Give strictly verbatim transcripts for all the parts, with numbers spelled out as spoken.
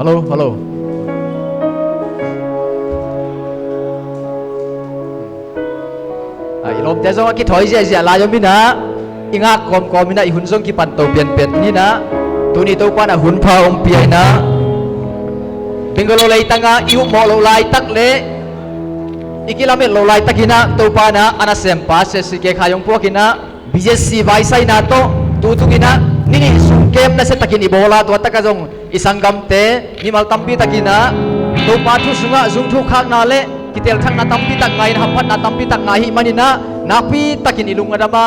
Hello, hello. Ah, i lawmte zong a kithawi ziahziah lai om inah, i ngak kawmkawm inah, i hun zong kipan to pianpian inah, tuni Topa in a hun pha hong pia inah, Bangalore leitangah i upmawh loh laitak le i kilamet loh laitak inah Topa in a nasempa Sia C K Khai hong puak inah, B Z C vaisaina tawh tutung inah ni nih sung camp nasia takin i bawl a, tua takah zong i sanggamte mimal tampi tak inah Topa thu sungah zung thuk khakna le kitelthakna tampi tak ngah in, hamphatna tampi tak ngah ahih man inah nakpi takin i lung a dam a,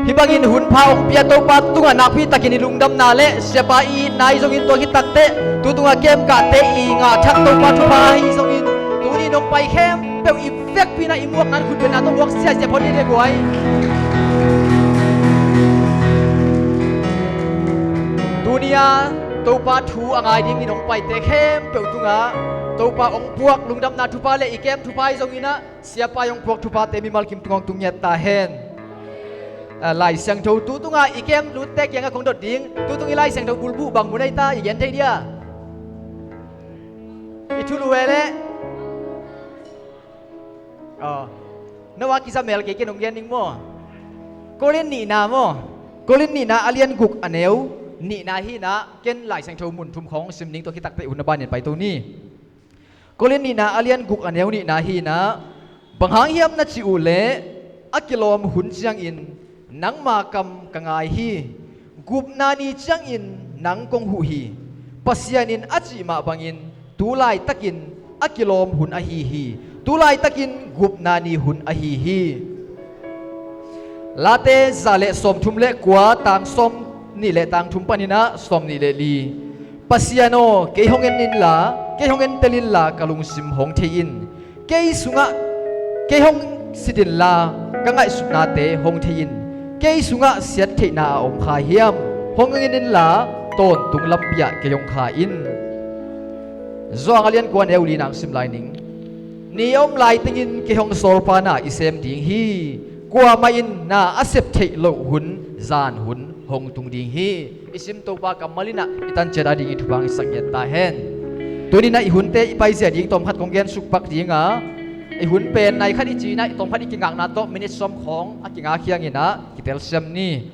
hih bangin hun pha hong pia Topa tungah nakpi takin i lungdamna le siapa i itna ahi zongin, tua khit takteh tu tungah camp kahte i ngah thak Topa thupha ahi zongin, tuni nong pai khempeuh i vekpi inah i muakna in khutbetna tawh muak ziahziah phot ni le guai. Tuni a Topa thu a ngai dingin hong paite khempeuh tungah Topa hong puak lungdamna thupha le i camp thupha ahi zong inah, siapa hong puak thuphate mimal kim tungah hong tung ngiat ta hen. Ah, Lai Siangtho tu tungah i camp lutte kiangah kong dot ding. Tu tung i Lai Siangtho bulbuh bang mun ahi ta, i gen thei dia? I thulu e le. Oh. No a kizamel kei ken hong gen ding maw? Korin nihna maw? Korin nihna a lian guk a neu nihna hi inah, ken Lai Siangtho mun thum khawng hong sim ding, tua khit takteh hun a banin pai to ni. Korin nihna a lian guk a neu nihna hi inah, bang hang hiam na cih uh leh a kilawm hun ciangin nangma kam ka ngai hi. Gupna ni ciangin nang kong huh hi. Pasian in a cih mah bangin tu laitakin a kilawm hun ahi hi. Tu laitakin gupna ni hun ahi hi. Late za le sawmthum le kua, tang sawmnih le tang thum panin ah sawmnih le li. Pasian aw, kei hong en inla, kei hong entel inla, ka lungsim hong thei in. Kei sungah, kei hong sit inla, ka ngaihsutnate hong thei in. Kei sungah siattheihna a om kha hiam? Hong en inla, tawntung lampi ah kei hong kha in. Johan a lian kua neu li nang sim lai ning. Ni a om lai tengin kei hong sawlpa na i sem ding hi. Kuamah in na a sep theih loh hun, zan hun hong tung ding hi. I sim Topa kammal in ah i tan ciat a ding i thupha hong hisak ngiat ta hen. Tuni in ah i hunte i paizia ding tawm khat kong gen suk pak ding a, i hun pen nai khat i ci in ah i tawm khat i kingakna tawh minit sawm khawng a kingak hiang in ah kitelsiam ni.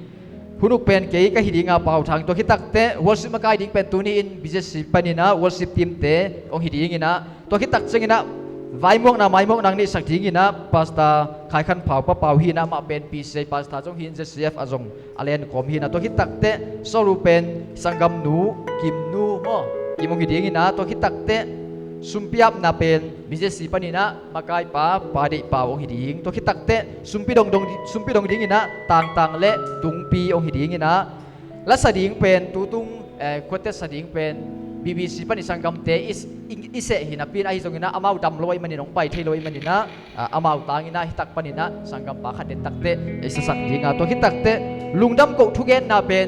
Hun uk pen kei ka hi ding a, Pau Thang. Tua khit takteh worship makai ding pen tuni in B Z C panin ah worship team te hong hi ding in ah, tua khit tak ciangin ah vaimuakna, maimuakna hong neihsak ding in ah Pastor Khai Khan Pau, Pa Pau hi in ah, amah pen P C A pastor zong hi in, Z C F ah zong a len kawm hi in ah. Tua khit takteh solo pen sanggamnu Kimnu maw, Kim hong hi ding in ah. Tua khit takteh sumpi apna pen B Z C panin ah makaipa Pa Deih Pau hong hi ding. Tua khit takteh sumpi dong dong, sumpi dong ding in ah Tangtang le Tungpi hong hi ding in ah. Lasa ding pen tutung, eh, quartet sa ding pen B B C pan i sanggamte i, i, i seh hi napi in, ahi zongin ah amau dam lo ahih manin, hong pai thei lo ahih manin ah, ah, amau tangin ah hitak panin ah sanggampa khat den takteh i sasak ding a. Tua khit takteh lungdam koh thugenna pen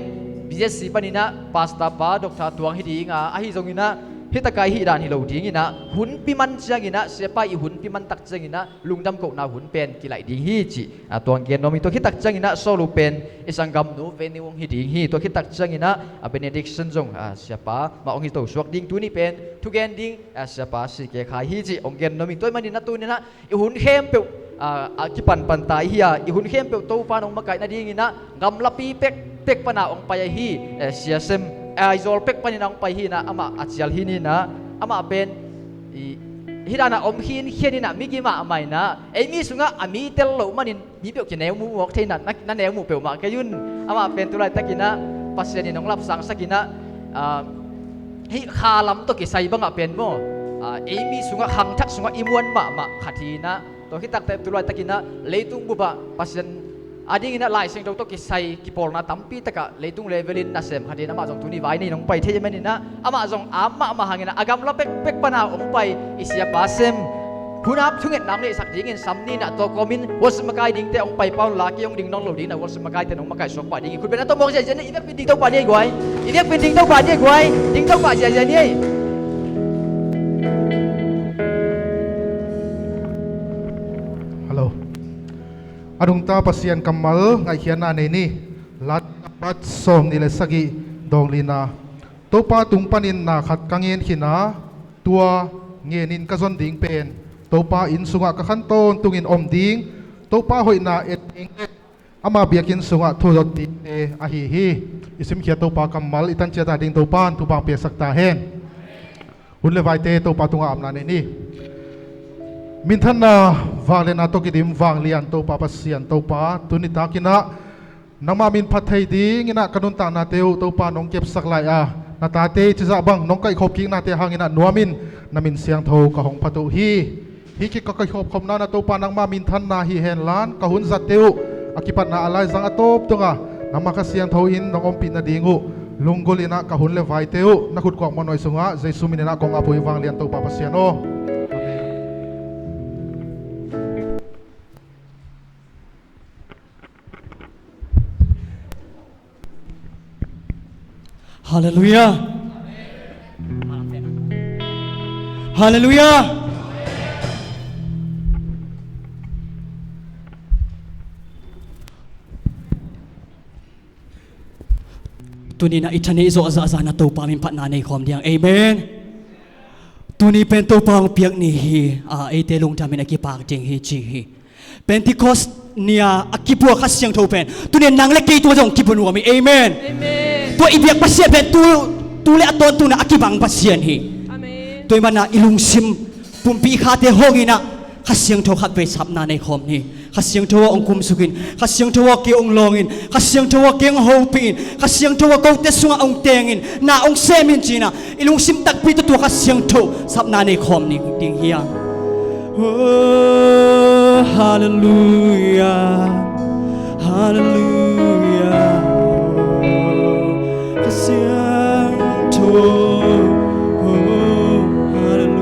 B Z C panin ah Pastor Pa Doctor Tuang hi ding a, ahi zongin ah hitak a i hih dan hi lo ding in ah, hunpi man ciangin ah, siapa i hunpi man tak ciangin ah lungdam kohna hun pen kilaih ding hi cih, ah, tuang gen nuam hi. Tua khit tak ciangin ah solo pen i sanggamnu Venue hong hi ding hi. Tua khit tak ciangin ah, ah, benediction zong, ah, siapa mah hong hi to suak ding. Tuni pen thugen ding, ah, siapa C K Khai hi cih hong gen nuam hi. Tua ahih manin ah tuni in ah i hun khempeuh, ah, a kipanpan ta i hi a, i hun khempeuh Topa in hong makaih nading in ah gamlapi pekpek pan a hong pai ahi, eh, Sia Sem, eh, Aizawl pek panin ah hong pai hi in ah, amah a cial hi in ah, amah pen i, hih dan a om khinkhian in ah, migi mahmah in ah, ei mi sungah a mi tel loh manin mi peuh kineu muh mawk thei in ah, na, na neu muh peuhmah kei un. Amah pen tu laitakin ah Pasian in hong lapsangsak in ah, ah, hih kha lam tawh kisai bangah pen maw, ah, ei mi sungah, khangthak sungah i muan mahmah khat hi in ah. Tua khit takteh tu laitakin ah leitung bupah Pasian a dingin ah Lai Siangtho tawh kisai kipawlna tampi takah leitung level in nasem khat in, amah zong tuni vai nei in hong pai thei ahih manin ah, amah zong a mahmah hangin ah a gamla pekpek pan a hong pai i siapa sem, hunap thungetna hong neihsak dingin sam ni in ah, tua kawmin worship makai dingte hong pai pah unla, kei hong ding nawn lo ding in ah, worship makaite in hong makaih suak pah dingin. Khutbetna tawh muak ziahziah ni, i biakpiin ding Topa ni ei guai. I biakpiin ding Topa ni ei guai. Ding Topa ziahziah ni ei. Hello. A nungta Pasian kammal ngaihkhiatna nei ni. Late number sawmnih le sagih, dawng lina. Topa tung panin na khat ka ngen khin a, tua ngenin ka zon ding pen Topa inn sungah ka khan tawntungin om ding, Topa hoihna et ding le ama biakinn sungah thuzot dingte ahi hi. I simkhiat Topa kammal i tan ciat a ding Topa in thupha piaksak ta hen. Hun le vaite Topa tungah apna nei ni. Minthanna, vangliatna tawh kidim vanglian Topa Pasian, Topa tuni takin ah nangmah min phat thei dingin ah ka nuntaknate uh Topa nong kepsak lai a, na tate cizah bang nong kaihkhop kiknate hangin ah nuamin na min siangtho ka hong phat uh hi. Hih kik ka kaihkhop khopna na Topa nangmah minthanna hi hen la, ka hun zatte uh a kipatna a laizang a tawp tunga nangmah Kha Siangtho in nong ompih nading uh lunggulh in ah ka hun le vaite uh na khutkuak mawhnawi sungah Jesu min in ah kong ap uh hi vanglian Topa Pasian aw. Halleluiah. Halleluiah. Tuni-in ah i thaneih zawh zahzah na Topa min phatna nei khawm ding. Amen. Tuni pen Topa hong piak ni hi. A, eite lungdamin a kipak ding hi ci hi. Pentecost ni-a a kipua Kha Siangtho pen tuni-in nang le kei tungah zong kipua nuam hi. Amen. Amen. Tua i biak Pasian pen tu, tu le a tawntung a kibang Pasian hi. Amen. Tua ahih manin ah i lungsim pumpi khate hong in ah Kha Siangtho khatvei sapna nei khawm ni. Kha Siangtho aw hong kumsuk in, Kha Siangtho aw kei hong lawng in, Kha Siangtho aw kei hong hopih in, Kha Siangtho aw kote sungah hong teng in, na hong sem in ci-in ah i lungsim takpi tawh tua Kha Siangtho sapna nei khawm ni ding hi hang. Oh, halleluiah, halleluiah. Kha Siangtho, oh, halleluiah.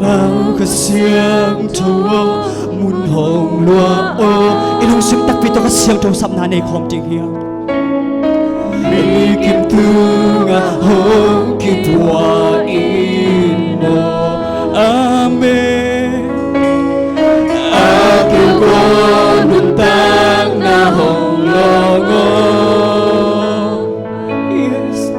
Lau Kha Siangtho aw, mun hong luah aw. I lungsim takpi tawh Kha Siangtho sapna nei khawm ding hi hang. Mikim tungah hong kipua in maw. Amen. A keu kong nuntakna hong lawng aw. Yes.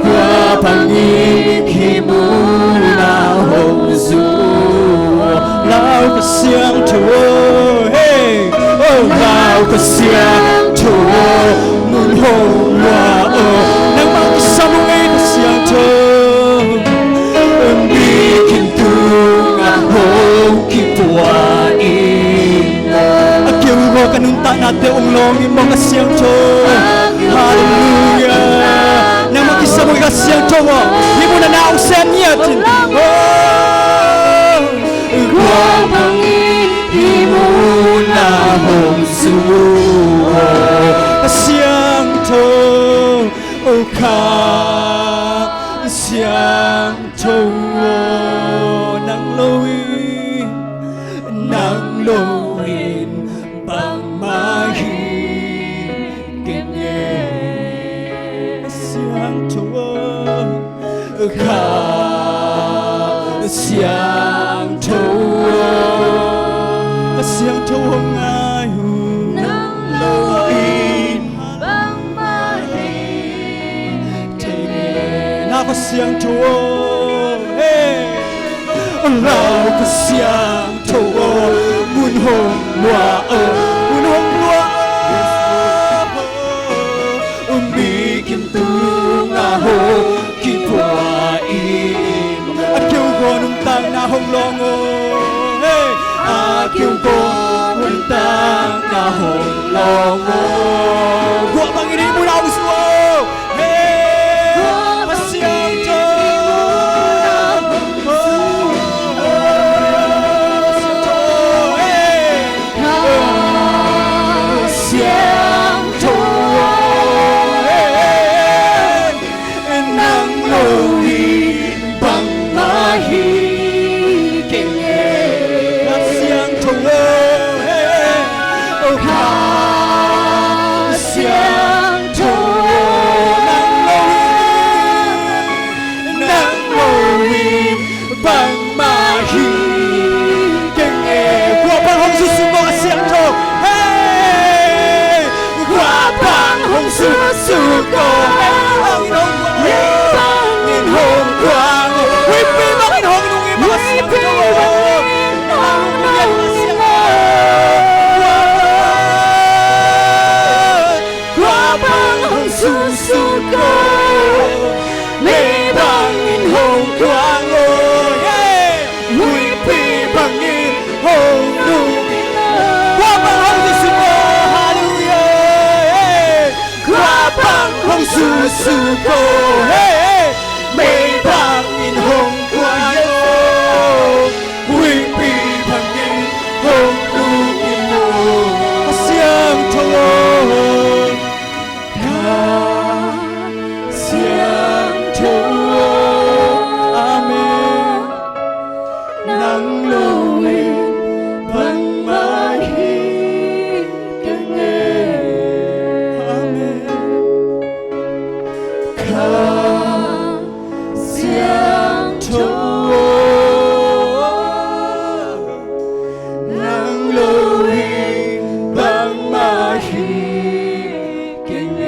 Kua bangin hih mun ah hong zu aw. Lau Kha Siangtho aw, hey. Oh, Lau Kha Siangtho aw, mun hong luah aw. Nangmah kisam ung ei Kha Siangtho. Mikim tungah hong kipua in maw. A keu kong ka nuntaknate hong lawng in maw Kha Siangtho. Halleluiah. Nangmah kisam ung Kha Siangtho aw. Hih mun ah na hong sem ngiat in. Oh. Kua bangin hih mun ah hong zu aw. Kha Siangtho, oh Kha Siangtho aw, nang lo in, nang lo in bangmah hi keng e. Kha Siangtho aw, Kha Siangtho aw, Kha Siangtho aw ngai uh. Nang lo in bangmah hi keng e. Lau Kha Siangtho aw, hey. Lau Kha Siangtho aw, mun hong luah aw, mun hong luah aw. Mikim tungah hong kipua in. A keu kong nuntakna hong lawng aw, hey. A keu kong nuntakna hong lawng aw. Kua bangin hih mun ah hong zu aw. Hey, Kha Siangtho. Hey. Kha Siangtho. Hey. Nang lo in bangmah hi keng e. Kha Siangtho aw, hey. Oh, Kha Jesuh ko, Mei bangin hong kuang lo. Huipi bangin hong nung hi, Pasian. Kua bang hong sungsuk ko, Mei bangin hong kuang lo. Huipi bangin hong nung hi. Kua bang hong sungsuk ko, halleluiah. Kua bang hong sungsuk ko, Mei bangin hong kuang lo. Huipi bangin hong nung hi lo. Ka siangtho aw, ka siangtho aw. Amen. Nang lo in bangmah hi keng e. Amen. Ka siangtho aw, nang lo in bangmah hi keng e.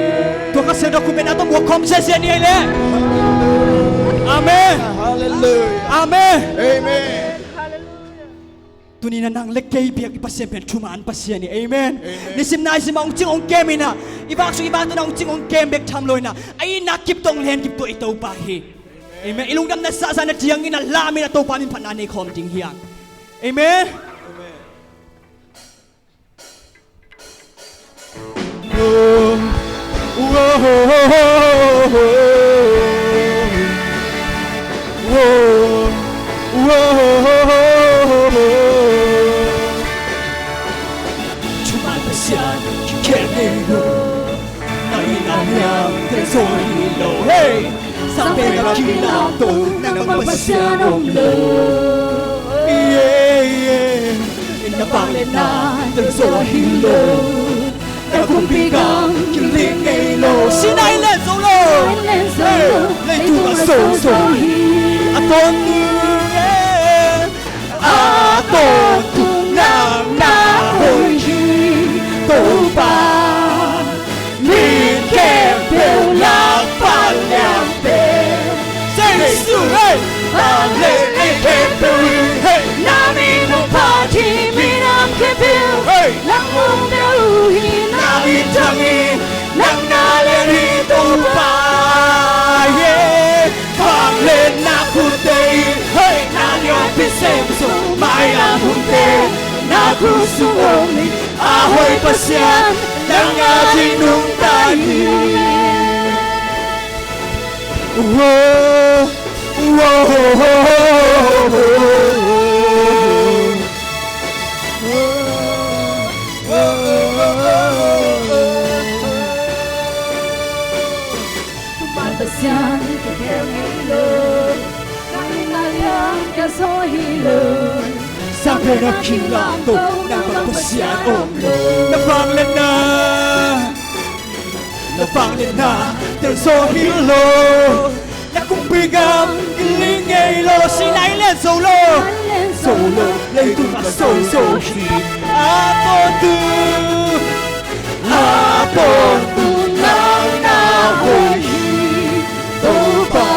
Tua ka siangtho khut bengna tawh muak khawm siasia ni ei le. Amen. Halleluiah. Amen. Amen. Tuni-in ah nang le kei biak i Pasian pen thuman Pasian hi. Amen. Amen. Nisim naisim ah hong cing hong kem in ah, i vak sung i vak tungah hong cing hong kem bek tham lo in ah, a itna kip tawh hong len kip tua i Topa hi. Amen. I lungdamna sahsahna ciangin ah lam in ah Topa min phatna nei khawm ding hi hang. Amen. Amen. Thuman Pasian, khel ngei lo. Na itna lian tel zaw hi lo. Hey! Sang pen a kilamto, nang bang Pasian om lo. Yeah, yeah. Na vangliatna tel zaw hi lo. Na kumpi gam kiling ngei lo. Sinai len zo lo. Hey, leitung a so zo hi. A tawntung, yeah. A tawntung nang na hoih hi, Topa. Mi khempeuh lak vanglian pen Jesuh, hey! Vanglian ei khempeuh in, hey! Na min hong phat hi, minam khempeuh, hey! Nang hong bia uh hi, na min thang hi, nang na lian hi, Topa. Yeah! Vangliatna khutte in, hey! Na lianpi sem sung, mailam hunte, na khut sung om in, a hoih Pasian, nang ading nungta hi. Whoa, whoa, whoa, whoa, whoa. Thuman Pasian, ka khel ngei lo. Ka itna lian tel zaw hi lo. Sang pen a kilamto, nang bang Pasian om lo. Na vangliatna, na vangliatna tel zaw hi lo. Na kumpi gam kiling ngei lo. Sinai len zo lo. Zo lo, leitung a so zo hi. A tawntung, a tawntung nang na hoih hi, Topa.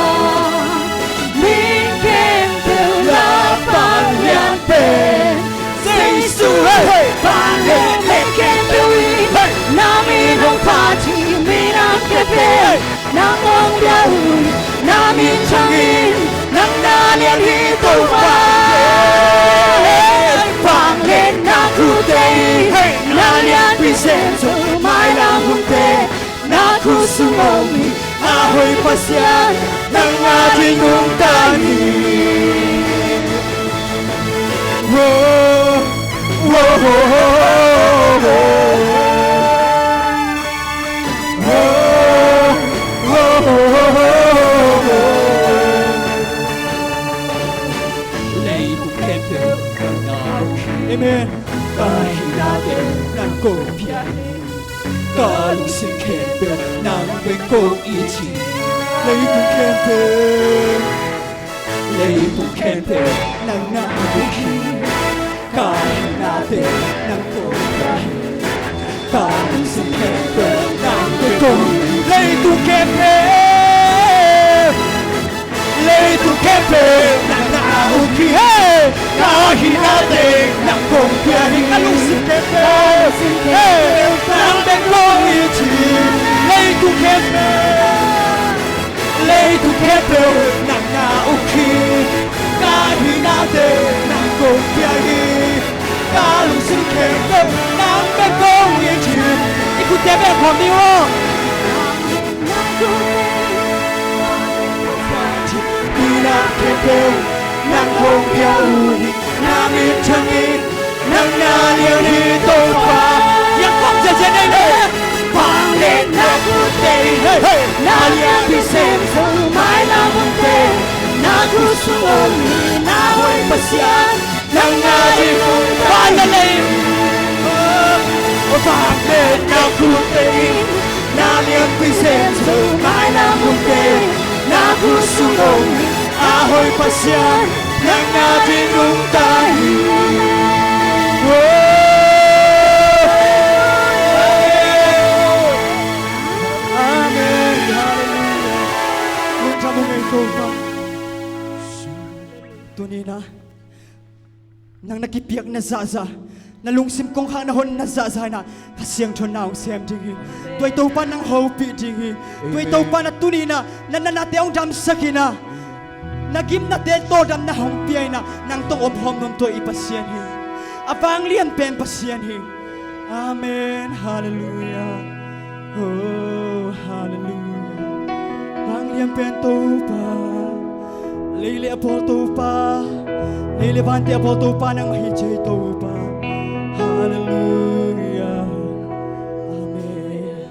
Mi khempeuh lak vanglian pen Jesuh, hey! Vanglian ei khempeuh in, hey! Na min hong phat hi, minam khempeuh, hey! Nang hong bia uh hi, na min thang hi, nang na lian hi, Topa. Vangliatna khutte in, hey! Na lianpi sem sung, mailam hunte, na khut sung om hi, a hoih Pasian, nang ading nungta hi. Whoa, whoa, whoa, whoa, whoa. Leitung khempeuh nang na hoih hi. Amen. Ka hinate nang kong pia hi. Ka lungsim khempeuh nang bek kong it hi. Leitung khempeuh, leitung khempeuh nang na hoih hi. Ka hinate nang kong pia hi. Ka lungsim khempeuh nang bek Leitung khempeuh, leitung khempeuh nang na uk hi. Ka hihna teng nang kong pia hi. Ka lungsim khempeuh, nang bek kong it hi. Leitung khempeuh, leitung khempeuh nang na uk hi. Ka hihna teng nang kong pia hi. Ka lungsim khempeuh nang bek kong it hi. I khutte bek khawm ni aw. Hihna khempeuh nang kong pia uh hi. Na min thang in nang na lian hi Topa. Vanglian na khutte in na lianpi sem zo, mailam hunte na khutsung om hi. Na hoih Pasian, nang a ding nungta hi. Vanglian na khutte in na lianpi sem zo, mailam hunte na khutsung om hi. A hoih Pasian, nang a ding nungta hi. Amen. Halleluiah. Lungdam ung ei Topa. Tuni-in ah nang na kipiakna zahzah, na lungsim kongkhakna honna zahzah in ah Kha Siangtho in na hong sem ding hi. Tua i Topa in nang hopih ding hi. Tua i Topa in ah tuni-in ah na natnate hong damsak in ah, na gimnate tawldamna hong pia in ah, nang tawh om hawm nuam tua i Pasian hi. A vanglian pen Pasian hi. Amen. Halleluiah. Oh, halleluiah. Vanglian pen Topa, lei le a bawl Topa, lei le vante a bawl Topa nangmah hi ci ei Topa. Halleluiah. Amen.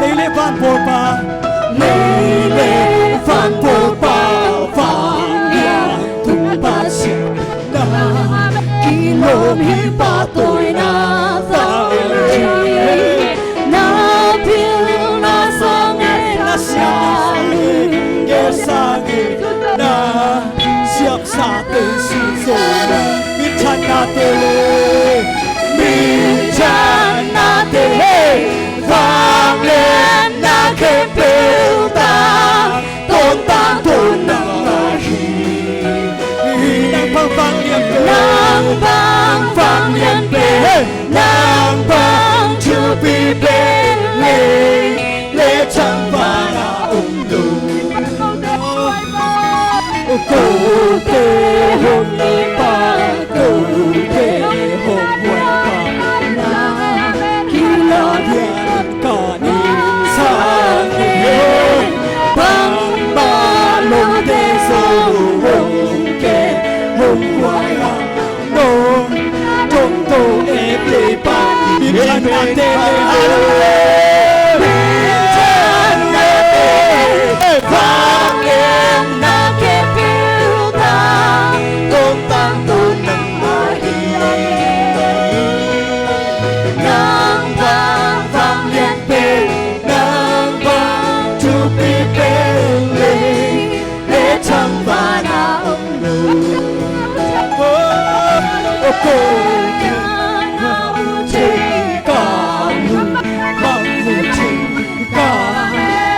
Lei le van pawlpa, lei le van pawlpa, vanglian tung Pasian, na kilawm hi pahtawina vanglian, na pilna sang e na siang, gelsang e na siamsate, sizo na minthanna te le, minthanna te le, vanglianna khempeuh tang, tawntung tawntung nangmah hi. Nang bang vanglian pen, nang bang vanglian pen, nang bang thupi pen lei le thangvan ah om lo. Kote hong itpa, kote hong huaipa, na kilawm hiam ka ning sang e. Bangmah lote zong hong kem hong huai a, nong tongto e Topa. Minthanna te le, minthanna te, vanglianna khempeuh tang, tawntung tawntung nangmah hi. Nang bang vanglian pen, nang bang thupi pen lei le thangvan ah om lo. Oh, oh, oh, ka mu thei ka, nang mu thei ka,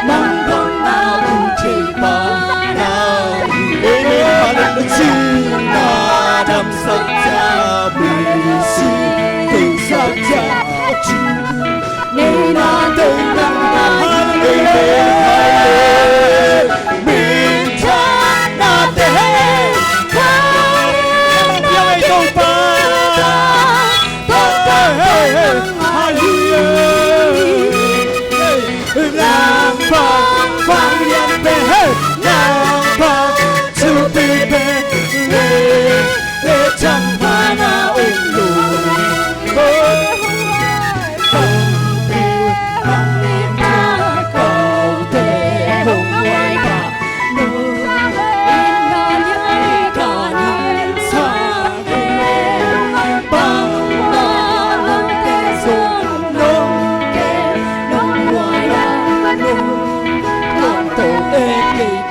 nang bang na mu thei pa na. Amen. Halleluiah. Cina damsak ta, bisi teisak ta,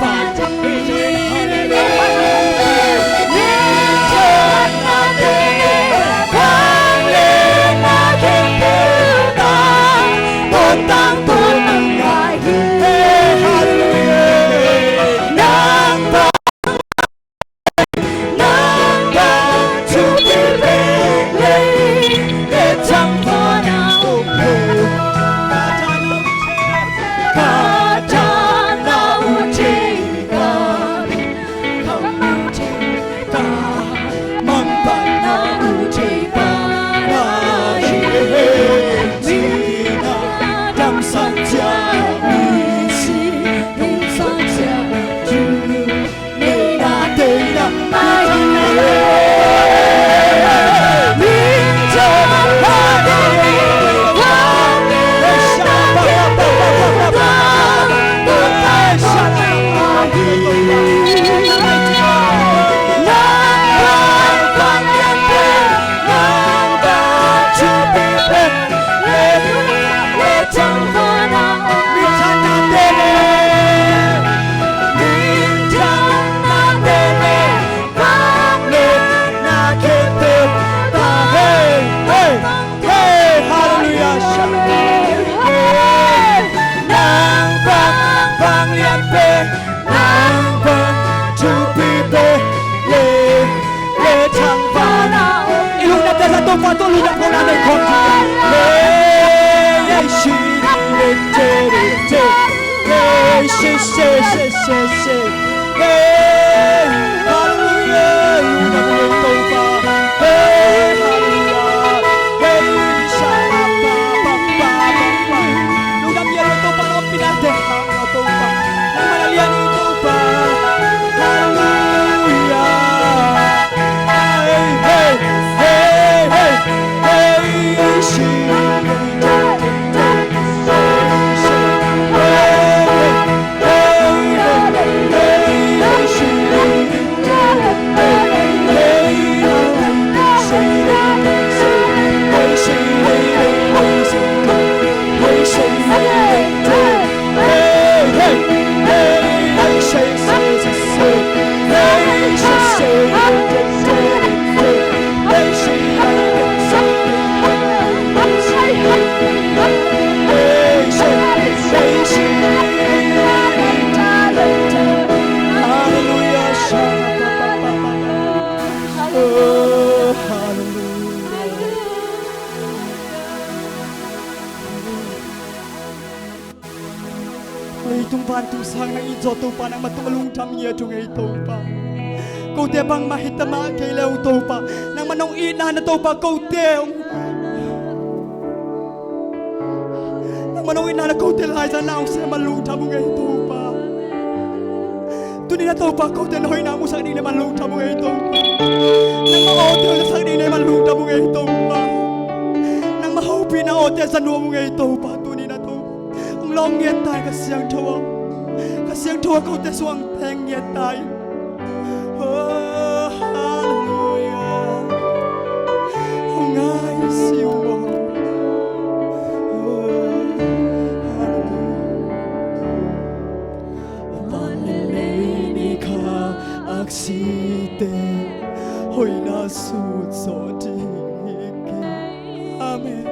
I lungdam tawh Topa tawh lungdam khawm na nei khawm ding. Hey, hey, shi, re, te, re, te. Hey, shi, she, she, she, she. Hey, hallelujah. Lungdam khawm Topa. Hey, hallelujah. Hey, sha, pa, pa, pa, pa, pa. Lungdam khawm Topa, lungdam khawm Topa. Nangmah na lian hi Topa. Hallelujah. Leitung vantung sang na it zawh Topa, nangmah tungah lungdam ngiat ung ei Topa. Kote bangmah hi ta mah kei le ung Topa, nangmah nong itna na Topa kote ung, nangmah nong itna na kote laizang na ung sem a lungdam ung ei Topa. Tuni na Topa kote na hoihna musak ding le man lungdam ung ei Topa. Nangmah awte hong zasak ding le man lungdam ung ei Topa. Nangmah hopihna awte za nuam ung ei Topa. Tuni na Topa hong lawng ngiat ta in, ka siangtho aw, ka siangtho aw, kote sungah hong teng ngiat ta in. Oh, hallelujah. Hong ngai si uh maw. Oh, hallelujah. Van le lei ni kha aksite hoihna sut zawh ding hi kei. Amen.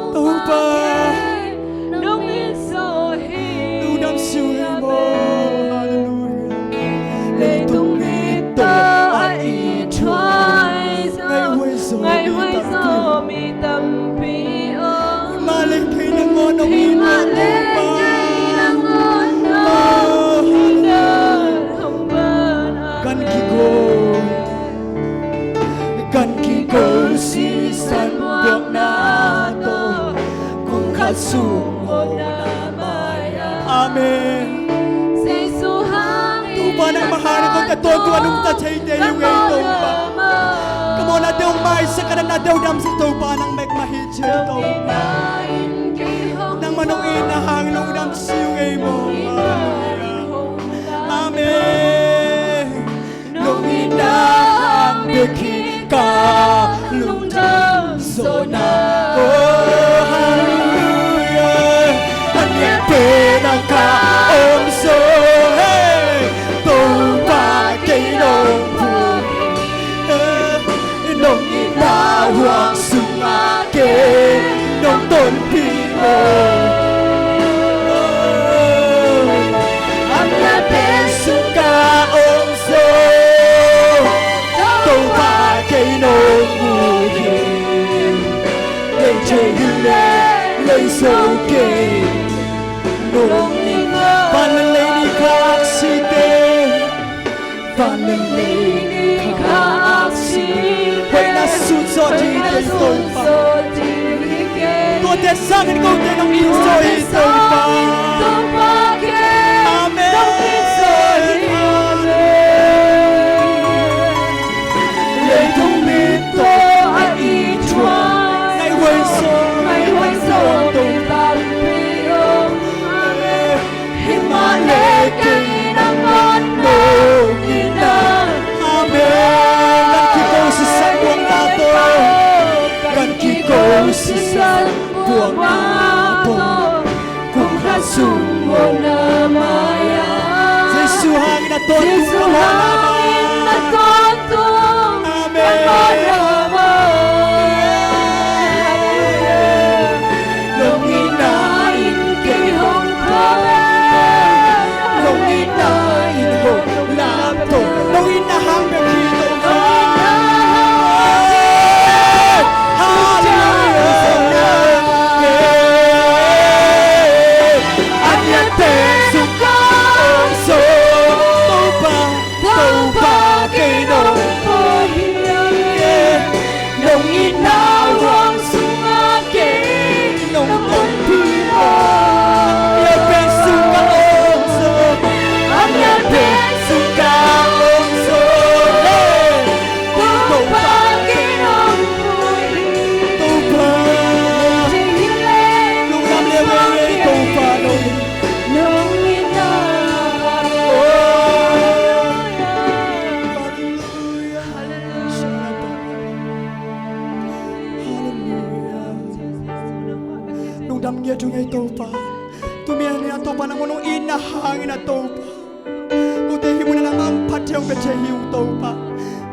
Topa, lungdam si uh ei maw. Hallelujah. Leitung mi tawh a ithuai ngai huai zaw mi tampi aw. Mah leh kei nangawn hong it mah Topa. Kan kigo, kan kigo sisan buakna tawh kum khat sung hawhna mai-ah. Amen. Topa nangmah hangin kote tawh tua nungta theite hi ung ei Topa. Ka mawhnate hong maisak, ka natnate hong damsak Topa nang bek mah hi ci Topa. Nangmah nong itna hang lungdam si ung ei maw. Amen. Nong itna hang bek hi ka lungdam zawhna. Oh, hallelujah. A lianpen a ka Van le lei nih kha aksi, hoihna sunzawh ding hi kei Topa. Tuate sangin kote nong it zaw hi Topa. Amen. Leitung mit tawh a ithuai, ngaihhuai zaw, ngaihhuai zaw Topa. Amen. Himahleh kei nangman nong it na. Amen. Kan kiko sisan buang na to. Kan kiko sisan buang na to. Kum khat sung mawhna mai-ah Jesu hangin a tawntung, Jesu hangin a tawntung. Amen. Nong itna in kei hong pha, nong itna in hong lamto, nong itna hang bek hi Topa. Hallelujah. A niam pen sung ka om zaw Topa. Topa kei nong poi hi, nong itna huang sungah kei nong tonpih hi. A niam pen sung ka om zaw, a niam pen sung ka om zaw. Topa kei nong poi hi. Topa. Lungdam leuleu hi Topa nong. Nong itna. Oh. Hallelujah. Hallelujah. Lungdam ngiat ung ei Topa. Tuni a Topa nangmah nong itna hangin a Topa. Kote hih munah nangmah hong phat thei hong pia thei hi ung Topa.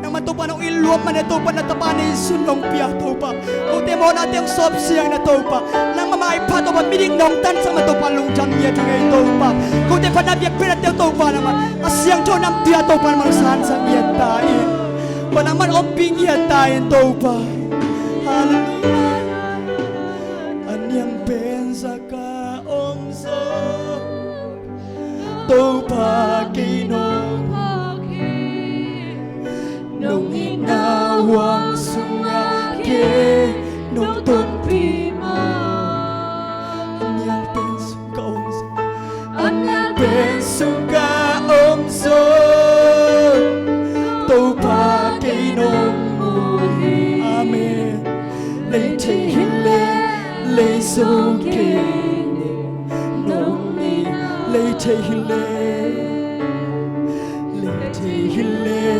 Nangmah Topa nong it luat man a Topa na tapa nei sun nong pia Topa. Kote mawhnate hong sawp siang na Topa. Nangmah maipha Topa midik nong tansak na Topa lungdam ngiat ung ei Topa. Kote phatna biakpiaknate Topa nangmah a siangtho namtui a Topa nangmah sansak ngiat ta in. Nangmah ompih ngiat ta in Topa. Hallelujah. A niam pen sung ka om zaw. Topa kei nong phak hi. Nong itna huang sungah kei nong tonpih mah. A niam pen sung ka om zaw. A niam pen sung ka om zaw. Topa kei nong mu hi. Amen. Lei thei hi leh lei zo kei ning nong itna. Lei thei hi leh, lei thei hi leh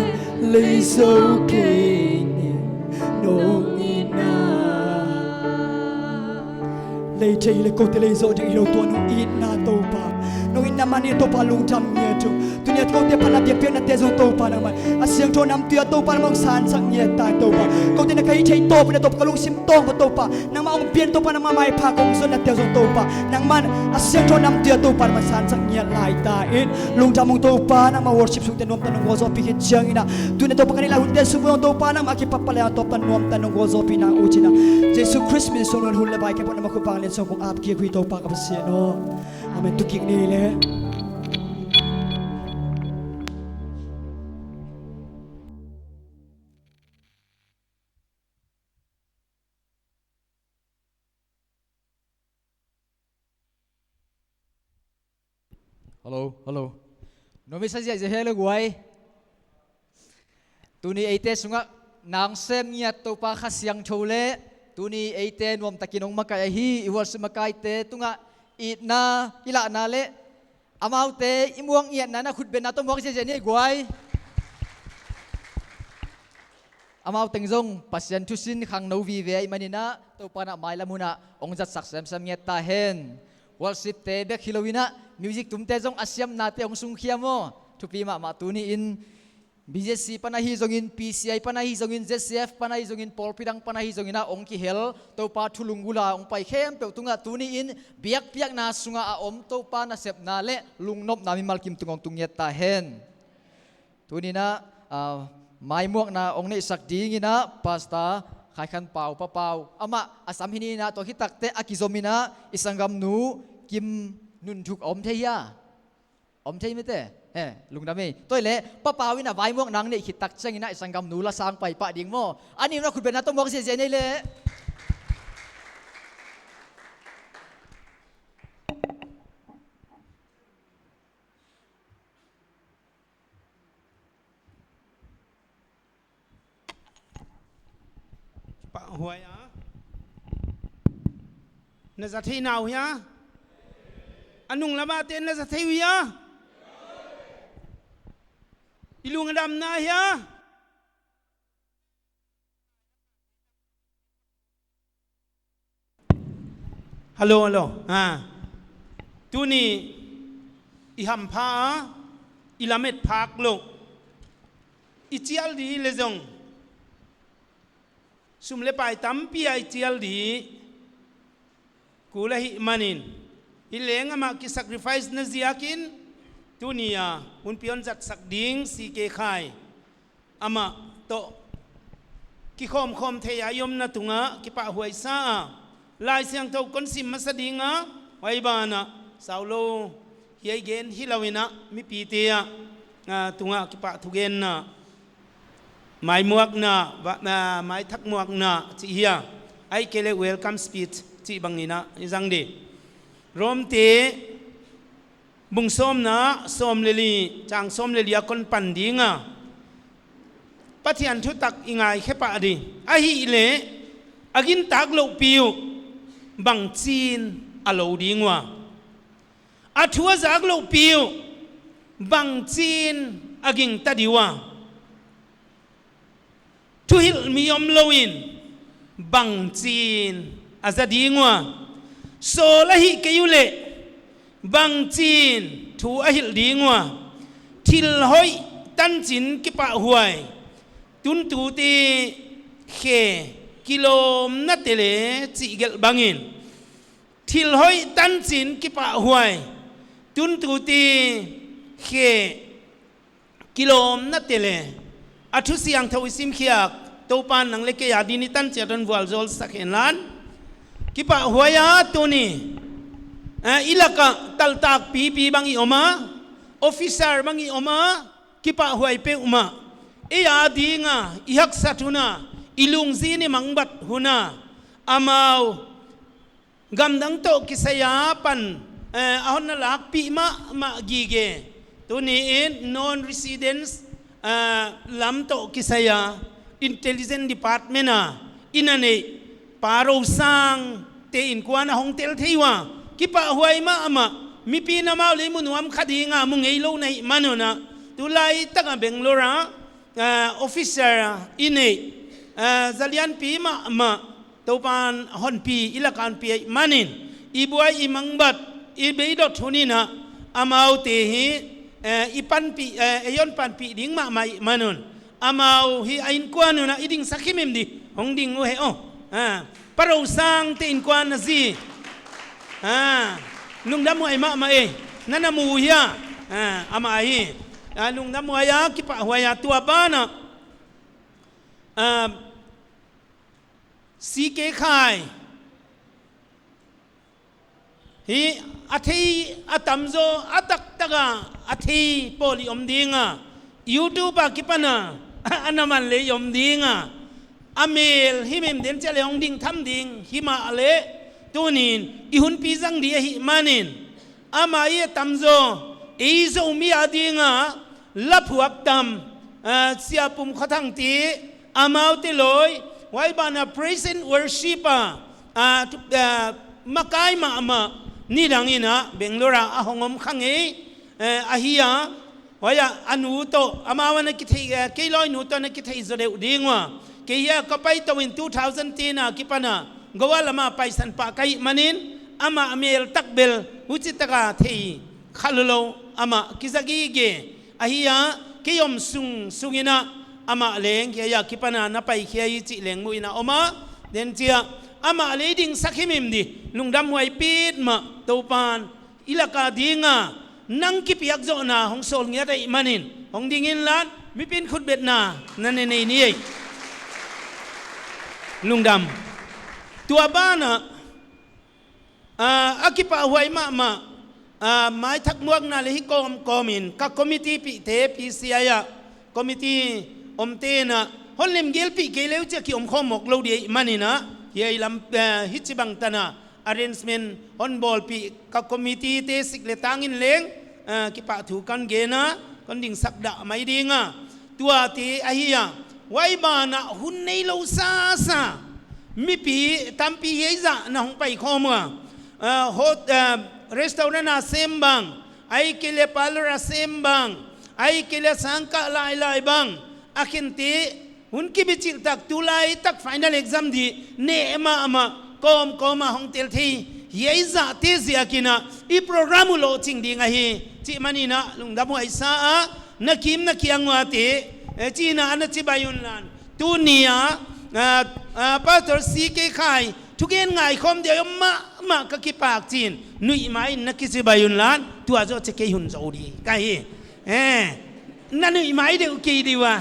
lei zo kei ning nong itna. Lei thei hi leh kote lei zo ding hi lo tua nong itna Topa. Nong itna man hi Topa lungdam ngiat ung. Tuni a kote phatna biakpiaknate zong Topa nangmah a siangtho namtui a Topa nangmah hong sansak ngiat ta in Topa. Kote na ka hih theih tawpin na Topa ka lungsim tawng pa Topa. Nangmah hong pian Topa nangmah maipha kong zonnate zong Topa. Nangmah a siangtho namtui a Topa nangmah sansak ngiat lai ta in. Lungdam ung Topa nangmah worship sungte nuamta nong gualzawhpih khit ciangin ah. Tuni a Topa ka neih lai hunte sung zong Topa nangmah a kipat pah le a Topa nuamta nong gualzawhpih nang uh cin ah. Jesu Khrist min suang hun le vai khempeuh nangmah khut vang lian suang kong ap kik uh hi Topa ka Pasian aw. Amen. Tuk kik ni le. Hello, hello. Nomi sa ziahziah hia le guai. Tuni eite sungah nang sem ngiat Topa Kha Siangtho le tuni eite nuamtakin hong makaih ahi i worship makaite tungah itna i lahna le amaute i muak ngiatna na khutbenna tawh muak ziahziah ni ei guai. Amau teng zong Pasian thusin khangno vive ahih maninah Topa nah mailam hunah hong zatsak semsem ngiat ta hen. Worshipte bek hi loinah music tumte zong a siamnate hong sungkhia maw? Thupi mahmah. Tuni-in B Z C pan ahi zongin, P C I pan ahi zongin, Z C F pan ahi zongin, pawlpi dang pan ahi zonginah hong kihel Topa thu lunggulh a hong pai khempeuh tungah tuni-in biakpiakna sungah a om Topa nasepna le lungnopna mimal kim tung hong tung ngiat ta hen. Tuninah, ah, maimuakna hong neihsak dinginah Pastor Khai Khan Pau, Pa Pau, amah a sam hi ninah tua khit takteh a kizominah i sanggamnu Kim Nun Thuk a om thei hia? Om thei mite? Eh, lungdam ei. Tua hi leh, Pa Pau in a vaimuak nang neih khit tak ciangin ah i sanggam nu la sang pai pah ding maw. A nih un a khutbetna tawh muak ziahziah nei leh. Pahhuai a. Na za thei na uh hia? A nung lamah te na za thei uh hia? I lung a dam na hia? Hallo, hallo. Ha. Tuni i hampha a, i lamet phak loh, i cial dih le zong, sum le pai tampi a i cial dih kul ahih manin, hi leng amah kisacrifice na ziakin, tuni a hunpi hon zatsak ding C K Khai amah tawh kikhawmkhawm thei a i omna tungah kipahhuai sa a, Lai Siangtho kon sim masa ding a, huai banah sau lo hiai gen hi lo in ah, mipite ah, a, tungah kipahthu genna, maimuakna, va-, a, maithak muakna cih hi a, ahih kei leh welcome speech cih bangin ah i zang dih. Romte bung sawmna, sawm le li, cang sawm le li a kon pan ding a, Pathian thutak i ngaikhia pah dih. Ahih leh, a gintak lohpi uh bangci-in a lo ding uh a, a thu a zak lohpi uh bangci-in a gingta dih uh a, thuhilh mi om loin bangci-in a za ding uh a, sawl ahih kei uh leh bangci-in thu a hilh ding uh a, thil hoih tancin kipahhuai, tuntute khe kilawmna tele cih gelh bangin, thil hoih tancin kipahhuai, tuntute khe kilawmna tele, a thu siangtho i simkhiak Topan nang le kei a dingin i tanciat hon vualzawlsak hen lan. Kipahhuai a tuni, eh, i lakah taltak pipi bang i om a, officer bang i om a, kipahhuai peuhmah. Ei a dinga i haksat hun a, i lungzin i mangbat hun a, amau gamdang tawh kisai a pan, eh, a honna lakpih mahmah gige. Tuni-in non-residents, eh, lam tawh kisai a intelligence department a i na neih Pa Rosangte innkuan a hong tel thei uh a, kipahhuai mahmah. Mipi in amau leh i mu nuam kha ding a, mu ngei lo na hih man un ah, tu laitak a Bangalore ah, ah, officer i neih, ah, zalianpi mahmah, Topan honpi, i lakah honpi ahih manin, i buai i mangbat, i beidot hun in ah, amaute hi, eh, i panpih, eh, ei hon panpih ding mahmah ahih man un, amau hi a innkuan un ah i dingsak himhim dih, hong ding uh heh aw. Ah, Pa Rosangte innkuan a zi. Ah, lungdam huai mahmah ei. Na na mu uh hia? Ah, amah hi. Ah, lungdam huai a, kipahhuai a, tua banah, ah, C K Khai hi a thei a tamzaw, a taktak a a thei pawl i om ding a, YouTube a kipan a a na man leh i om ding a, a mel himhim den ciah leh hong ding tham ding hi mah leh, tuni-in i hunpi zang dih ahih manin, amah i a tamzaw ei Zomi a ding a la phuak tam, ah, Sia Pum Khua Thangte, amaute lawi, huai banah praise and worship a, ah, tu-, ah, makai mahmah, nidang in ah Bangalore ah a hong om kha ngei, eh, ahi a, huai ah a nu tawh, amau a na kithei, eh, kei lawi nu tawh na kithei zaw deuh ding uh a, kei hiah ka pai to in two thousand ten a kipan a Goa lam ah paisan pah ka hih manin, amah a mel tak bel huci tak a thei kha lua lo, amah kiza gige. Ahi a, kei om sung, sung in ah amah leng hiah a kipan a na paikhia hi cih leng mu in ah om a, den ciah amah leh i dingsak himhim dih, lungdam huai pit mah. Topan i lak a ding a nang kipiak zawhna hong sawl ngiat ahih manin, hong ding in lan, mipi in khutbetna na ne nei ni ei. Lungdam. Tua banah, ah, a kipahhuai mahmah, Aa, maithak muakna le hih kawmkawm in ka committee pihte P C I ah committee omte in ah hon lemgelpih kei le uh ciah kiomkhawm mawk lo ding ahih manin ah, hiai lam, aa, hici bangtan ah arrangement hon bawlpih ka committee-te sik le tangin leng, aa, kipahthu kan gen a, kan dingsak dah mai ding a. Tuate ahi a, huai banah hun nei lo sasa mipi tampi hiai zah na hong paikhawm uh a, aa, hot-, aa, restaurant a sem bang, ahih kei le parlour a sem bang, ahih kei le sangkah lailai bang, a khente hun kibichilh tak, tulaitak final exam ding neh mahmah kawmkawm ah hong tel thei hiai zahte ziakin ah i program uh lawhcing ding ahi cih manin ah lungdam huai sa a, na kim na khiang uate, eh, ci-in ah na cibai unla. Tuni a, aa, aa, Pastor C K Khai thugen ngaikhawm ding a om mahmah ka kipak ci-in nuihmai in na kicibai unla, tua zawh ciah kei hun zo ding ka hi. Eh, na nuihmai deuh kei ding uh a.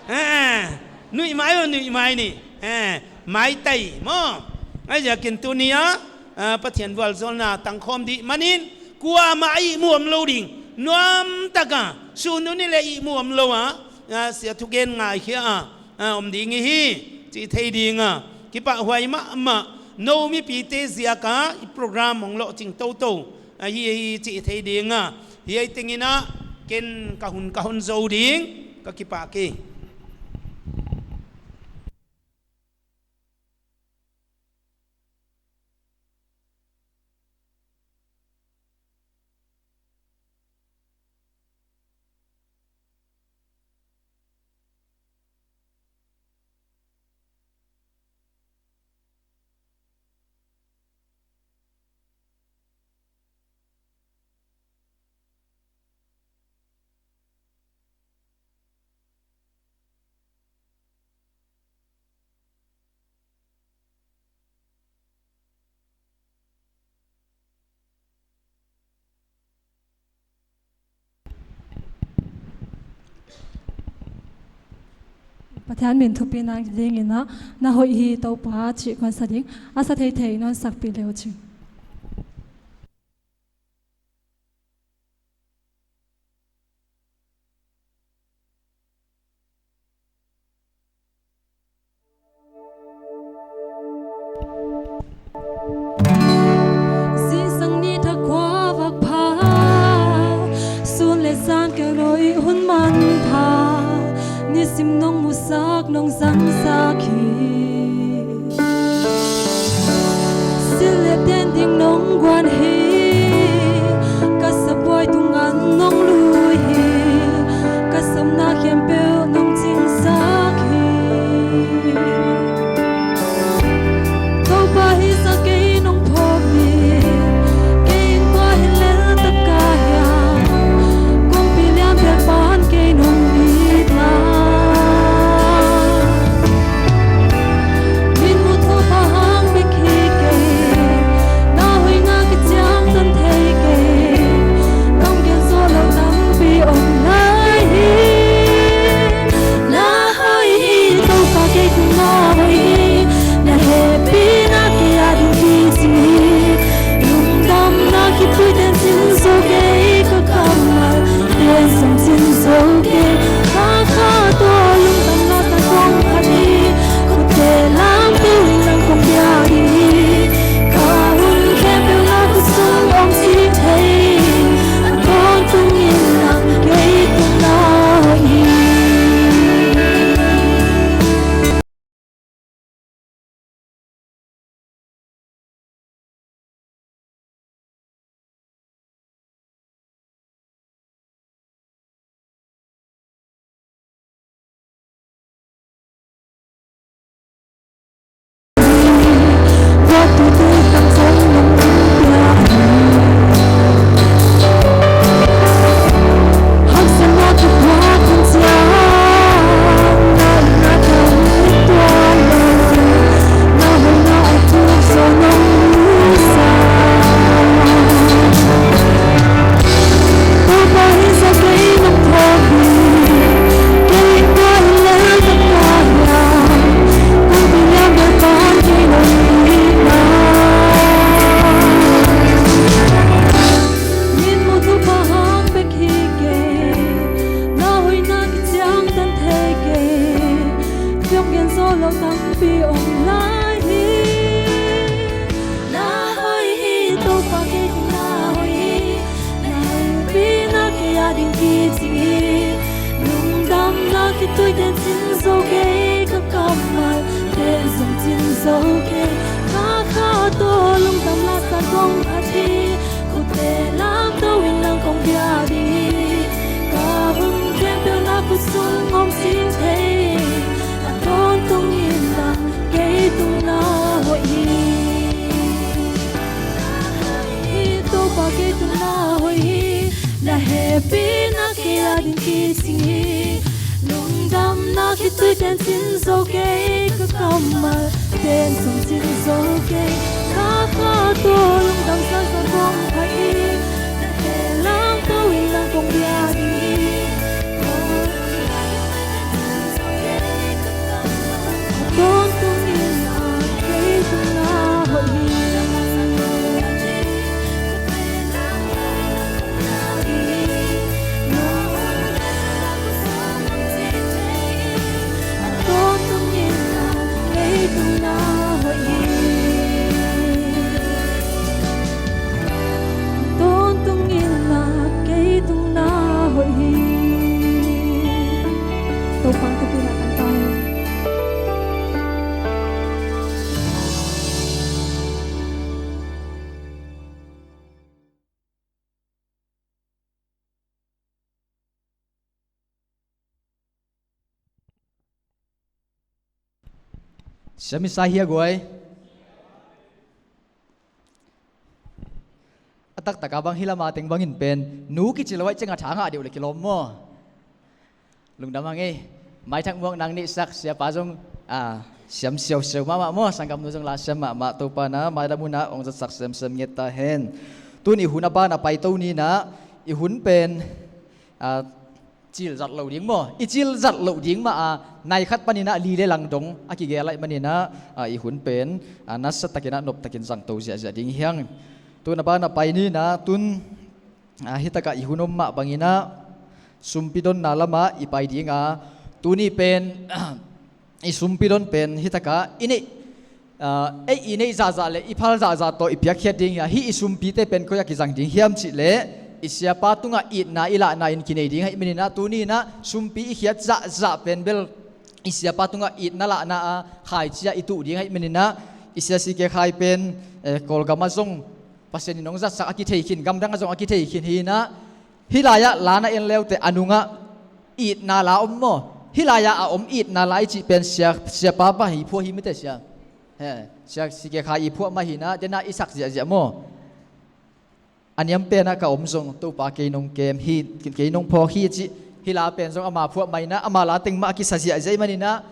Eh, nuihmai aw, nuihmai ni. Eh, maitai maw. Ahih ziakin tuni a, aa, Pathian vualzawlna tangkhawm ding manin kuamah a ihmu om lo ding. Nuamtak a, sun un ni le ihmu om lo a, aa, sia thugen ngaikhia a, aa, om ding i hi cih thei ding a, kipahhuai mahmah. No mipite ziak a i program hong lawhcing toto ahi hi cih thei ding a, hiai tengin ah ken ka hun ka hon zo ding, ka kipak hi. Pathian min thupi nadingin ah, na hoih hi Toupa cih k'on sa ding, a sa theithei non sakpih le uh cin. Zingsang ni thak khua vak pha, sun le zan keu lo i hun manpha, nisim nong musak nong zangsak hi. Silh le ten ding nong guan hi, ka sabuai tung an nong lui hi, ka samna khempeuh nong cingsak hi. Toupa hisa kei nong phawk ni, kei in kua hi lel tak ka hiam, kumpi lian pen pan kei nong it la. Min muh Toupa hang bek hi kei, na hoih ngak i ciang lo tampi om lai hi. Na hoih hi, Topa, kei tung na hoih hi. Na hehpihna kei ading kicing hi. Lungdamna khitui tencin zo kei, ka kammal ten zong cin zo kei. Kha kha tawh lungdam lasa kong phat hi. Khuteh lamto in nang kong biak ding hi. Ka hun khempeuh na khut sung om sin thei. A tawntungin nang kei tung na hoih hi. Hi Topa, kei tung na hoih hi. Na hehpihna kei ading kicing hi. Lungdamna khitui tencin zo kei, ka kammal ten zong cin zo kei. Kha kha tawh lungdam lasa kong phat hi. Na hehpihna lamto in nang kong biak ding hi. Tawntung in ah kei tung na hoih hi. Tawntung in ah kei tung na hoih hi. Tawntung in ah kei tung na hoih hi. Topa tungah kan tai. Siam i sa hia guai. A taktak a bang hih lam a teng bangin pen nu kici lo ahih ciangin a tha ngah deuh le kilawm maw? Lungdam hang ei. Maithak muak nang neihsak siapa zong, a, siam siausiau mahmah maw? Sanggamnu zong la siam mahmah. Topa in a maidam hun ah hong zatsak semsem nget ta hen. Tun i hun a ban a paito ni in a, i hun pen, a, cil zat loh ding maw? I cil zat loh ding mah a, nai khat panin a li le lang dong a kigel ahih manin a, a, i hun pen, a, nasa takin a nop takin zangto ziahziah ding hi hang. Tun a ban a pai ni in a, tun, a, hi takah i hun om mah bangin a, sumpi donna lamah i pai ding a, tuni pen, i sumpi don pen hi takah i neih, a, ei i neih zahzah le i phal zahzah tawh i piakkhiat ding hi a, hih i sumpite pen koi ah kizang ding hiam cih leh i siapa tungah itna i lahna in kinei ding ahih manin a, tuni in a sumpi i khiat zahzah pen bel i siapa tungah itna lahna a khaici ah i tuh ding ahih manin a, i sia C K Khai pen, eh, Kawlgam ah zong Pasian in hong zatsak a kithei khin, gamdang ah zong a kithei khin hi in a, hih lai-ah la na en leute a nungah itna la om maw? Hih lai-ah a om itna la i cih pen sia, siapa pa hi phuah hi mite sia. He, sia C K Khai i phuah mah hi in a, dena i sak ziahziah maw? A niam pen ah ka om zong Topa kei nong kem hi, kei nong phawk hi cih, hih la pen zong ama phuah mah hi in a, ama la teng mah a kisa ziahziah ahih manin a,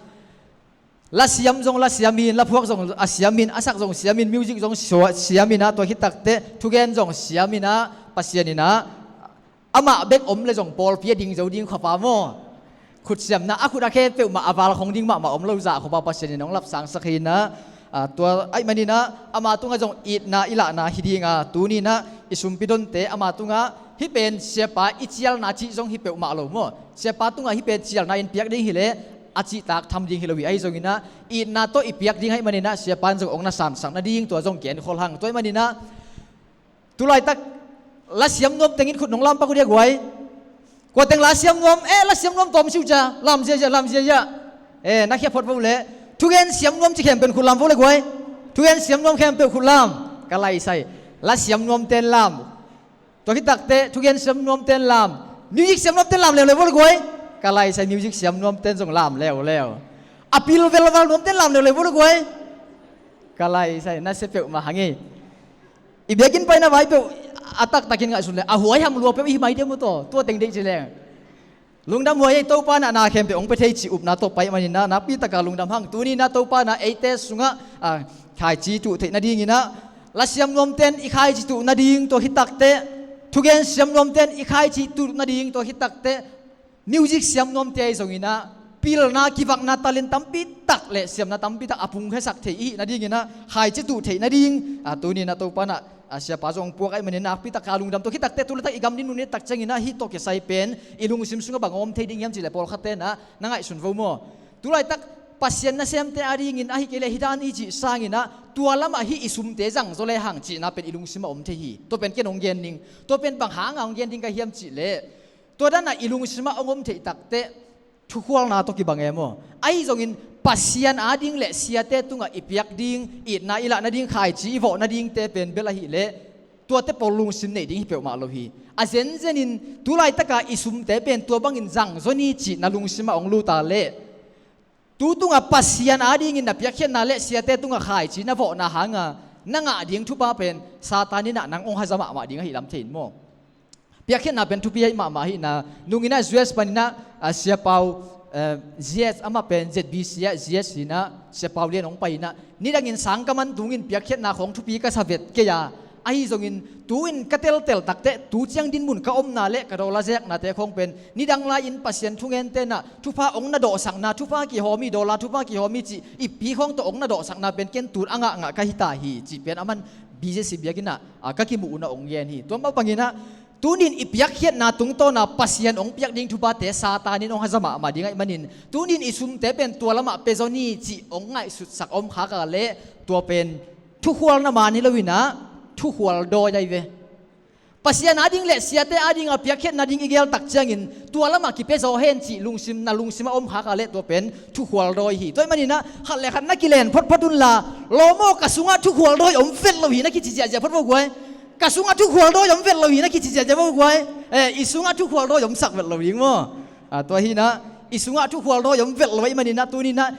la siam zong la siam in, la phuak zong a siam in, a sak zong siam in, music zong sua-, siam in a, tua khit takteh thugen zong siam in a, Pasian in a, amah bek om le zong pawlpi a ding zo ding khuapa maw? Khutsiamna a khut a khe peuhmah a valkhong ding mahmah om lo zah khuapa Pasian in hong lapsangsak hi in a, a, tua ahih manin a, ama tungah zong itna i lahna hi ding a, tuni in a i sumpi donte ama tungah hih pen siapa i cialna cih zong hi peuhmah lo maw? Siapa tungah hih pen cialna in piak ding hi leh a cihtak tham ding hi lo hi, ahi zongin a itna tawh i piak ding ahih manin a siapa in zong hong na sansak nading tua zong genkhol hang. Tua ahih manin a tu laitak la siam nuam teng in khut nong lam pak uh dia guai. Kua teng la siam nuam, eh, la siam nuam tawm siu cia, lam ziazia, lam ziazia. Eh, na khia phot vo le. Thugen siam nuam ci khempeuh khut lam vo le guai. Thugen siam nuam khempeuh khut lam. Ka laisai. La siam nuam ten lam. Tua khit takteh thugen siam nuam ten lam. Music siam nuam ten lam leuleu vo le guai. Ka laisai, music siam nuam ten zong lam leuleu. A pil velval nuam ten lam leuleu vo le guai. Ka laisai, na sia peuhmah hang ei. I biakinn paina vai peuh a taktakin ngaihsun le a huaiham lua peuh i hi mai diam uh taw, tua teng deih ci leng. Lungdam huai ei, Topa in a na khempeuh hong pia thei cih upna tawh pai manin a, nakpi taka lungdam hang. Tuni in a Topa in a eite sungah, a, khaici tuh theih nadingin a, la siam nuamten i khaici tuh nading tua khit takteh, thugen siam nuamten i khaici tuh nading tua khit takteh, music siam nuamte ahi zongin a, pilna, kivakna, talent tampi tak le siamna tampi tak a pungkhiasak thei i hih nadingin a, khaici tuh theih nading, a, tuni in a Topa in a, a, siapa zong puak ahih manin nakpi taka lungdam. Tua khit takteh tu laitak i gam dinmun i et tak ciangin a, hih tawh kisai pen i lungsim sungah bang om thei ding hiam cih leh pawlkhatte in a, na ngaihsun vo maw? Tu laitak Pasian nasemte adingin ahi kei leh hih dan i cih sanginah tua lamah hih i sumte zangzaw lehang cihna pen i lungsimah om thei hi. Tua pen ken hong gen ding, tua pen bang hanga hong gen ding ka hiam cihleh, tua danah i lungsimah hong om theih takteh thukhualna tawh kibang e maw? Ahi zongin Pasian ading le siate tungah i piak ding, itna i lah nading, khaici i vawh nadingte pen bel ahileh tuate pawl lungsim nei ding hi peuhmah lo hi. A zenzenin tu laitaka i sumte pen tua bangin zangzaw ni cihna lungsimah hong luta leh tu tungah Pasian adingin na piakkhiatna le siate tungah khaici na vawhna hanga na ngah ding thupha pen Satan inah nang hong haza mahmah ding ahi lam thei in maw? Piakkhiatna pen thupi ahi mahmah hi inah, nunginah U S paninah, ah, Sia Pau, eh, Z S, amah pen Z B C ah Z S hi inah, Sia Pau Lian hong pai inah, nidangin sang ka man tungin piakkhiatna khawng thupi ka sa vet kei a, ahi zongin tu-in ka teltel takteh tu ciang dinmun ka omna le ka dawla zeknate khawng pen nidang lai-in Pasian thungente inah thupha hong na dawhsakna, thupha kihawmi, dawla thupha kihawmi cih ippi khawng tawh hong na dawhsakna pen ken tun a ngahngah ka hita hi cih pen aman B C C biakinn ah, ah, ka kimuh unah hong gen hi. Tua mah banginah tunin i piakkhiatna tungtawna Pasian hong piak ding thuphate Satan in hong haza mahmah ding ahih manin tunin i sumte pen tua lamah pia zaw ni cih hong ngaihsutsak a om khak a leh tua pen thukhualna man hi lo inah thukhual dawi ahi ve. Pasian ading le siate adinga piakkhiatna ding i gel tak ciangin tua lamah kipia zaw hen cih lungsim, na lungsimah om khak a leh tua pen thukhual dawi hi. Tua ahih maninah khat le khat na kilen photphot unla, lawm aw, ka sungah thukhual dawi om vet lo hi na kici ziahziah phot vo guai. Ka sungah thukhual dawi om vet lo hi na kici ziahziah vo guai. Eh, i sungah thukhual dawi om sak vet lo ding maw? Ah, tua hinah i sungah thukhual dawi om vet lo ahih maninah tuninah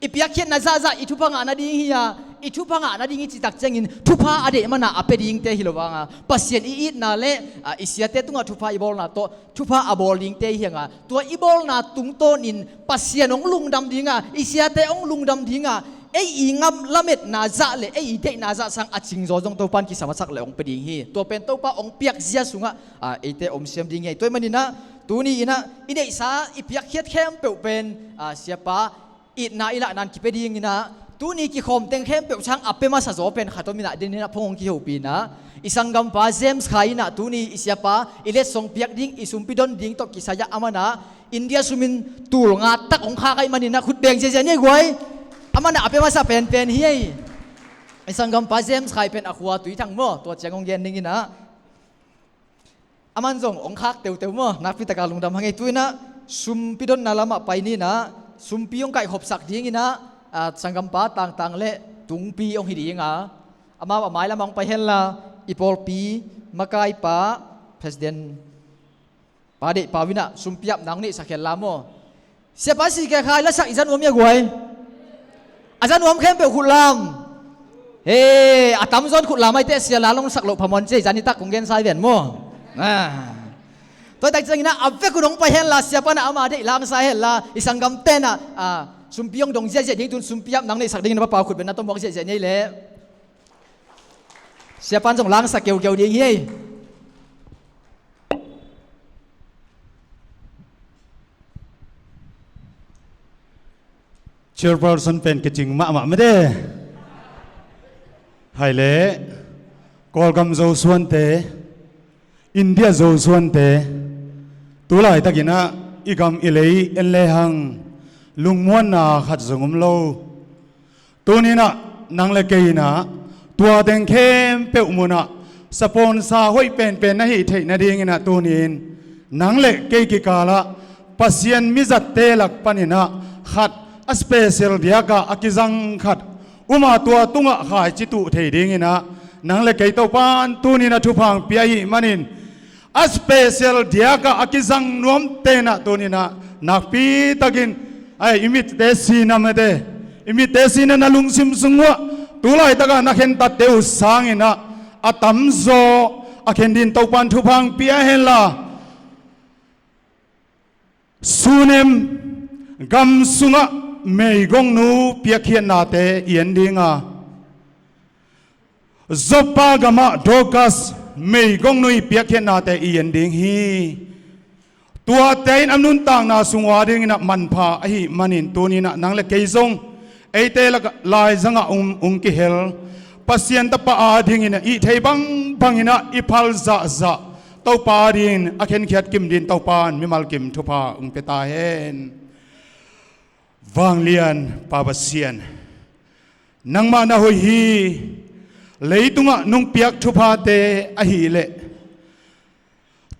i piakkhiatna zahzah i thupha ngah nading hi a, i thupha ngah nading i citak ciangin thupha a deih mana a pia dingte hi lo vanga Pasian i itna le, ah, i siate tungah thupha i bawlna tawh thupha a bawl dingte hi hanga tua i bawlna tungtawnin Pasian hong lungdam dinga, i siate hong lungdam dinga ei i ngam lametna zah le ei i deihna zah sang a cingzaw zong Topan kisam a sak le hong pia ding hi. Tua pen Topa hong piak zia sungah, ah, eite om siam ding hi. Tua ahih maninah tuni inah i neihsa i piakkhiat khempeuh pen, ah, siapa itna i lahnan kipia dinginah tuni kikhawm teng khempeuh sang a pia masa zaw pen khat om inah deninah phone hong kihopih inah i sanggampa James Khai inah tuni i siapa i letsong piak ding, i sumpi don ding tawh kisai-ah amanah India sumin tul nga tak hong khak ahih maninah khut beng ziahziah ni guai. Amanah a pia masa penpen hi ei. I sanggampa James Khai pen a khua Tuithang maw, tua ciang hong gen dinginah aman zong hong khak teuteu maw, nakpi taka lungdam hang ei. Tu inah sumpi donna lamah pai ninah sumpi hong kaihkhopsak dinginah, ah, sanggampa Tangtang le Tungpi hong hi dinga, amau a mai lamah hong pai henla i pawlpi makaipa President Pa Deih Pau inah sumpi apna hong neihsak henla maw? Siapa C K Khai lasak i za nuam hia guai? A za nuam khempeuh khut lam. He, a tamzaw in khut lam ahih teh sia la long sak loh phamawh ci ei, za nitak kong gensa hi ven maw? Ah. Tua tak cianginah a vekun hong pai henla siapa inah ama deih langsa henla i sanggamte inah, ah, sumpi hong dong ziahziah ding, tun sumpi apna hong neihsak dingin a papa khut beng na tawh muak ziahziah ni ei leh. Siapa in zong langsak keukeu ding hi ei. Chairperson pen kicing mahmah mede. Hai le Kawlgam Zosuante, India Zosuante, tu laitakinah i gam i lei en lehang lungmuanna khat zong om lo. Tuninah nang le kei inah tua teng khempeuh munah sapawnsa hoih penpen na hih theih nadinginah tunin nang le kei kikalah Pasian mizatte lak paninah khat a special diakah a kizang khat uma, tua tungah khaici tuh thei dinginah nang le kei Topan tuninah thupha hong pia ahih manin a special diakah a kizang nuamte inah tuninah nakpitakin, ai, i mitte sina mete, i mitte sina na lungsim sungah tu laitakah na khentatte uh sanginah a tamzaw a khen din Topan thupha hong pia henla. Sunem gam sungah meigongnu piakkhiatnate i en dinga, Joppa gamah Dorcas meigongnu i piakkhiatnate i en ding hi. Tuate in a nuntakna sungah dinginah manpha ahih manin tuninah nang le kei zong eite lak laizangah ung, ung kihel Pasian tapa adingin a ihthei bangbanginah i phal zahzah Topa adingin a khenkhiat kim din Topa in mimal kim thupha ung pia ta hen. Vanglian Pa Pasian, nangmah na hoih hi. Leitungah nong piak thuphate ahih leh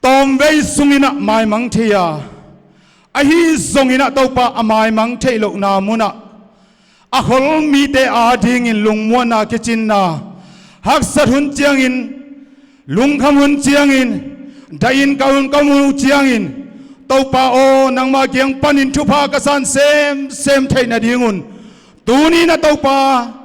tawmvei sunginah maimang thei a, ahi zonginah Topa a maimang theih lohna munah a khol mite adingin lungmuanna kicinna, haksat hun ciangin, lungkham hun ciangin, dahin ka hun ka mu ciangin, Topa aw, nangmah kiang panin thupha ka san semsem theih nadingun, tuni-in a Topa,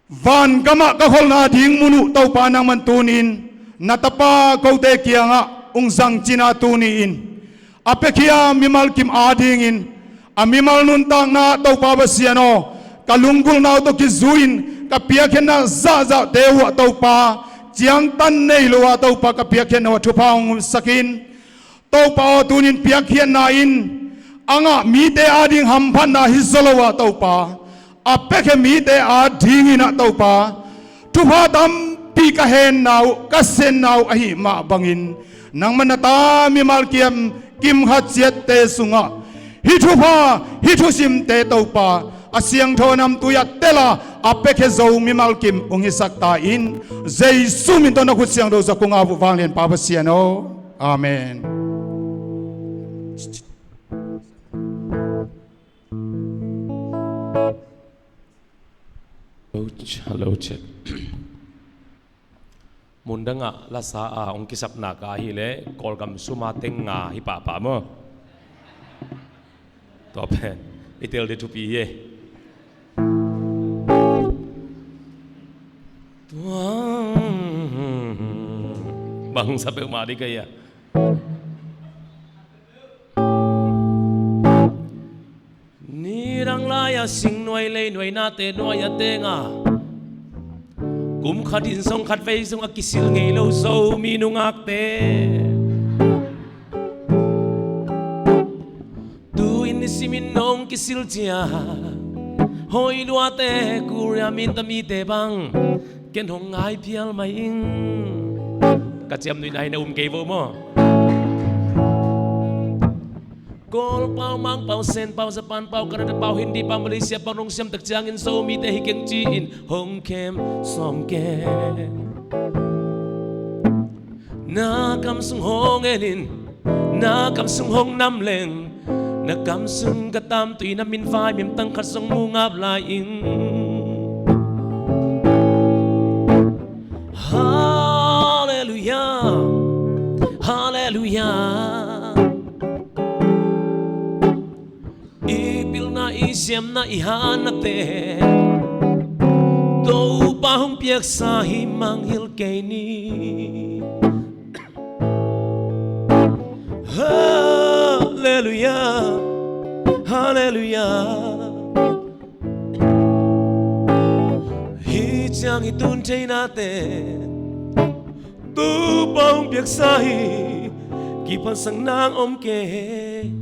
vangamah ka kholna ding mun uh Topa nangman tuni-in na tapa kote kiangah ung zang cina tuni-in a piakhia mimal kim adingin a mimal nuntakna Topa Pasian aw, ka lunggulhna uh tawh kizui-in ka piakkhiatna zahzahte uh ah Topa, ciangtan nei lo ah Topa ka piakkhiatna uh ah thupha hong sak in. Topa aw, tunin piakkhiatna in a ngah mite ading hamphatna hi zaw lo ah Topa, a piakhia mite adingin ah Topa, thupha tampi ka henna uh, ka senna uh ahih mah bangin, nangman na ta mimal kim, kim khat ciatte sungah hih thupha, hih thusimte Topa, a siangtho namtui ah tel a, a piakhia zo mimal kim ung hisak ta in. Jesu min tawh na khut siangtho zah kong ap uh, Vanglian Pa Pasian aw. Amen. Hello, check. Mundangah lasa a hong kisapna ka ahih leh Kawlgam suma teng nga hi pahpah maw? Tua pen i tel ding thupi hi. Tua bangsa peuhmah ding ka hi a. Nidang lai-a singnuai leinuai nate nuai-a teng a, kum khat in zong khatvei zong a kisil ngei lo Zomi nungakte, tu-in nisimin nong kisil ciang, hoi luate kuriam in tamite bang ken hong ngai phial mai ing. Ka ciamnuihna hi na um kei vo maw? Kawl pau, Mang pau, Sen pau, Japan pau, Canada pau, Hindi pau, Malaysia pau nong siam tak ciangin Zomite hi keng ci-in hong kem sawm keng. Na kam sung hong en in, na kam sung hong nam leng, na kam sung ka tamtui na min vaimim tang khat zong mu ngap lai ing. Halleluia, halleluia. I pilna, i siamna, i hatnate Topa hong piaksa hi, mangngilh kei ni. Halleluia, halleluia. Hih ciang i tun theihnate Topa hong piaksa hi, kiphatsakna om kei.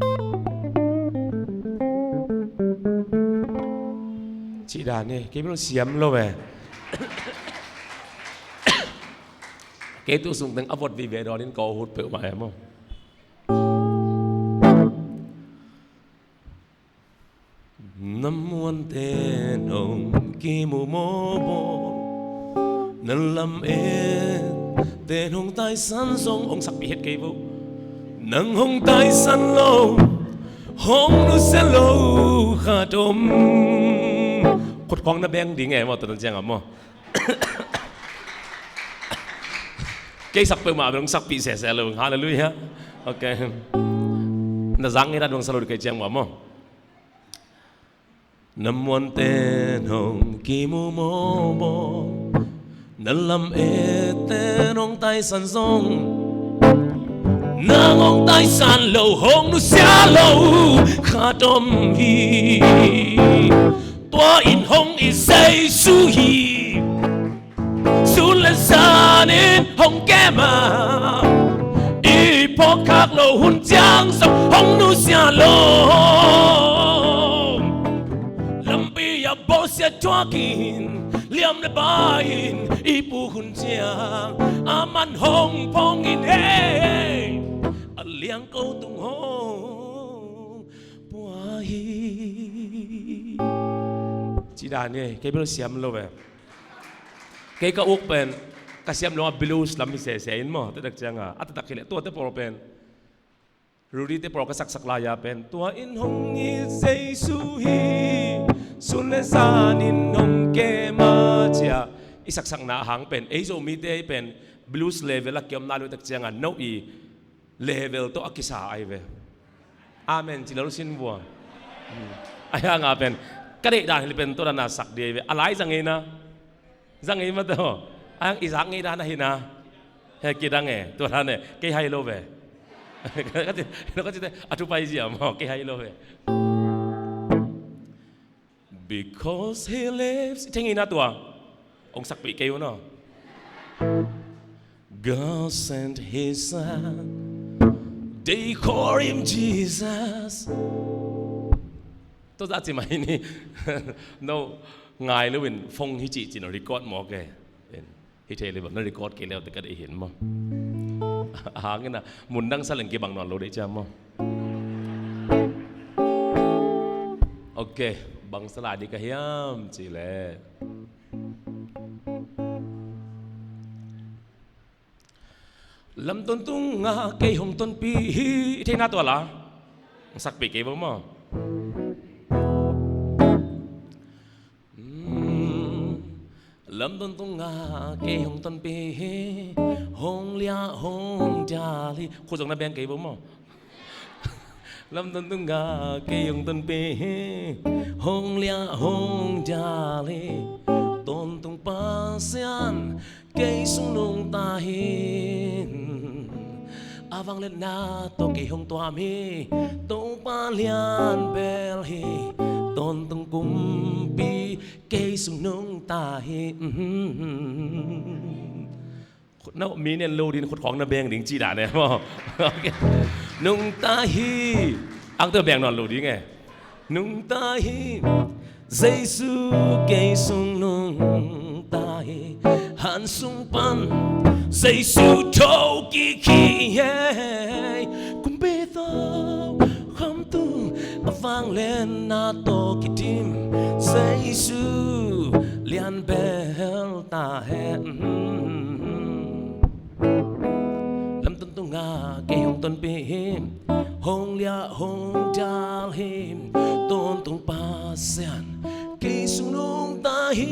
Cih dan hi, kei bel siam lo e. Kei tu sung teng a vot vive dawn in ka aw hut peuhmah e maw? Na muante nong kimu mawbaw, na lam-ette nong taisan zong, hong sakpih het kei vo. Nang hong taisan lo, hong nusia lo khat om. Khut khawng na beng ding e maw, tua tan ciang a maw? Kei sak peuhmah bel hong sakpih sese lo. Halleluia. Ok. Na zang ngiat a dong sa lo dih kei ciang maw maw? Na muante nong kimu mawbaw, na lam-ette nong taisan zong, nang hong taisan lo, hong nusia lo khat om hi. Tua in hong it Jesu hi. Sun le zan in hong kem a, i phawk khak loh hun ciang zong hong nusia lo. Lampi ah bawlsia thuak in, liam le bai in i puk hun ciang, aman hong phong in, hei, a liangko tung hong pua hi. Ci dan hi, kei bel siam lo ve. Kei ka uk pen ka siam lo a blues lam hi sese in maw, tua tak cianga a taktak hi leh tuate pawl pen, Rudy te pawl ka saksak lai-a pen, tua in hong it Jesu hi, sun le zan in hong kem a, ci-a i saksakna a hang pen, ei Zomite ei pen blues level a kiom nai lo tak cianga no i level tawh a kisa ai ve. Amen ci lo sin vua. Ai hanga pen ka deih dan hi pen tua dan a sak ding ai ve. A lai zang ei na. Zang ei mataw. Ai hang i zak ngei dan ahi na. He kidang e. Tua dan e. Kei hai lo ve. Ka ci, ka ci te a thu pai zia maw. Kei hai lo ve. Because he lives. I thei ngei na tua. Hong sakpih kei un aw. God sent his son. They call him Jesus. Tua zah ci mai ni. No, ngai lo in phone hi cih cin record mawk e. Hi thei le bang na record kei leu te ka deih hin maw. A hangin a mundang sa leng kibang nawn lo deih ciam maw. Ok, bang sa lai ding ka hiam cih leh, lamton tungah kei hong tonpih hi. I theihna tua la. Sakpih kei bo maw. Mm. Lamton tungah kei hong tonpih hi. Hong liah hong dial hi. Khut zong na beng kei bo maw. Lamton tungah kei hong tonpih hi. Hong liah hong dial hi. Tawntung Pasian kei sung nungta hi. A vangliatna tawh kei hong tuam hi. Topa lian bel hi. Tawntung kumpi kei sung nungta hi. No, mi nen lo din khut khawng na beng ding ci dan e maw. Ok. Nungta hi. Ang tawh beng nawn lo ding e. Nungta hi. Jesu kei sung nungta hi. Han sung pan Jesu tho kik hi. Kumpi tawh kham tung a vangliatna tawh kidim. Jesu lian bel ta hen. Lamton tungah kei hong tonpih hi. Hong liah hong dial hi. Tawntung Pasian kei sung nungta hi.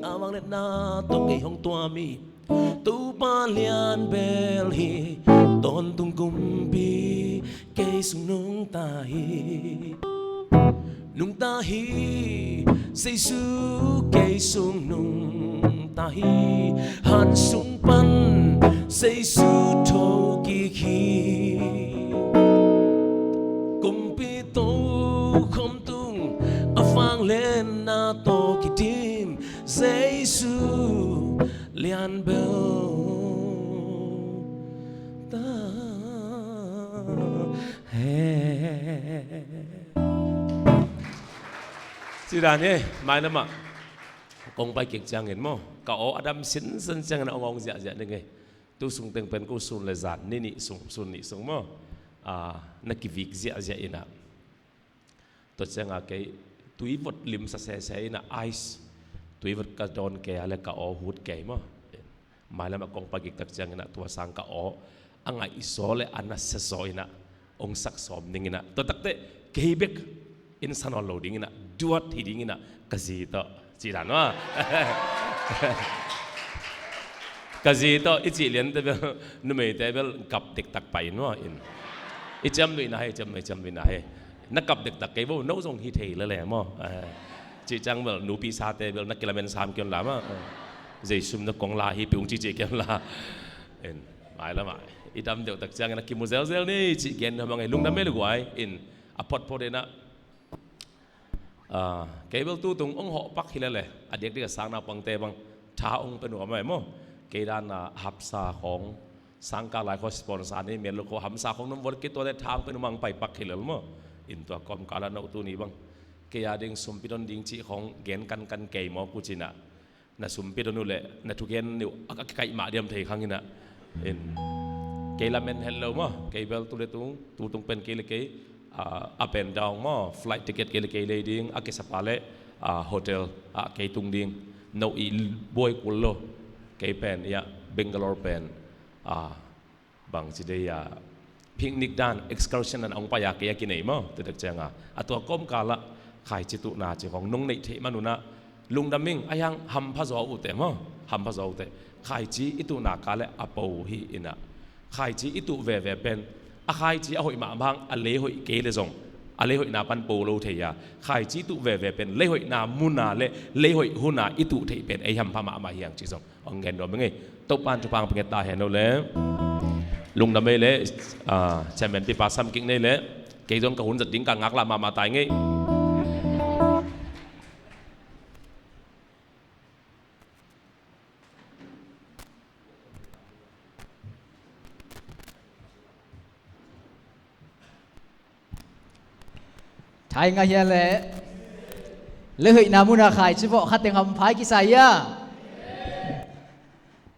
A vangliatna tawh kei hong tuam hi. Topa lian bel hi. Tawntung kumpi kei sung nungta hi. Nungta hi. Jesu kei sung nungta hi. Han sung pan Jesu tho kik hi. Kumpi tawh kham tung a vangliatna tawh kidim. Jesu lian bel ta hen. Ci dan hi, mailam ah kong pai kik ciangin maw, ka aw a dam sinsen ciangin a hong awng ziahziah ning e. Tu sung teng pen ko sun le zan ni nih sung, sun nih sung maw, na kivik ziahziah in ah. Tua ciangah kei tuivot limsa sese in ah, ice tuivot ka dawn kei a le ka aw hut kei maw. Mailam ah kong pai kik tak ciangin ah tua sang ka aw a ngaihzaw le a nasia zaw in ah hong sak sawm ning in ah, tua takteh kei bek in sa nawn lo ding in ah, duat hi ding in ah ka zi tawh ci dan maw. Ka zi tawh i cih liante bel, numeite bel kap dektak pah in maw in. I ciamnuihna hi, i ciamnuih, i ciamnuihna hi. Na kap dektak kei bo, no zong hi thei lele maw. Cih ciang bel nupi sate bel na kilamen sam kion la maw. Jesu min tawh kong la hi pih ung cihcih kion la. In, mailam ah i dam deuh tak ciangin a kimu zelzel ni cih gen nuam a ngei, lungdam mei le guai in, a photphot in ah. Kei bel tutung hong hawh pak hi lele, a diakdiak a sang naupangte bang tha hong pia nuam a maw. Kei dan a hapsa khawng, sangkah lai khawng sponsor ni, mel lo khawng hamsa khawng nom vot kituate tha hong pia nuam a hong pai pak hi lel maw. In tua kawmkal ah no tuni bang kei a ding sumpi don ding cih khawng gen kankan kei maw, kucin ah na sumpi don uh leh na thugen uh a kikaih mah diam thei khang in ah. In, kei lamen het lo maw, kei bel tu le tung, tutung pen kei le kei ah, up and down maw, flight ticket kei le kei lei ding, a kisapa le, ah, hotel ah kei tung ding, no i buai kul lo, kei pen ia Bangalore pen, ah, bangci dei a picnic dan excursion an a hong pai a kei a kinei maw, tua dek cianga a tua kawmkal ah khaici tuhna ci khong nong neih theih man un ah lungdam ing. A hiang hampha zaw uh teh maw, hampha zaw uh teh. Khaici i tuhna ka le a po hi in ah, khaici i tuh veve pen a khaici a hoih mahmah hang a lei hoih kei le zong a lei hoihna pan po lo thei a, khaici i tuh veve pen lei hoihna mun a le lei hoih hun a i tuh theih pen ei hampha mahmah hi hang ci zong hong gen nuam ing ei. Topa'n thupha hong pia nget ta hen aw le. Lungdam ei le, ah, chairman pipa Sam Kik nei le, kei zong ka hun zat ding ka ngaklah mahmah ta ing ei. Thai ngah hia le. Lei hoihna mun a khaici vawh kha teng hampha i kisa hia?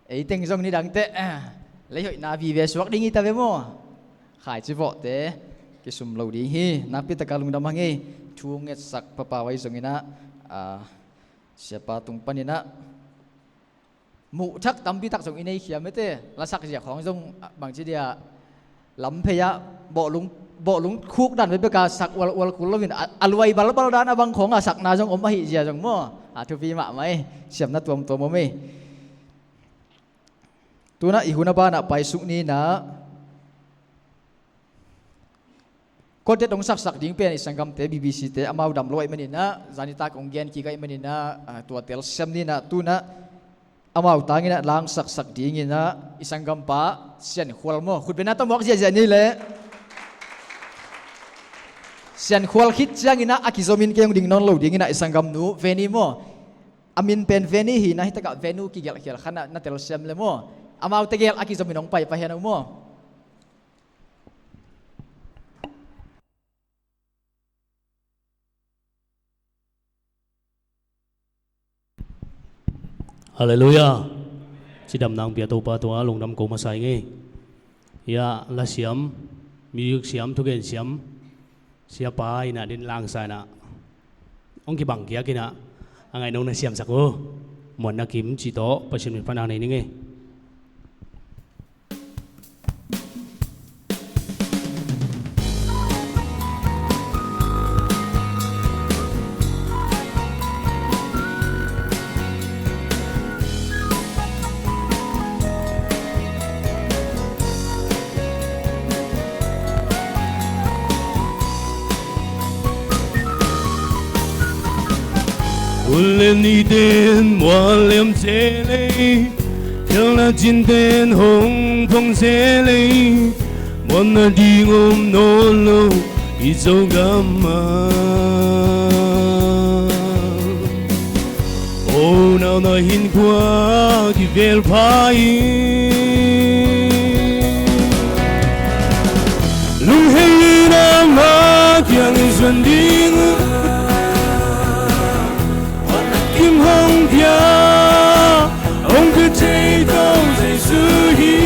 Ei teng zong nidang teh lei hoihna vive suak ding hi ta ve maw? Khaici vawhte kisum lo ding hi. Nakpi takin lungdam hang ei. Thu ngetsak papa vai zong in ah, ah, siapa tung pan in ah muh thak tampi tak zong i nei khiam ei teh, lasak zia khawng zong, ah, bangci dia lam phei ah bawhlung, bawhlung khuk dan bekbek a sak ualual kul lo in a, a luai balbal dan a bang khawng a sakna zong om ahih zia zong maw, a thupi mahmah ei. Siamna tuamtuam om ei. Tu in ah i hun a ban ah paisuk ni in ah quartet hong saksak ding pen i sanggamte B B C te amau dam lo ahih manin ah, zanitak hong gen kik ahih manin ah, ah, tua telsiam ni in ah, tu in ah amau tang in ah la hong saksak ding in ah i sanggampa Sian Khual maw, khut beng a tawh muak ziahziah ni le. Sian Khual khit ciangin ah a kizom in kei hong ding nawn lo ding in ah i sanggamnu Veni maw. A min pen Veni hi in ah, hi takah Venu kigelh khial kha in ah na telsiam le maw. Amau tegel a kizom in hong pai pah hen aw maw. Halleluiah. Cidamna hong pia Topa tungah lungdam ko masa ing ei. Ia, lasiam, music siam, thugen siam, siapa in ah din langsa in ah hong kibang kiak in ah a ngaih nong na siamsak uh. Muanna Kim cih tawh Pasian min pan a nei ning ei. Hun le niten mual liam ce lei, khialhna cinten hong phong ce lei, muanna ding om nawn lo i Zogam ah. Unau na hinkhua kivel pha in, lunghei in ama kiang i zuan ding uh. Kim hong pia, hong pia thei Topa Jesu hi.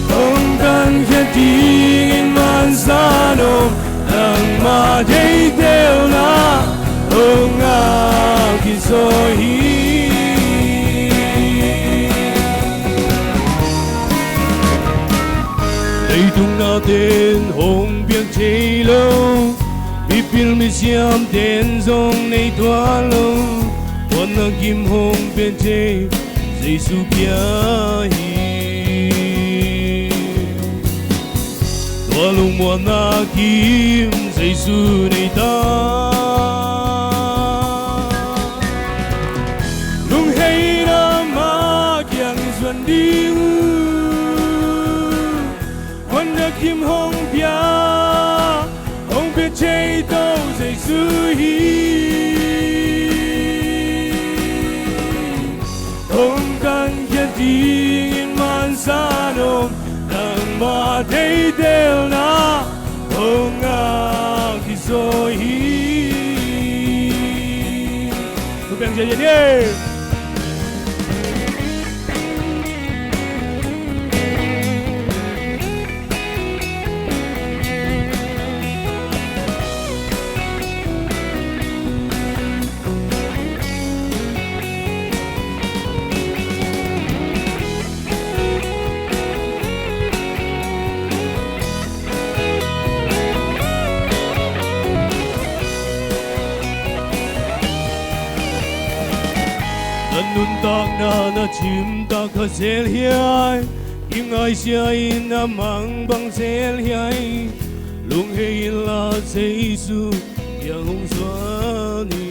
Hong kankhiat dingin mansa nuam, nangmah theihtelna hong ngak hi zaw hi. Leitung nate'n hong piak thei lo, mipil misiamte'n zong nei tuan lo, muanna kim hong pia thei Jesu bia hi. Tua lungmuanna kim Jesu nei ta. Lunghei in ama kiang i zuan ding uh. Muanna kim hong pia, hong pia thei Topa Jesu hi. Hong kankhiat dingin mansa nuam, nangmah theihtelna hong ngak hi zaw hi. Thupha bang ziahziah ni. Cimtak kha zel hiai, i ngaisia in a mang bang zel hiai. Lunghei inla Jesu kiang hong zuan in.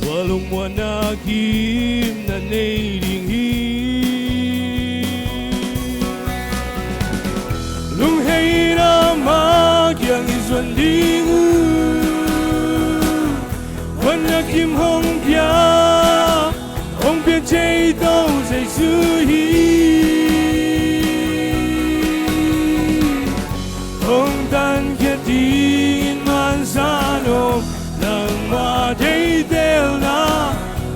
Tua lungmuanna kim na nei ding hi. Lunghei in ama kiang i zuan ding uh. Huan na kim hong pia, hong pia thei to Jesu hi. Hong tankhia dingin mansa nuam, nangma deihtelna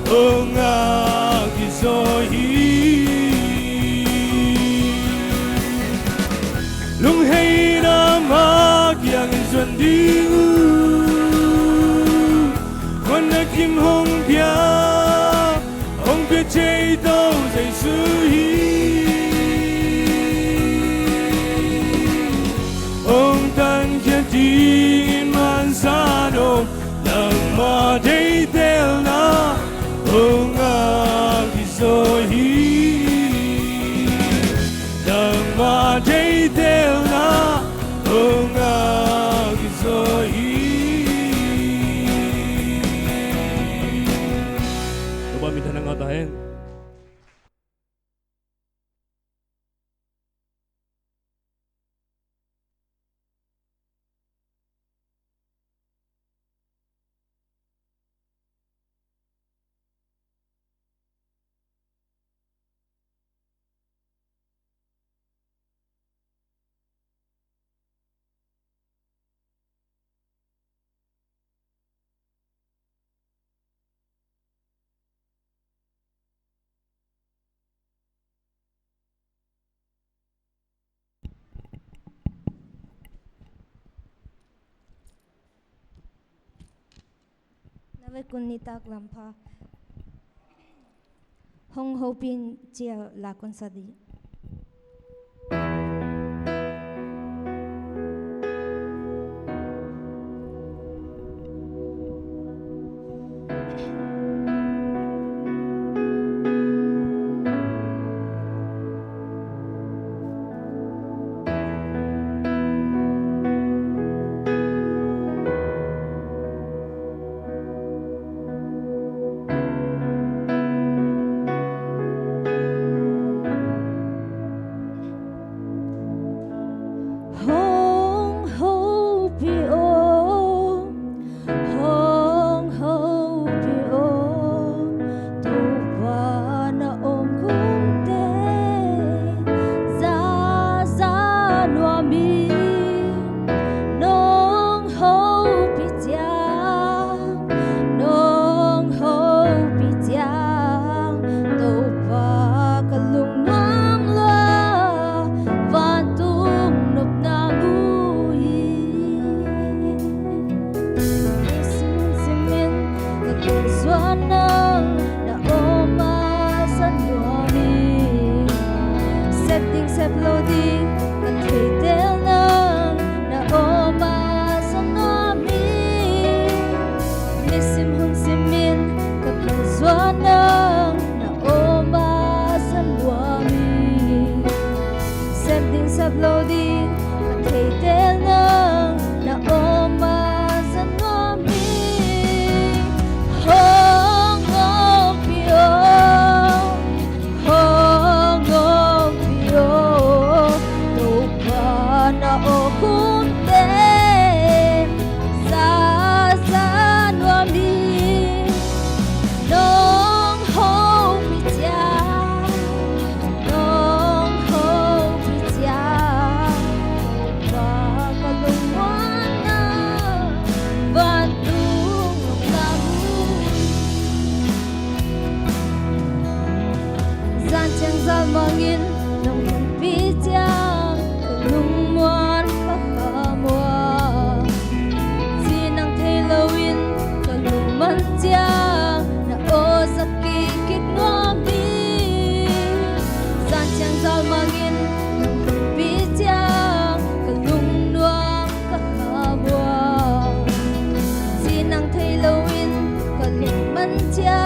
hong ngak hi zaw hi. Lunghei in ama kiang i zuan ding uh. Huan na kim hong pia, hong pia thei to Jesu hi. Hong tankhia dingin mansa nuam, nangma deihtelna hong ngak hi zaw hi. Nangma deihtelna hong ngak hi zaw hi. Topa minthanna ngah ta hen. Na vekun nitak lam pha. Hong hopih in ci-a la kong sa ding. Hong hopih aw, hong hopih aw, Topa na om khunte, za za nuam ing. Nong hopih ciang, nong hopih ciang, Topa ka lungnuam lua, vantung nopna mu hi. Nisim nisim in ka lungzuan nang na om a za nuam hi. Sep ding sep lo ding ka theitel nang na om a za nuam hi. Nisim hong sim in ka lungzuan nang na om a za nuam hi. Sep ding sep lo ding ka theitel nang na om a za nuam hi. Hong hopih aw, hong hopih aw, Topa na om khunte, za za nuam ing. Nong hopih ciang, nong hopih ciang, Topa ka lungnuam lua, vantung nopna mu hi. Zan ciang zalmang in nong hopih ciang, ka lungmuan ka kham uh. Ci nang thei loin ka lungman ciang, na aw za kik kik nuam hi. Zan ciang zalmang in nong hopih ciang, ka lungnuam ka kham uh. Ci nang thei loin ka lungman ciang,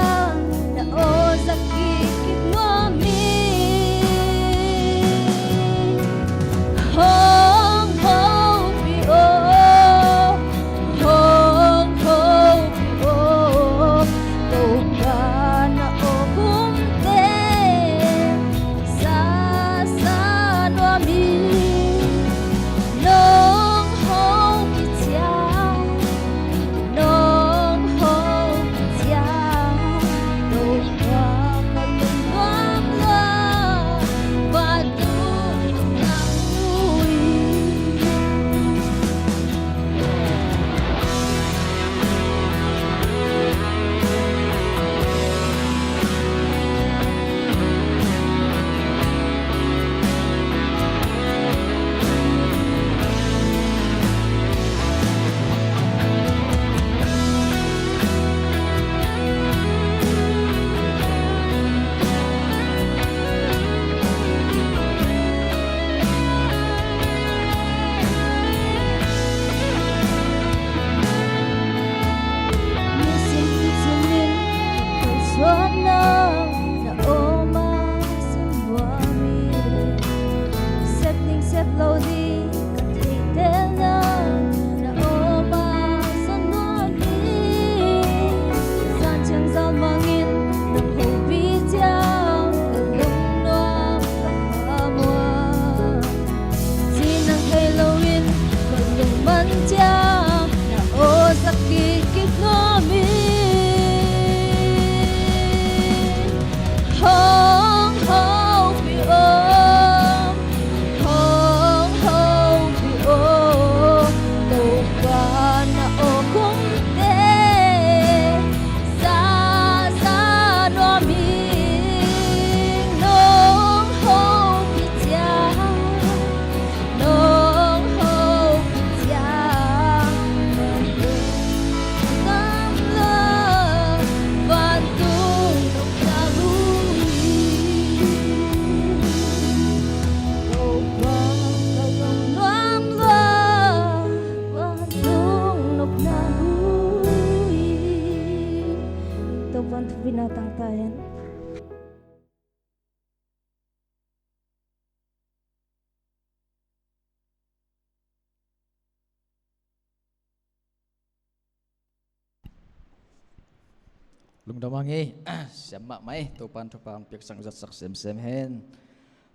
Lungdam hang ei. Siam mahmah ei. Topan thupha hong piaksak zatsak semsem hen.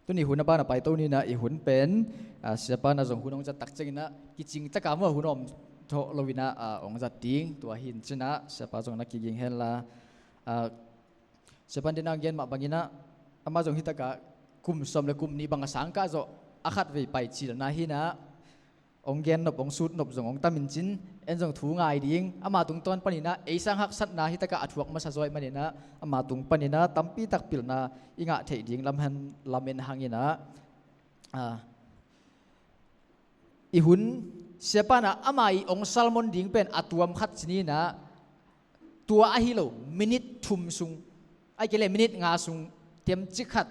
Tuni hun a ban a paito ni in ah, i hun pen, ah, siapa in ah zong hun hong zat tak ciangin ah kicing tak a maw, hun om thawh lo in ah, ah, hong zat ding. Tua hi in cin ah siapa zong na kiging hen la. Ah, siapa in den a gen mah bangin ah, amah zong hi tak a kum sawm le kum nih bang a sang kah zawh a khatvei pai cilna hi in ah, hong gen nop, hong sut nop zong hong tam in cin, en zong thu ngai ding. Ama tungtawn panin ah ei sang haksatna hi tak a a thuak masa zaw ahih manin ah, ama tung panin ah tampi tak pilna i ngah theih ding lam hen, lamen hang in ah, ah, i hun, siapa in ah ama i hong sermon ding pen a tuam khat ci ni in ah, tua ahi lo, minit thum sung, ahih kei leh minit nga sung, temcik khat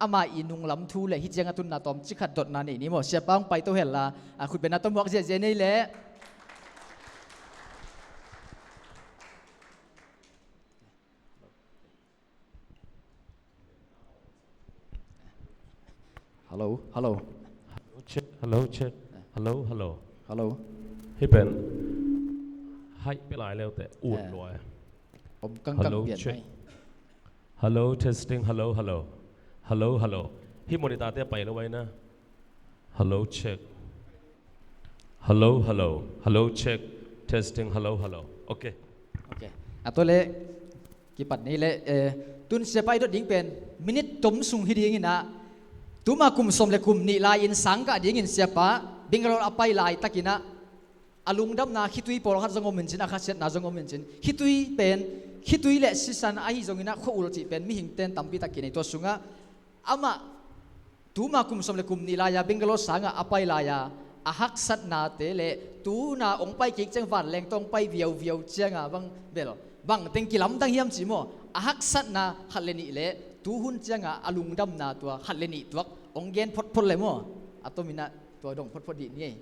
ama i nunglam thu le hih ciang a tunna tawmcik khat dotna nei ni maw. Siapa hong paito hen la, a, khut bengna tawh muak ziahziah nei leh. Hello, hello. Hello, check. Hello, check. Hello, hello. Hello. Hih pen. Hai, pe lai leu te. Ut lua. Om kang kang pian mai. Hello, testing. Hello, hello. Hello, hello. Hih monitor te pai lo vai na. Hello, check. Hello, hello. Hello, check. Testing. Hello, hello. Okay. Okay. A tua leh kipat ni leh, eh, tun siapa i dot ding pen minit tom sung hi ding in ah, tuma kum sawm le kum nih lai-in sang kah dingin siapa Bangalore a pai laitakin ah, a lungdamna khitui pawlkhat zong om in cin, a khasiatna zong om in cin. Khitui pen, khitui le sisan ahi zongin ah khua-ul cih pen mihingte'n tampi tak kinei, tua sungah amah tuma kum sawm le kum nih lai-a Bangalore sangah a pai lai-a a haksatnate le tuna hong pai kik ciang vanleng tawh hong pai viauviau cianga bang bel bang teng kilamdang hiam ci maw? A haksatna khat le nih le tuhun cianga a lungdamna tua khat le nih tuak hong gen photphot le maw? A tomin ah tua dong photphot dih ni ei.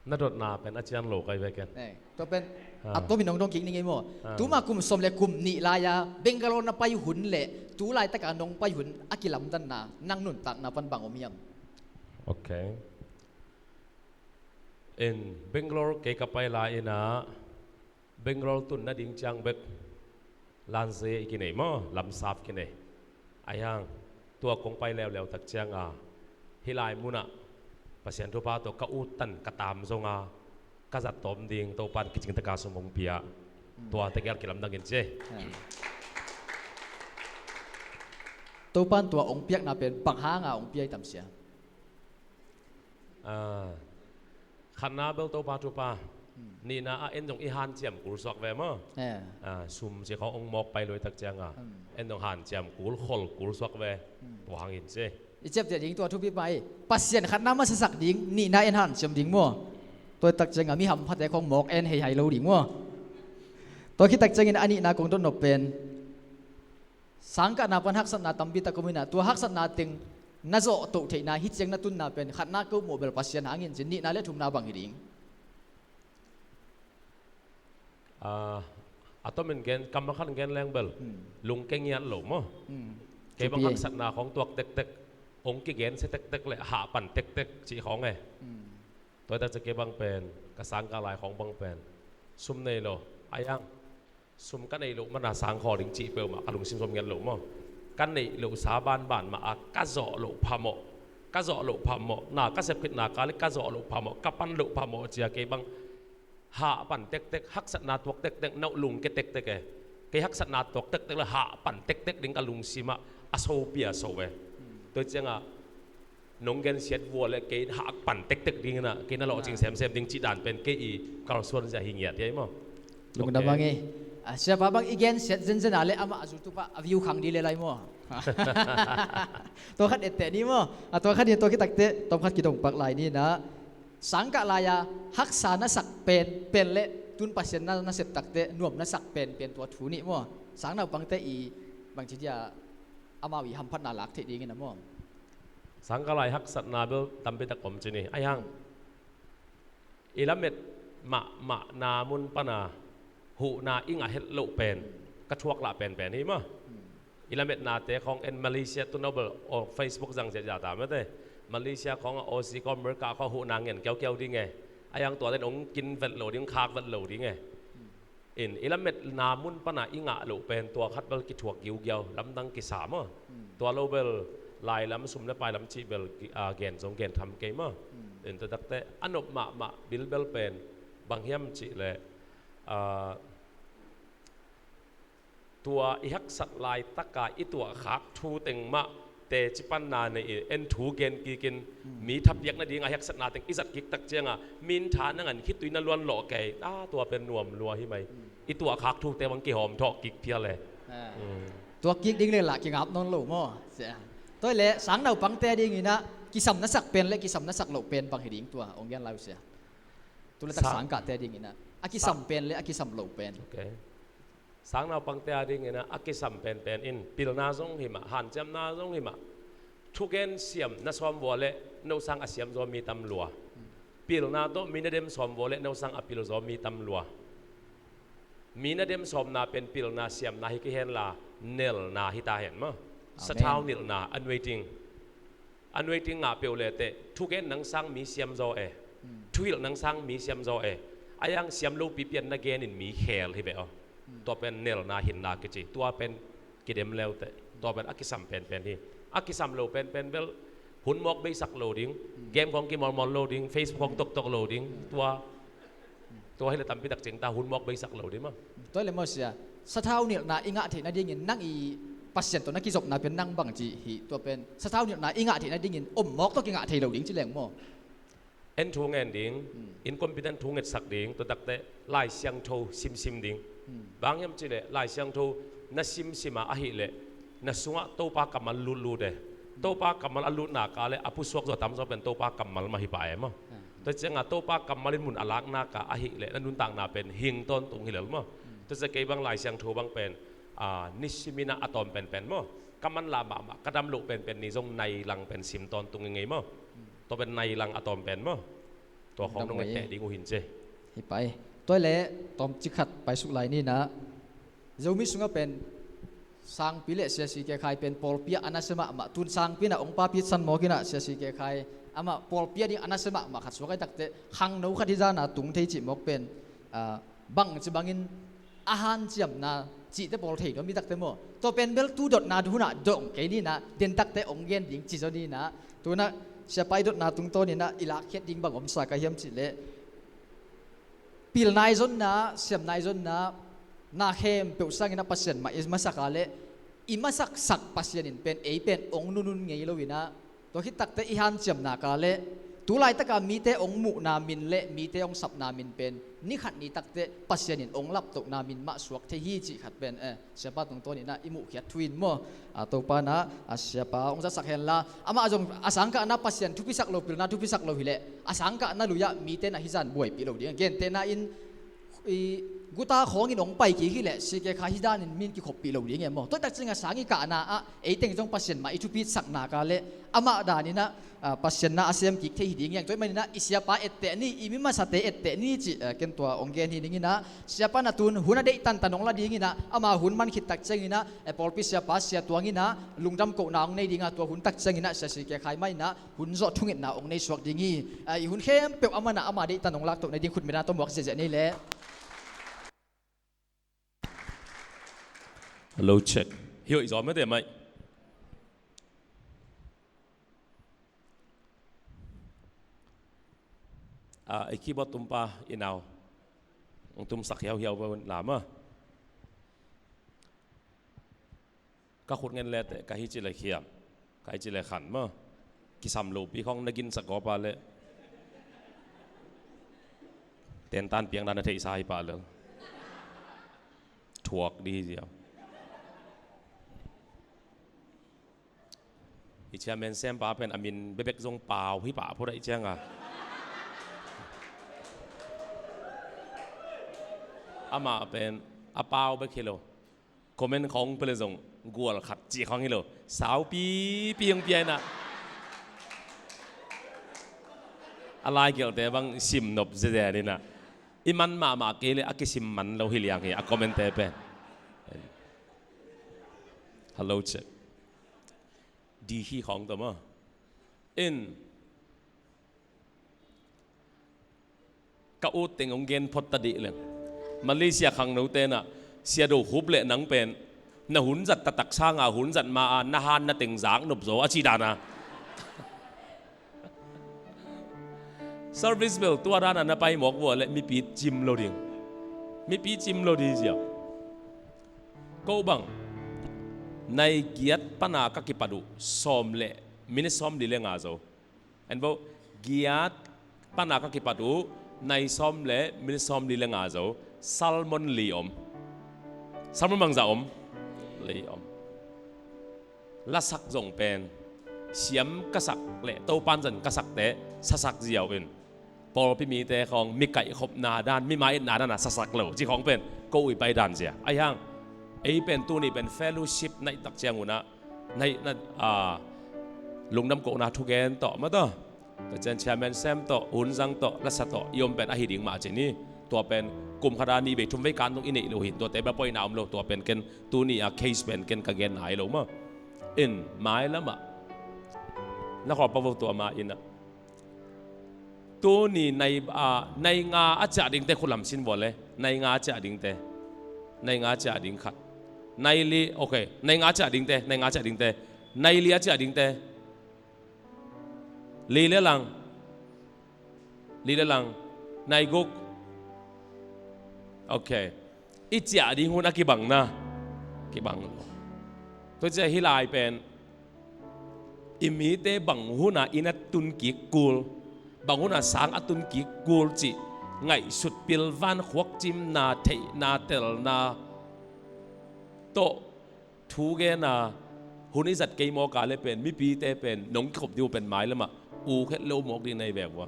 Na dotna pen a cian lo kai ve ken. Eh, tua pen, ah, a tomin hong dong kik ni ngei maw? Ah. Tuma kum sawm le kum nih lai-a Bangalore na pai hun le tu laitaka nong pai hun a kilamdanna, nang nuntakna pan bang om hiam? Ok. In Bangalore kei ka pai lai-in ah Bangalore tun nading ciang bek lanzei i kinei maw, lamsap kinei. Ahi hang tua kong pai leuleu tak cianga hih lai munah Pasian thupha tawh ka uttan ka taam zonga ka zat tawm ding Topan kicing taka sum hong pia. Tua tegel kilamdang in ci. Topan tua hong piakna pen bang hanga hong pia i tam sia? Ah, khatna bel Topa thupha. Hmm. Nihna ah en zong i hanciam kul suak ve maw? Eh. Ah, sum ci khawng hong mawk pai luai tak cianga. Hmm. En zong hanciam kul, khol kul suak ve. Hmm. Tua hangin ci. I ciapteh ding tua thupi pai. Pasian khatna masasak ding, nihna en hanciam ding maw? Tua tak cianga mi hamphate khawng mawk en hei hai lo ding maw? Tua khit tak ciangin a nihna kong dot nop pen sangkahna pan haksatna tampi tak om in ah, tua haksatna teng na zawh toh theihna, hih ciang na tunna pen khatna ko mawh bel Pasian hangin cin, nihna le thumna bang hi ding? Ah, a tomin gen, kam a khat gen leng bel, hmm, lungke ngiat lo maw? Hmm. Kei bang haksatna khawng tuak tektek, hong kigensia tektek le hahpan tektek cih khawng e. Hmm. Tua tak ciang kei bang pen, ka sangkah lai khawng bang pen sum nei lo, ahi hang sum ka neih loh mana sang khaw ding cih peuhmah ka lungsim sawm ngiat lo maw? Ka neih lohsa banban mah a ka zawh loh phamawh, ka zawh loh phamawh, na ka sep khitna kal ka zawh loh phamawh, ka pan loh phamawh cia kei bang hahpan tektek, haksatna tuak tektek, na lungke tektek e. Kei haksatna tuak tektek le hahpan tektek ding ka lungsimah a sopia so e. Tua ciangah nong gensiat vua le kei hahpan tektek ding in ah, kei na lawhcing semsem ding cih dan pen kei i kalsuan zia hi ngiat hi ei maw? Lungdam bang ei. Ah, siapa bang i gensiat zenzen a le amah a zultupa a view khang dih le lai maw? Tua khat etteh ni maw? Ah, tua khat ni, tua khit takteh tawm khat kidong pak lai ni in ah, sangkah lai-a haksa na sak pen, pen le tun Pasian na, na sep takteh nuam na sak pen, pen tua thu nih maw? Sang naupangte i bangci dia amau i hamphatna lak theih dingin ah maw? Sangkah lai haksatna bel tampi tak om ci ni. Ahi hang i lamet mahmahna mun pana huhna i ngah het loh pen ka thuak lah penpen hi maw? I lametnate khawng en Malaysia tu nobel o Facebook zang cia ta mate. Malaysia khawng a Aussie khawng America khawng huhna ngen kiaukiau ding e. Ahi hang tuate hong kin vet lo ding, khak vet lo ding e. In i lametna mun pana i ngah loh pen tua khat bel kithuak giugiau, lamdang kisa maw. Tua lo bel lai lam, sum le pai lam cih bel ki- a, gen zong gen tham kei maw. In tua takte a nop mahmah bilbel pen bang hiam cih leh, a, tua i haksat laitaka i tuahkhak thu teng mah teci panna nei in, en thu gen kikin, mi thapiak nadinga i haksatna teng i zat kik tak cianga min tha na ngan khitui na luan lawh kei a, tua pen nuam lua hi mai. I tuahkhak thute bang kihawm thawh kik phial e. Tuak kik ding le lah kingap nawn lo maw. Tua le sang naupangte dinginah kisam na sak pen le kisam na sak loh pen bang hi ding, tua ong gen lai uh sia. Tu le tak sang kahte dinginah a kisam pen le a kisam lo pen. Sang naupangte a dinginah a kisam penpen in pilna zong hi mah, hanciamna zong hi mah. Thugen siam na sawm vua le no sang a siam zaw mi tam lua. Pilna tawh mi na dem sawm vua le no sang a pil zaw mi tam lua. Mi na dem sawmna pen pilna siamna hi kei henla, nelna hi ta hen maw. Sathau nilhna, anointing. Anointing ngah peuh le teh thugen nang sang mi siam zaw e. Thuhilh nang sang mi siam zaw e. A yang siam lopi pian na genin mi khel hi ve aw. Tua pen nelna hinna kici. Tua pen kidem leuteh tua pen a kisam penpen hi. A kisam lo penpen bel hun mawk beisak lo ding, game khong kimawlmawl lo ding, Facebook khong toktok lo ding. Tua tua hi le tampi tak cing ta, hun mawk beisak lo ding maw. Tua hi le maw sia, sathau nilhna i ngah theih nadingin nang i Pasian tawh na kizopna pen nang bang ci hi. Tua pen sathau nilhna i ngah theih nadingin om mawk tawh kingah thei lo ding ci leng maw. En thu ngen ding, in competent thu ngetsak ding, tua takte Lai Siangtho simsim ding. Bang hiam cih leh Lai Siangtho na simsima ahih leh na sungah Topa kammal lutlut e. Topa kammal a lutnaka le a pusuak zaw a tamzaw pen Topa kammal mah hi pah e maw. Tua cianga Topa kammal in mun a laknaka ahih leh na nuntakna pen hing tawntung hi lel maw. Tua cia kei bang Lai Siangtho bang pen, a, nisiminah a tawm penpen maw. Ka manlah mahmah ka dam loh penpen ni zong nailang pen sim tawntung i ngei maw. Tua pen nailang a tawm pen maw. Tua khong nong etteh ding uh hin ce. Hi pai. Tua le tawmcik khat paisuk lai ninah Zomi sungah pen sangpi le siasi kekhai pen pawlpi ah a nasia mahmah. Tun sangpi inah ong papi san mawk inah siasi kekhai amah pawlpi ah ding a nasia mahmah khat suak ai takte khangno khat hi zana tung thei cih mawk pen, a, bang ci bangin a hanciamna cihte pawl thei nuam i takte maw. Tua pen bel tu dotna hunah dong kei ninah den takte ong gen ding ci zaw ninah. Tunah siapa i dotna tungtawn inah i lakkhiat ding bang omsa ka hiam cih leh pilna i zonna, siamna i zonna, na khempeuh sangin a Pasian mah i masak a le i masaksak Pasian in pen ei pen ong nunun ngei lo inah. Tua khit takte i hanciamnaka le tu laitaka mite ong muhna min le mite ong sapna min pen ni khat ni takte Pasian in ong laptohna min mah suak thei hi cih khat pen, eh, siapa tungtawn inah i muhkhiat thu in maw. A, Topa inah a siapa ong zatsak henla amah zong a sangkahna Pasian thupisak lo, pilna thupisak lo hileh a sangkahna lui-ah mite na hizan buaipih lo ding. Gentehna in i guta khawngin ong pai kik hileh sike kha hizanin min kikhoppih lo ding e maw. Tua tak cianga sang i kahna ah eiteng zong Pasian mah i thupitsaknaka le amah daninah, a, Pasian na a sem kik thei hi ding hiang. Tua i maninah i siapa etteh ni, i mi masate etteh ni cih, a, ken tua ong gen hi ninginah siapa na tun hun a deih tantan ong la dinginah ama hun man khit tak cianginah, e, pawlpi siapa sia tuanginah lungdam kohna ong nei dinga tua hun tak cianginah siasi kekhai mah inah hun zawh thungetna ong nei suak ding hi. A, i hun khempeuh a manah ama deihtan ong laktoh nading khutmina tawh muak ziahziah nei leh. Hello, check. Hi hoih zaw mete mai. A, i keyboard tumpa i nau ong tumsak hiauhiau vo lama. Ka khut ngen leteh ka hi ci le khiam, ka hi ci le khan maw. Kisam lopi khong na ginsak gawpa le tentan piang dan a theihsa hi pah lel. Thuak di hi ziau. I chairman sempa pen a min bebek zong Pau hi pah phot a i cianga. Amah pen a Pau bek hi lo. Comment khawng pele zong gual khat cih khawng hi lo. Saupi piang piaina. A lai kialte bang sim nop zeze nina. I man mahmah kei le a kisim man lo hi liang hi a comment te pen. Hello, check. Di hi khawng tawh maw. In ka ut teng ong gen phot ta dih leng. Malaysia khangnote nah, Sia Do Khup le nang pen na hun zat taktak sanga hun zat ma-a na han na teng zak nop zaw a ci dana. Service bel tua dana na pai mawk vua le mipi cim lo ding. Mipi cim lo ding ziau. Ko bang nai giat pana ka kipat uh sawm le minit sawm li le nga zo. En vo, giat pana ka kipat uh nai sawm le minit sawm li le nga zo. Salmon li om. Salmon bangza om. Li om. Lasak zong pen siam ka sak le Topan zan ka sakte sasak ziau in. Pawlpi mite khawng mi kaihkhopna dan, mi ma-itna dan a sasak lo ci khawng pen ko ui pai dan zia. Ahi hang ei pen tuni pen fellowship na itak ciang unah na ihna, a, lungdam kohna thugen tawh mataw, ka cian chairman sem tawh, hunzang tawh, lasa tawh i om pen ahi ding mah ci ni. Tua pen kum khata ni bei thum vei kan tung i neih lo hin tuate ba poina om lo. Tua pen ken tuni a case pen ken ka gen nai lo maw. In mai lamah na khawlpa vo tua ma innah tuni nai, a, nai nga a ciah dingte khulam sin vua le. Nai nga a ciah dingte. Nai nga a ciah ding khat. Nai li, ok. Nai nga a ciah dingte, nai nga a ciah dingte. Nai li a ciah dingte. Li le lang. Li le lang. Nai guk. Ok. I ciah ding hun a kibang na. Kibang lo. Tua ciah hi lai pen i mite bang huna inn a tun kik kul, bang huna sang a tun kik kul cih ngaihsut pilvan khuakcimna, theihna, telna tawh thu gena hun i zat kei mawka le pen mipite pen nong kikhop ding uh pen mai lamah u khet lo mawk ding na hi ve vua.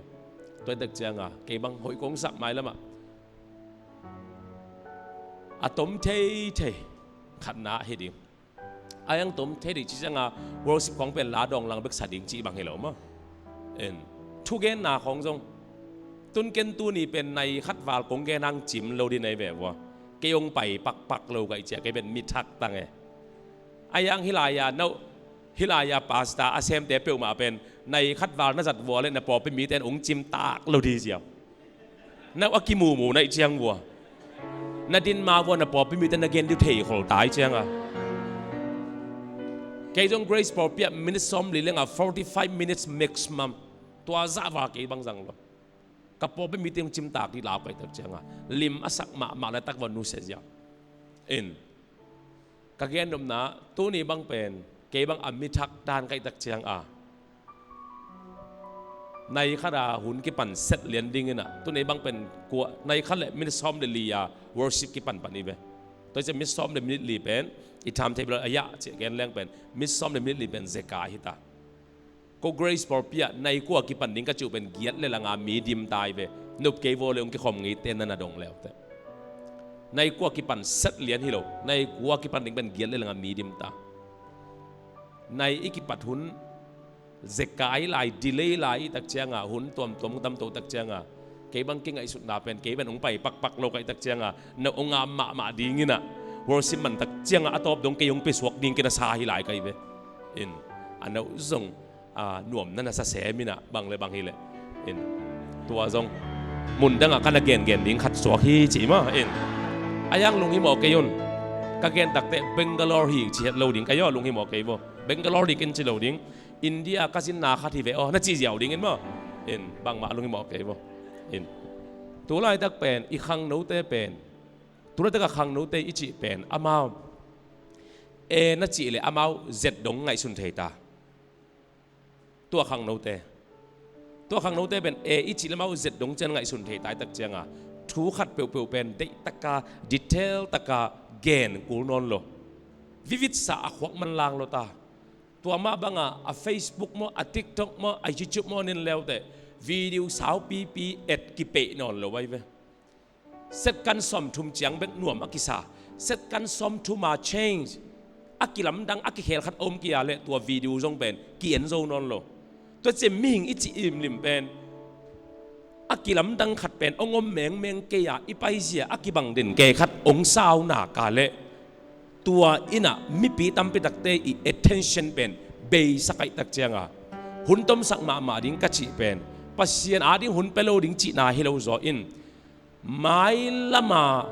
Tua i tak cianga kei bang hoih kong sak mai lamah a tom theithei khatna hi ding. A yang tom thei ding ci cianga worship khawng pen la dawng lang bek sa ding cih bang hi lo maw. En thugenna khawng zong tun ken tuni pen nai khat val kong gen hang cim lo ding na hi ve vua. Kei hong pai pakpak lo ka i ciah kei pen mi thak tang e. A yang hi lai-a no, hi lai-a pasta a semte peuhmah pen nai khat val na zat vua le na pawlpi mite in hong cim tak lo ding ziau. Na uh a kimumu na ih ciang vua. Na din ma vua na pawlpi mite na gen diu thei khol tai cianga. Kei zong Grace pawlpi ah minute sawm li lenga forty five minutes maximum. Tua zah val kei bang zang lo. Ka pawlpi mite hong cimtak dih lau kaihtak cianga lim a sak mahmah le tak vua nusia ziau. In ka gen nopna tuni bang pen kei bang a mi thak dan kaihtak cianga nai khata hun kipan set lian dingin ah tuni bang pen kua nai khat le minute sawm le li a worship kipan pan i ve. Tua i ciah minute sawm le minute li pen i timetable a yah ciah gen leng pen minute sawm le minute li pen zeka hita. Ko Grace pawlpi ah nai kua kipan ding ka cih uh pen giat le langa mi dim tai ve. Nop kei vua le hong kikhawm ngeite na na dong leute. Nai kua kipan set lian hi lo. Nai kua kipan ding pen giat le langa mi dim ta. Nai i kipat hun zekai lai, delay lai i tak cianga hun tuamtuam hong tamto tak cianga kei bang kingaihsutna pen kei pen hong pai pakpak lo ka i tak cianga na hong ngam mahmah dingin ah worship man tak cianga a tawp dong kei hong pesuak ding kei na sa hi lai ka i ve. In a no zong a nuam na na sa sem in ah bang le bang hi leh in tua zong mun dangah ka na gengen ding khat suak hi ci mah in a yang lunghimawh kei un. Ka gen takte Bangalore hi ci het lo ding ka yaw lunghimawh kei vua. Bangalore hi ken ci lo ding. India ka zinna khat hi ve aw na ci ziau dingin maw. In bangmah lunghimawh kei vua. In tulaitak pen i khangnote pen tulaitak a khangnote i cih pen amau e na cih le amau zet dong ngaihsun thei ta. Tua khangnote tua khangnote pen e i cih le amau zet dong cian ngaihsun thei ta i tak cianga thu khat peuhpeuh pen deihtaka detail taka gen kul nawn lo. Vivid sa a khuak man lang lo ta. Tua mah banga a Facebook maw a TikTok maw a YouTube maw nin leute video saupipi et kipeih nawn lo vai ve. Set kan sawmthum ciang bek nuam a kisa set kan sawmthuma change a kilamdang a kikhel khat a om kia le tua video zong pen ki-en zo nawn lo. Tua ciah mihing i cih imlim pen a kilamdang khat pen hong om mengmeng kei a i paizia a kibang den kei khat hong sauna ka le tua innah mipi tampi takte i attention pen beisa kaihtak cianga hun tomsak mahmah ding ka cih pen Pasian ading hun pia lo ding cihna hi lo zaw in mai lama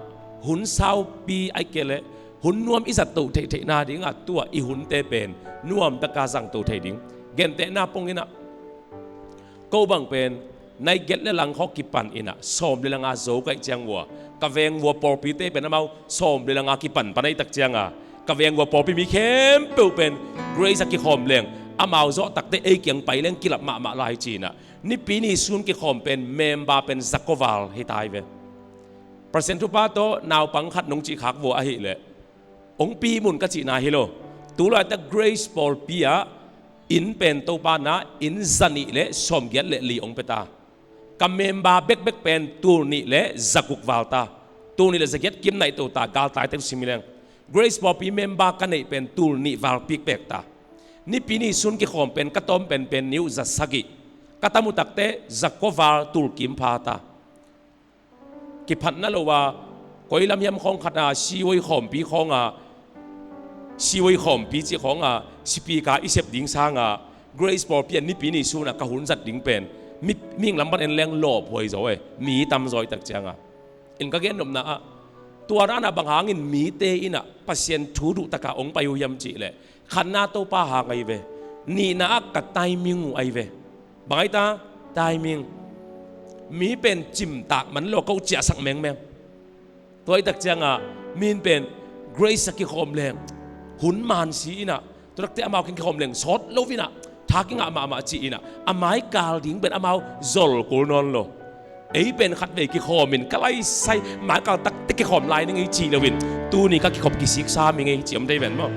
hun saupi ahih kei leh hun nuam i zat to theihtheihna dingah tua i hunte pen nuam taka zang to thei ding. Gentehna pongin ah ko bang pen nai giat le lang khawng kipan in ah sawm le langa zo ka hih ciang ua, ka veng ua pawlpite pen amau sawm le langa kipan pan ahih tak cianga ka veng ua pawlpi mi khempeuh pen Grace a kikhawm leng amau zawh takte ei kiang pai leng kilap mahmah lai ci-in ah nipi ni sun kikhawm pen member pen za kua val hi ta hi ve. President thupha tawh naupang khat nong cih khak vua ahih leh hong pi mun ka cihna hi lo. Tulaitak Grace pawlpi ah inn pen Topa na inn za nih le sawm giat le li hong pia ta. Ka member bekbek pen tul nih le za guk val ta. Tul nih le za giat kim naih to ta, galtaite sim hi leng. Grace pawlpi member ka neih pen tul nih val pikpek ta. Nipi ni sun kikhawm pen ka tawm penpen ni uh za sagih, ka tam uh takte za kua val tul kim pha ta. Kiphatna lo a koi lam hiam khawng khat a siwoi khawmpi khawng a, siwoi khawmpi cih khawng a sipi ka i sep ding sanga Grace pawlpi a nipi ni sun a ka hun zat ding pen mi, mihing lam pan en leng lawphuai zaw e, mi tam zaw i tak cianga. In ka gen nopna ah tua dan a bang hangin mite in ah Pasian thu duh taka hong pai uh hiam cih leh khatna Topa hang ahi ve. Nihna ah ka timing uh ahi ve. Bang ahi ta? Timing. Mi pen cimtak man lo ko ciahsak mengmeng. Tua ahi tak cianga min pen Grace a kikhawm leng hun man si in ah tua takte amau kiang kikhawm leng sawt lo in ah tha kingah mahmah ci in ah a mai kal ding pen amau zol kul nawn lo. Ei pen khatvei kikhawm in ka laisai mai kal takte kikhawm lai ning ei ci lo in tuni ka kikhop kisiksa mi ngei ci om thei ven maw?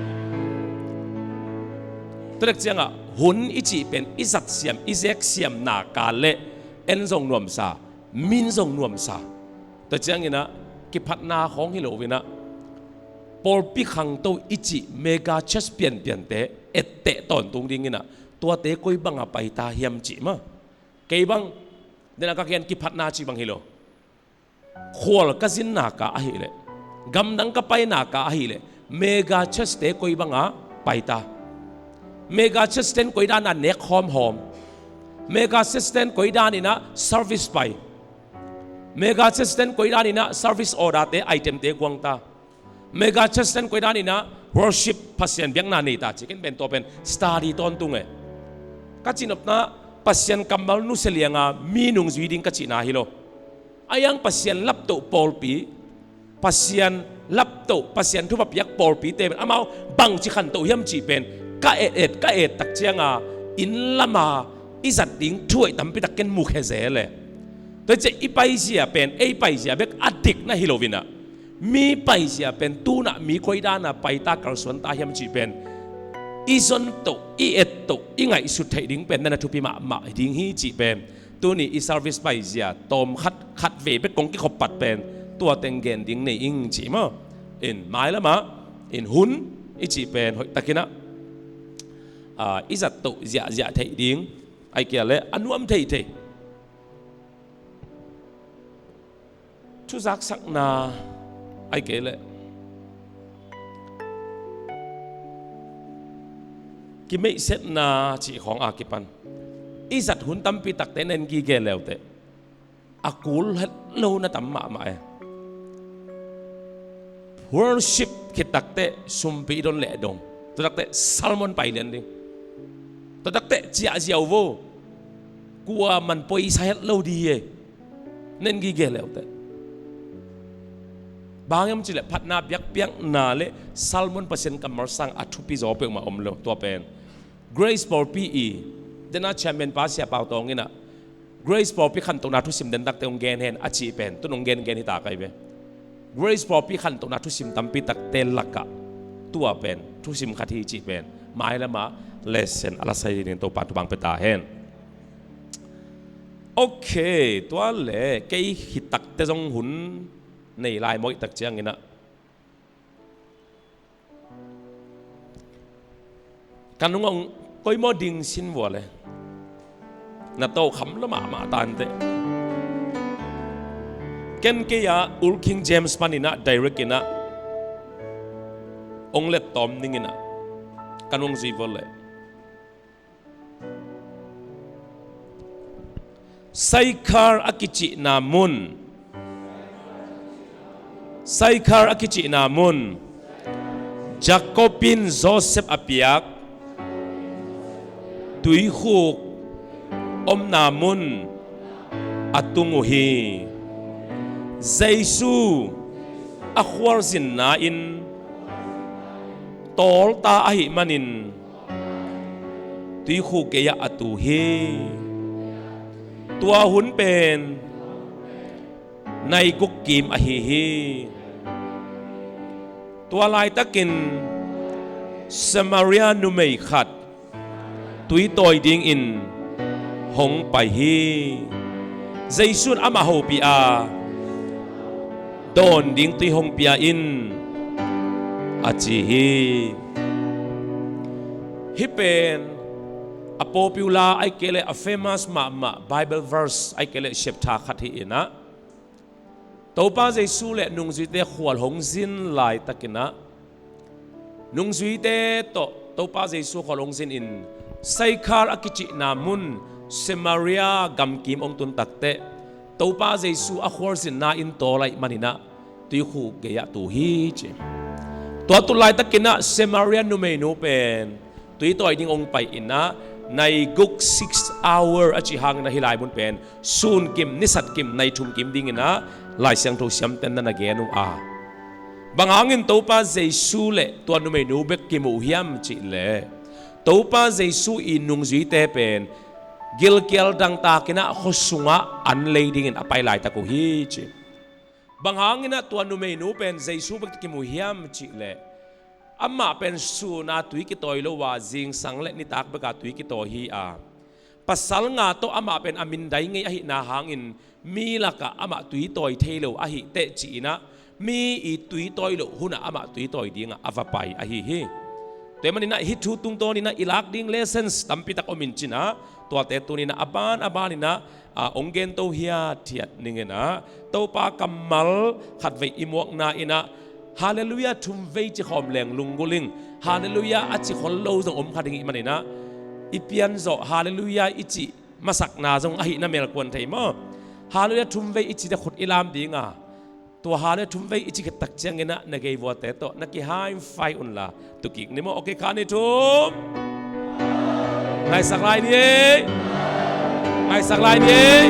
Tua tak cianga hun i cih pen i zat siam i zek siam naka le en zong nuamsa, min zong nuamsa. Tua ciangin ah kiphatna khawng hi lo in ah pawlpi khangto i cih mega church pianpiante etteh tawntung dingin ah tuate koi banga pai ta hiam cih maw? Kei bang dena ka gen kiphatna cih bang hi lo. Khual ka zin naka ahih leh, gamdang ka pai naka ahih leh mega church te koi banga pai ta? Mega church ten koi dan a nek hawmhawm? Mega church ten koi dan in ah service pai? Mega church ten koi dan in ah service order te item te guang ta? Mega church ten koi dan in ah worship Pasian biakna nei ta ci ken pen tua pen study tawntung e. Ka cihnopna Pasian kammal nusia lianga mi nungzui ding ka cihna hi lo. A iang Pasian laptoh pawlpi, Pasian laptoh, Pasian thupha piak pawlpite pen amau bangci khantoh hiam cih pen ka et et ka et tak cianga inn lama i zat ding thu hoih tampi tak ken mukhia zel e. Tua ciah i paizia pen ei paizia bek a dikna hi lo in ah mi paizia pen tunah mi koi dana paita kalsuan ta hiam cih pen i zon toh i et toh i ngaihsut theih ding pen nana thupi mahmah ding hi cih pen tuni i service paizia tawm khat khat vei bek kong kikhop pat pen tua teng gen ding nei ing cih maw? In mailamah in hun i cih pen hoih takin ah i zat toh ziahziah theih ding, ahih kei leh a nuam theithei thuzaksakna, ahih kei leh kimeihsetna cih khawng a kipan i zat hun tampi takte na en gige leuteh a kul het lo na tam mahmah e. Worship khit takteh sumpi i don leh dong, tua takteh sermon pai lian ding, tua takteh ciahziau vo, kua man poisa het lo di e. Na en gige leuteh bang hiam cih leh phatna biakpiakna le sermon Pasian kammal sang a thupi zaw peuhmah om lo. Tua pen Grace pawlpi i dena chairman pa Sia Pau Tawng in ah Grace pawlpi khantohna thusim den takte hong gen hen a cih pen tun hong gengen hi ta kai ve. Grace pawlpi khantohna thusim tampi takte lakah tua pen thusim khat hi cih pen mailamah lesson a lasai dingin Topa thupha pia ta hen. Ok, tua le kei hi takte zong hun nei lai mawih tak ciangin ah kan hong ong koi maw ding sin vua le na to kham lo mahmah tanteh. Ken kei a Old King James panin ah direct in ah ong let tawm dingin ah kan ong zui vua le. Saikhar a kicihna mun Sychar a kicihna mun, Jacob in Joseph a piak tuikhuk omna mun a tung uh hi. Jesu a khualzinna in tawlta ahih manin tuikhuk gei-ah a tu hi. Tua hun pen nai guk kim ahi hi. Tua laitakin Samaria numei khat tuitawi dingin hong pai hi. Jesu in amah hopih a, dawn ding tui hong pia in, a ci hi. Hih pen a popular ahih kei leh a famous mahmah Bible verse ahih kei leh septha khat hi inah, Topa Jesu le nungzuite khual hong zin laitakinah, nungzuite tawh Topa Jesu khual hong zinin Sychar a kicihna mun Samaria gamkim hong tun takteh, Topa Jesu a khualzinna in tawl ahih maninah tuikhuk gei-ah tu hi ci. Tua tun laitakinah Samaria numeinu pen tuitawi ding hong pai inah, nai guk, six hour a cih hangin ahi lai mun pen sun kim, nisat kim, nai thum kim dinginah Lai Siangtho siamten na na gen uh a. Bang hangin Topa Jesu le tua numeinu bek kimu uh hiam cihleh, Topa Jesu i nungzuite pen gilkial dangtakinah khua sungah an lei dingin a pai laitak uh hi ci. Bang hanginah tua numeinu pen Jesu bek kimu uh hiam cihleh, amah pen suna tui kitawi lo a, zingsang le nitak beka tui kitawi hi a, pasal nga tawh amah pen a mindai ngei ahihna hangin mi lakah amah tuitawi thei lo ahi teh ci-inah, mi i tuitawi loh hunah amah tuitawi dingah a va pai ahi hi. Tua ahih maninah hih thu tungtawninah i lak ding lessons tampitak om in cinah, tuate tuninah a ban a baninah a, hong gento hiathiat ninginah, Topa kammal khatvei i muakna inah, Halleluiah thumvei ci khawm leng lunggulh ing. Halleluiah a ci khol lo zong om kha ding ih maninah, i pianzawh Halleluiah i cih masakna zong ahihna melkuan thei maw? Halleluiah thumvei i cite khut i lam dinga, tua Halleluiah thumvei i ci khit tak cianginah na geivuate tawh na ki-high five unla, tukik ni maw? Okay, kha ni thum. Ngaisak lai ni ei. Ngaisak lai ni ei.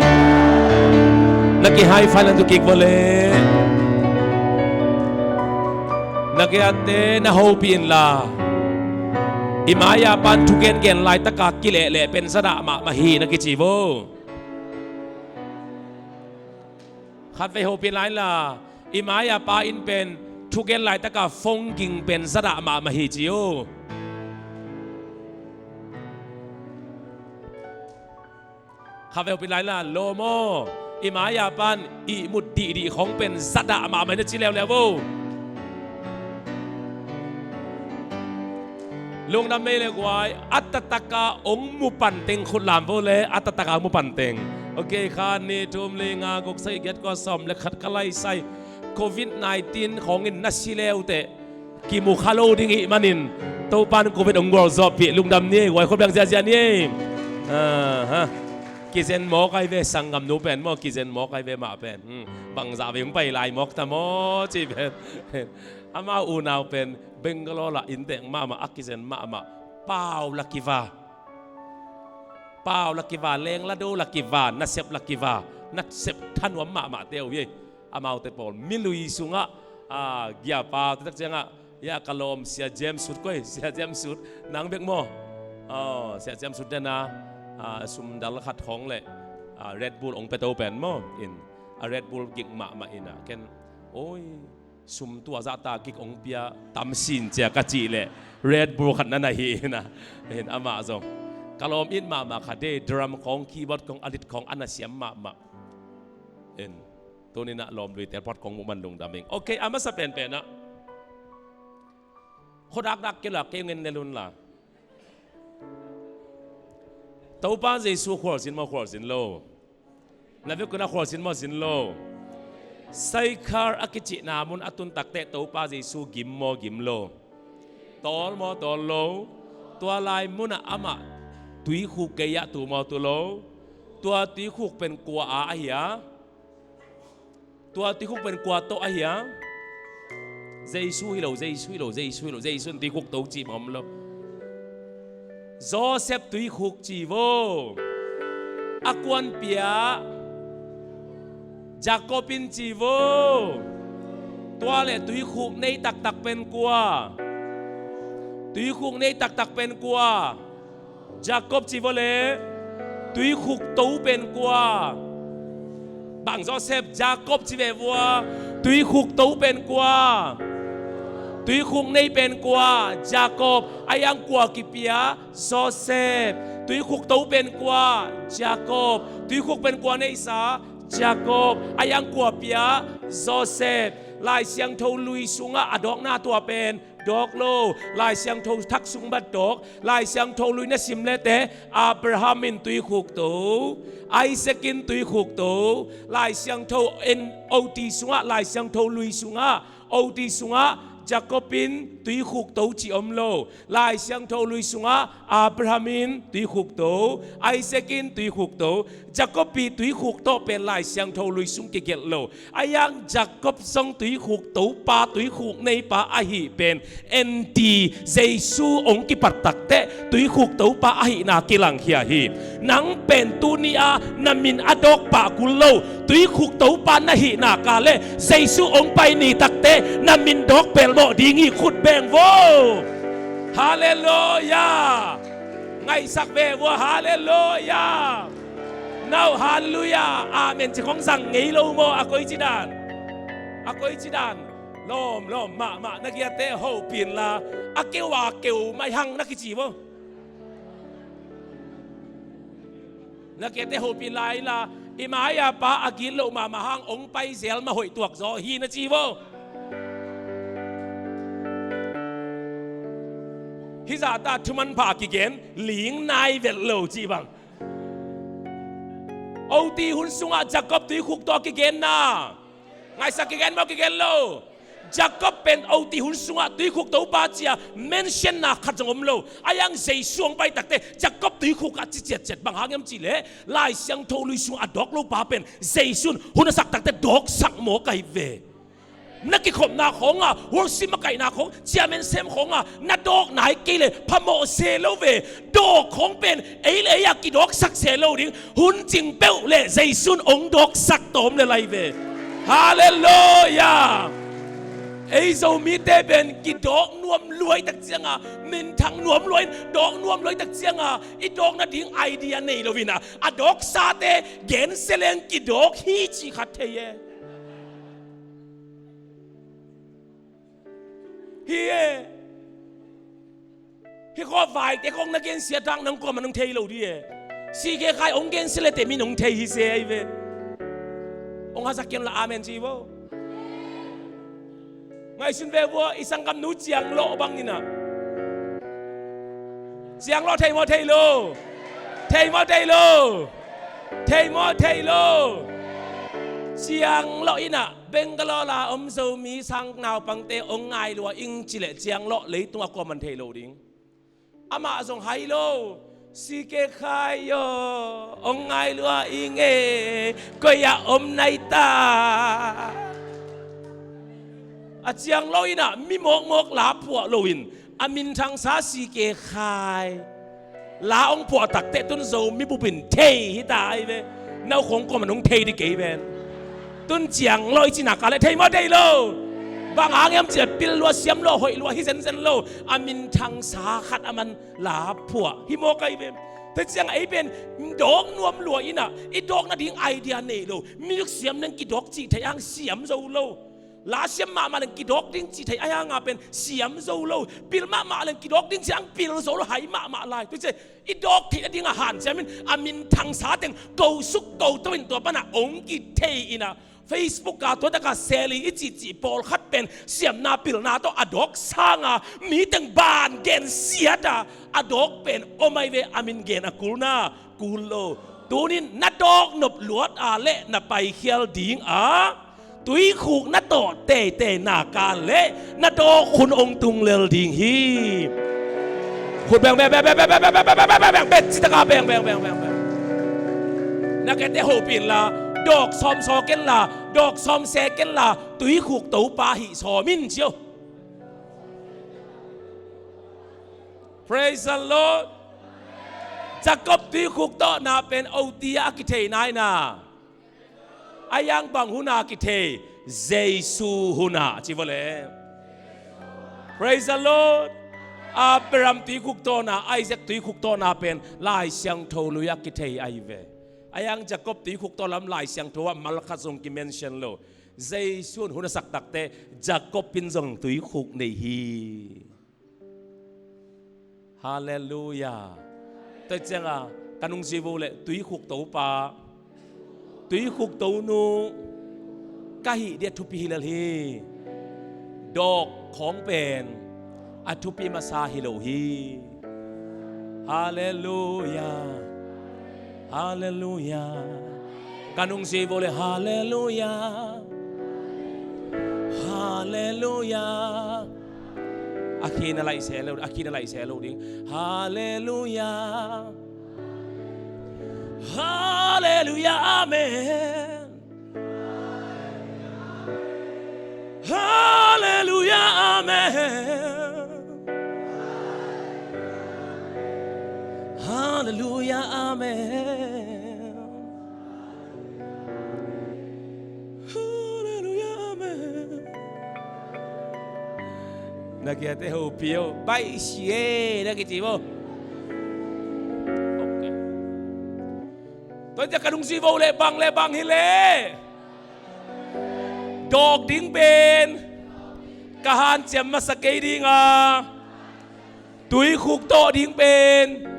Na ki-high five lan tukik vua le. Na kiatte na hopih inla. I mai-a pan thugen gen laitaka kilehleh pen zadah mahmah hi na kici vo. Khatvei hopih lai inla, i mai-a pa in pen thugen laitaka phone ging pen zadah mahmah hi ci uh. Khatvei hopih lai inla, lawm aw, i mai-a pan ihmut dihdih khong pen zadah mahmah hi na ci leuleu vo. Lungdam nei le guai, a taktaka hong mu panteng khut lam vo le, a taktaka hong mu panteng. Okay, kha ni thum li nga guk sagih giat kua sawm le khat ka laisai. Covid nineteen khawngin na si leuteh kimu kha lo ding ih manin, Topan Covid hong gualzawhpih. Lungdam ni ei guai, khut beng ziahziah ni ei. Aha. Kizen mawk ai ve, sanggamnu pen maw, kizen mawk ai ve mah pen. Hmm. Bangzah vei hong pai lai mawk ta maw ci pen. Amau unau pen Bangalore ah inntek mahmah, a kizen mahmah. Pau la kiva. Pau la kiva, leng la do la kiva, nasep la kiva, nasep thanuam mahmahte uh hi. Amaute pawl milui sungah, a, giapaute tak ciangah, ya ka lawm Sia James Sut koi, Sia James Sut, nang bek maw? Aw, Sia James Sut dena, a, sumdal khat khawng le, a, Red Bull hong pia to pen maw? In, a Red Bull gik mahmah inah ken, oi, sum tua zahta gik hong pia tam sin cia ka cih leh Red Bull khat na na hi inah. In amah zong ka lawm it mahmah kha de, drum khawng, keyboard khawng, a lit khawng a na siam mahmah. In tuninah lawm luite pat kong muh man lungdam ing. Okay, a masa penpenah khuadakdak kei la, kei ngen ne lunla. Topa Jesu khualzin maw, khualzin lo? Na vekun a khualzin maw, zin lo? Sychar a kicihna mun a tun takteh Topa Jesu gim maw, gim lo? Tawl maw, tawl lo? Tua lai munah amah tuikhuk gei-ah tu maw, tu lo? Tua tuikhuk pen kua a ahi a? Tua tuikhuk pen kua tawh ahi a? Jesu hi lo, Jesu hi lo, Jesu hi lo, Jesu in tuikhuk to cih bang om lo. Joseph tuikhuk ci vo. A kuanpia Jacob in ci vo. Tua le tuikhuk nei taktak pen kua? Tuikhuk nei taktak pen kua? Jacob ci vo le. Tuikhuk to pen kua? Bang Joseph, Jacob ci ve vua. Tuikhuk to pen kua? Tuikhuk nei pen kua? Jacob. A iang kua kipia? Joseph. Tuikhuk to pen kua? Jacob. Tuikhuk pen kua neihsa? Jacob. A iang kua pia? Joseph. Lai Siangtho lui sungah a dawkna tua pen dawk lo. Lai Siangtho thak sung bat dawk. Lai Siangtho lui na sim lete, Abraham in tuikhuk to, Isaac in tuikhuk to. Lai Siangtho en oti sungah, Lai Siangtho lui sungah, oti sungah Jacob in tuikhuk to ci om lo. Lai Siangtho lui sungah Abraham in tuikhuk to, Isaac in tuikhuk to. Jacob pi tuikhuk tawh pen Lai Siangtho lui sung kigelh lo. A iang Jacob zong tuikhuk topa, tuikhuk neipa ahi pen, enti Jesu hong kipat takteh tuikhuk topa ahihna kilangkhia hi. Nang pen tuni-a na min a dawk pah kul lo. Tuikhuk topa na hihna ka le Jesu hong pai ni takteh na min dawk pelmawh ding hi. Khut beng vo. Halleluia. Ngaihsak ve vua. Halleluia. Nau, halleluia, amen ci khong zang ngei lo maw? A koici dan, a koici dan. Lawm lawm mahmah, na kiate hopin la. A keu a keu mai hang na kici maw? Na kiate hopin la inla, i mai-a pa a gitloh mahmah hang hong pai zel mah hoih tuak zaw hi na ci maw? Hih zahta thumanpha kigen ling nai vet lo cih bang. Oti hun sungah Jacob tuikhuk tawh kigenna. Ngaihsak, kigen maw, kigen lo? Jacob pen oti hun sungah tuikhuk topa cia mention na khat zong om lo. A iang Jesu hong pai takteh Jacob tuikhuk a ci ciatciat. Bang hang hiam cihleh Lai Siangtho lui sungah a dawk lopa pen Jesu in hun a sak takteh dawksak mawk ahi ve. Na kikhopna khawngah, worship makaihna khawng, chairman sem khawngah na dawk nai kei le phamawh se lo ve. Dawk khawng pen ei le ei-a kidawksak se lo ding. Hun cing peuh le Jesu in hong dawksak tawm le lai ve. Halleluia. Ei Zomite pen kidawk nuam luai tak cianga, minthang nuam luai in, dawk nuam luai tak cianga, i dawk nading idea nei lo inah, a dawksate gensia leng kidawk hi cih khat thei e. Hi e. Hih khua vaite khong na gensia tak nang kuamah nong thei lo dih e. C K Khai hong gensia lete min hong thei hi se ahi ve. Hong hasak kei un la amen ci vo. Ngaihsun ve vua, i sanggamnu Cianglawh bang inah. Cianglawh thei maw thei lo? Thei maw thei lo? Thei maw thei lo? Cianglawh inah Bangalore a om Zomi sang naupangte hong ngai lua ing cileh Cianglawh leitungah kuaman thei lo ding. Amah zong hai lo. C K Khai aw, hong ngai lua ing e, koi-ah om nai ta. A Cianglawh inah mi mawkmawk la phuah loin a minthangsa C K Khai la hong phuah takteh tun Zomi bupin thei hi ta ahi ve. Nau khong kuaman hong thei dih kei ven. Tun Cianglawh i cihna ka le thei maw thei lo? Bang hang hiam cihleh pil lua, siam lua, hoih lua hi zenzen lo. A minthangsa khat a man la phuah hi mawk ahi ve. Tua ciangah ei pen dawk nuam lua inah, i dawk nading idea nei lo. Music siam neng kidawk cih thei hang siam zo lo. La siam mahmah leng kidawk ding cih thei ahi hanga pen siam zo lo. Pil mahmah leng kidawk ding cih hang pil zo lo, hai mahmah lai. Tua ciah i dawk theih nadingah hanciam in a minthangsa teng kosuk koto in tua panah hong kithei inah Facebook ah tua takah seli i cihcih pawlkhat pen siamna pilna tawh a dawk sanga mi teng ban gensiat a, a dawk pen om ahi ve, a min gen a kulna kul lo. Tunin na dawk nop luat a le na paikhial ding a, tuikhuk na tawh teitei nak a le na dawk hun hong tung lel ding hi. Khut beng beng beng beng beng beng beng beng beng beng, citaka beng beng beng beng beng. Na kete hopin la, dawk sawm saw ken la, dawk sawm se ken la, tuikhuk topa hih sawm in cio. Praise the Lord. Jacob tuikhuk tawhna pen oti a kithei nai na. A yang bang huna kithei? Jesu huna ci vawle. Praise the Lord. Abraham tuikhuk tawhna, Isaac tuikhuk tawhna pen Lai Siangtho lui a kithei ahi ve. A yang Jacob tuikhuk tawh lam Lai Siangtho ah malkhat zong kimention lo. Jesu hun a sak takte Jacob in zong tuikhuk nei hi. Halleluia. Tua cianga ka nungzui vo le tuikhuk topa, tuikhuk tonu ka hih dia thupi hi lel hi. Dawk khawng pen a thupi masa hi lo hi. Halleluia. Halleluia. Ka nungzui vo le halleluia. Halleluia. A khi na laih se lo, a khi na laih se lo ding. Halleluia. Halleluia. Amen. Halleluia. Amen. Halleluia. Amen. Halleluia. Amen. Na kiate ho pio bai sie na kici bo. Okay. Tua ciang ka nungzui vo le bang le bang hi le dawk ding pen ka hanciam masa kei dinga, tuikhuk tawh ding pen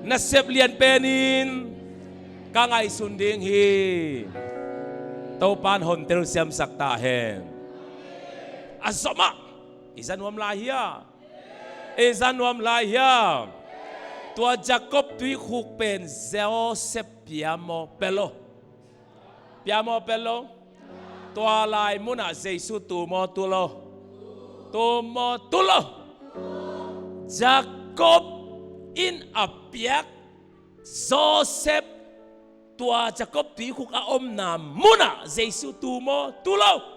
nasep lian penin ka ngaihsun ding hi. Topan hontel siamsak ta hen. A zomah i za nuam lai hia? I za nuam lai hia? Tua Jacob tuikhuk pen Joseph piamaw pia lo. Piamaw pia lo. Tua lai munah Jesu tumaw tu lo. Tumaw tu lo. Jacob in a piak Joseph, tua Jacob tuikhuk a omna munah Jesu tumaw tu lo.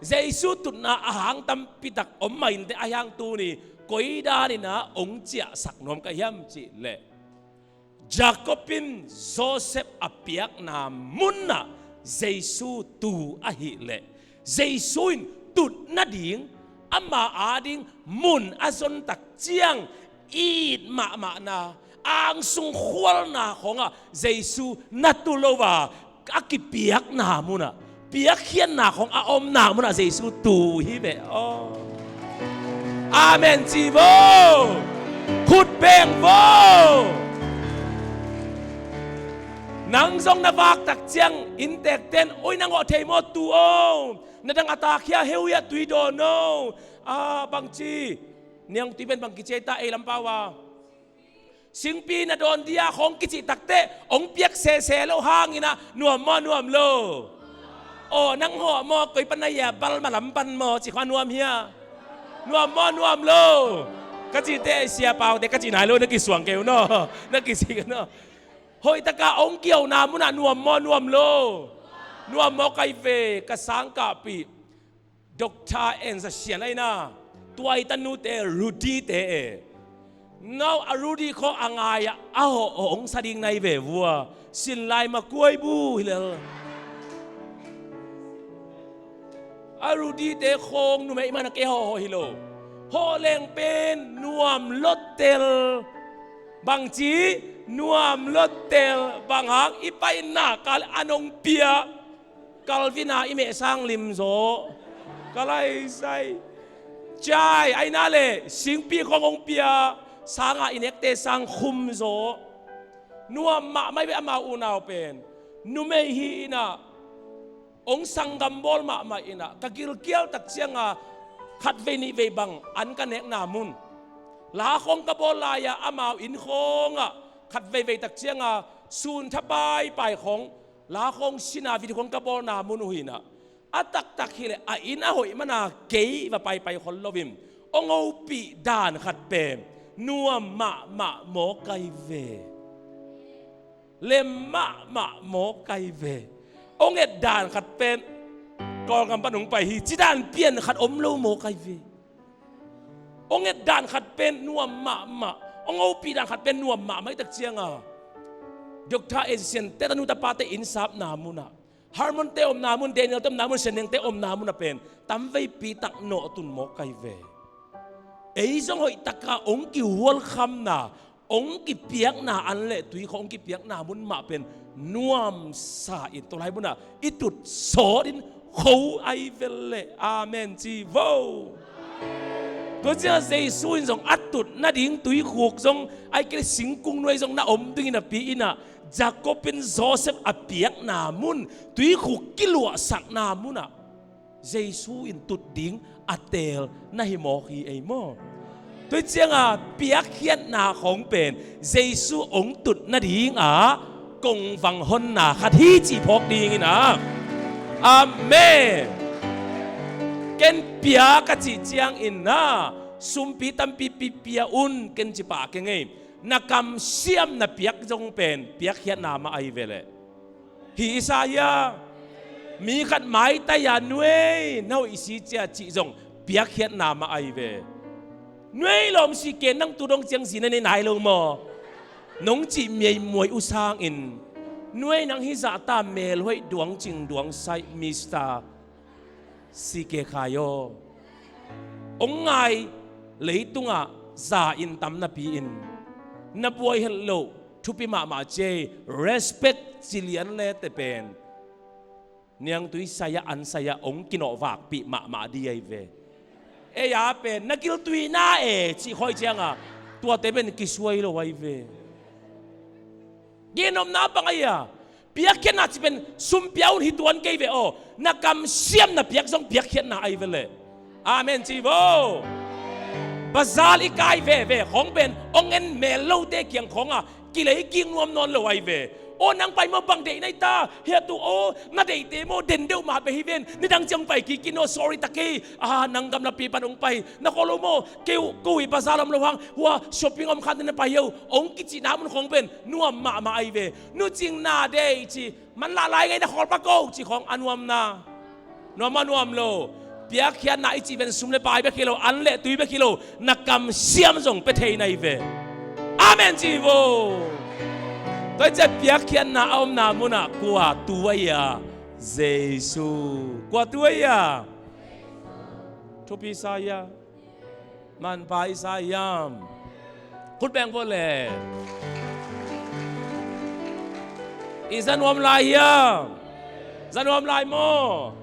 Jesu tutna a hang tampitak om mah inteh, a hang tuni koi daninah ong ciahsak nuam ka hiam cihleh, Jacob in Joseph a piakna munah Jesu tu ahileh, Jesu in tut nading ama ading mun a zontak ciang it mahmahna, angsung khualna khawngah Jesu na tu lo a, a kipiakna munah, piakkhiatna khawng a omna munah Jesu tu hi ve aw. Amen ci vo. Khut beng vo. Nang zong na vaktak ciang inntekten, oi, nang awh thei maw tu aw? Na dang a takhia heu hia tui dawn aw? A bangci niang tui pen bang kici ei ta ei lampau a? Singpi na dawn dia khawng kicih takteh ong piak sese lo hanginah nuam maw nuam lo? Aw, nang hawh maw, koi pan na hia, Balma lam pan maw, ci khawng a nuam hia? Nuam maw nuam lo? Ka cihte siapaute ka cih nai lo, na kisuang kei uh naw, na kisik uh naw. Hoihtaka ong kiauna munah nuam maw nuam lo? Nuam maw kai ve, ka sangkahpih Doctor Enza sian aina, tua i tanute Rudy te e. Nau a Rudy khaw a ngai-ah a hawh hong sa ding nai ve vua. Sin lai ma kuai bu hi lel. A Rudy te khawng numei mana kei hawh hawh hi lo. Hawh leng pen nuam lottel. Bangci nuam lottel, bang hang i paina kal a nong pia. Calvin a i meh sang lim zaw. Ka laisai. Cai, aina le singpi khawng hong pia, sanga i nekte sang khum zaw. Nuam mahmah i ve amau unau pen. Numei hi inah, hong sanggam bawl mahmah inah, ka gilkial tak cianga khatvei nihvei bang an ka nekna mun. La khawng ka bawl lai-a amau inn khawngah khatveivei tak cianga sun tha paipai khawng, la khawng sina video khawng ka bawlna mun uh hinah, a taktak hileh a inn a hoih mana kei va paipai khol loin, hong hopih dan khat pen nuam mahmah mawk ahi ve. Lem mahmah mawk ahi ve. Hong et dan khat pen Kawlgam pan hong pai hi, ci dan pian khat om lo mawk ahi ve. Hong et dan khat pen nuam mahmah, hong hopih dan khat pen nuam mahmah i tak cianga, Doctor Asian te tanu tapate innsapna munah, Harmon te omna mun, Daniel te omna mun, Seneng te omna munah pen tamveipi tak nawhtun mawk ahi ve. Ei zong hoihtaka hong kihualkhamna, hong kipiakna an le tuikhuk hong kipiakna mun mah pen nuamsa in tawlai munah i tut sawtin kho ahi vel le. Amen ci vo. Tua ciangah Jesu in zong a tut nading tuikhuk zong ahi kei le singkung nuai zong na om dingin a pi inah, Jacob in Joseph a piakna mun, tuikhuk kiluahsakna munah Jesu in tut ding a teel na hi mawk hi ei maw? Tua cianga piakkhiatna khawng pen Jesu hong tut nadingah kongvang honna khat hi cih phawk dingin ah. Amen. Ken piak a cih ciangin na sumpi tampi pipia un ken ci pah keng ei. Na kamsiam na piak zong pen piakkhiatna mah ahi ve leh. Hi i sa hia? Mi khat maitai-a nuei na hoih si cia cih zong piakkhiatna mah ahi ve. Nuei lawm si ken nang tu dong ciang zi na nei nai lo maw? Nong cih miaimuai uh sangin nuei nang hizahta melhoih duangcing duangsaih Mister C K Khai aw. Hong ngai leitungah za in tam napi-in na buai het loh thupi mahmah ciei, respect cilian le te pen niangtui sai-ah an sai-ah hong kinawhvakpih mahmah di ahi ve. Ei a pen na giltui na e cih khawi cianga tuate pen kisuai lo ahi ve. Ginopna bang ahi a, piakkhiatna ci pen sumpia un hi tuan kei ve aw. Na kamsiam na piak zong piakkhiatna ahi ve leh. Amen ci vo. Bazar i kai veve khawng pen hong en mel lote kiang khawnga kilei kik nuam nawn lo ahi ve. Aw nang pai maw bang deih na hi ta? Hia tu aw na deihte maw den deuh mah beh hi ven. Nidang ciang pai kik in aw sorry ta kei. Ah nang gamlapi pan hong pai na khawh lo maw? Keu ko i bazar lam lo hang hua shopping om khan na pai hi aw. Hong kicihna mun khawng pen nuam mahmah ahi ve. Nu cing na dei ci manlah lai ngei na khawl pa ko ci khawng a nuamna. Nuam a nuam lo. Piakkhiatna i cih pen sum le pai bek hi lo, an le tui bek hi lo, na kamsiam zong pia thei na hi ve. Amen ci vo. Tua i ciah piakkhiatna a omna munah kua tu ahi a? Jesu. Kua tu ahi a? Thupi sa hia? Manpha i sa hiam? Khut beng vawh le. I za nuam lai hiam? Za nuam lai maw?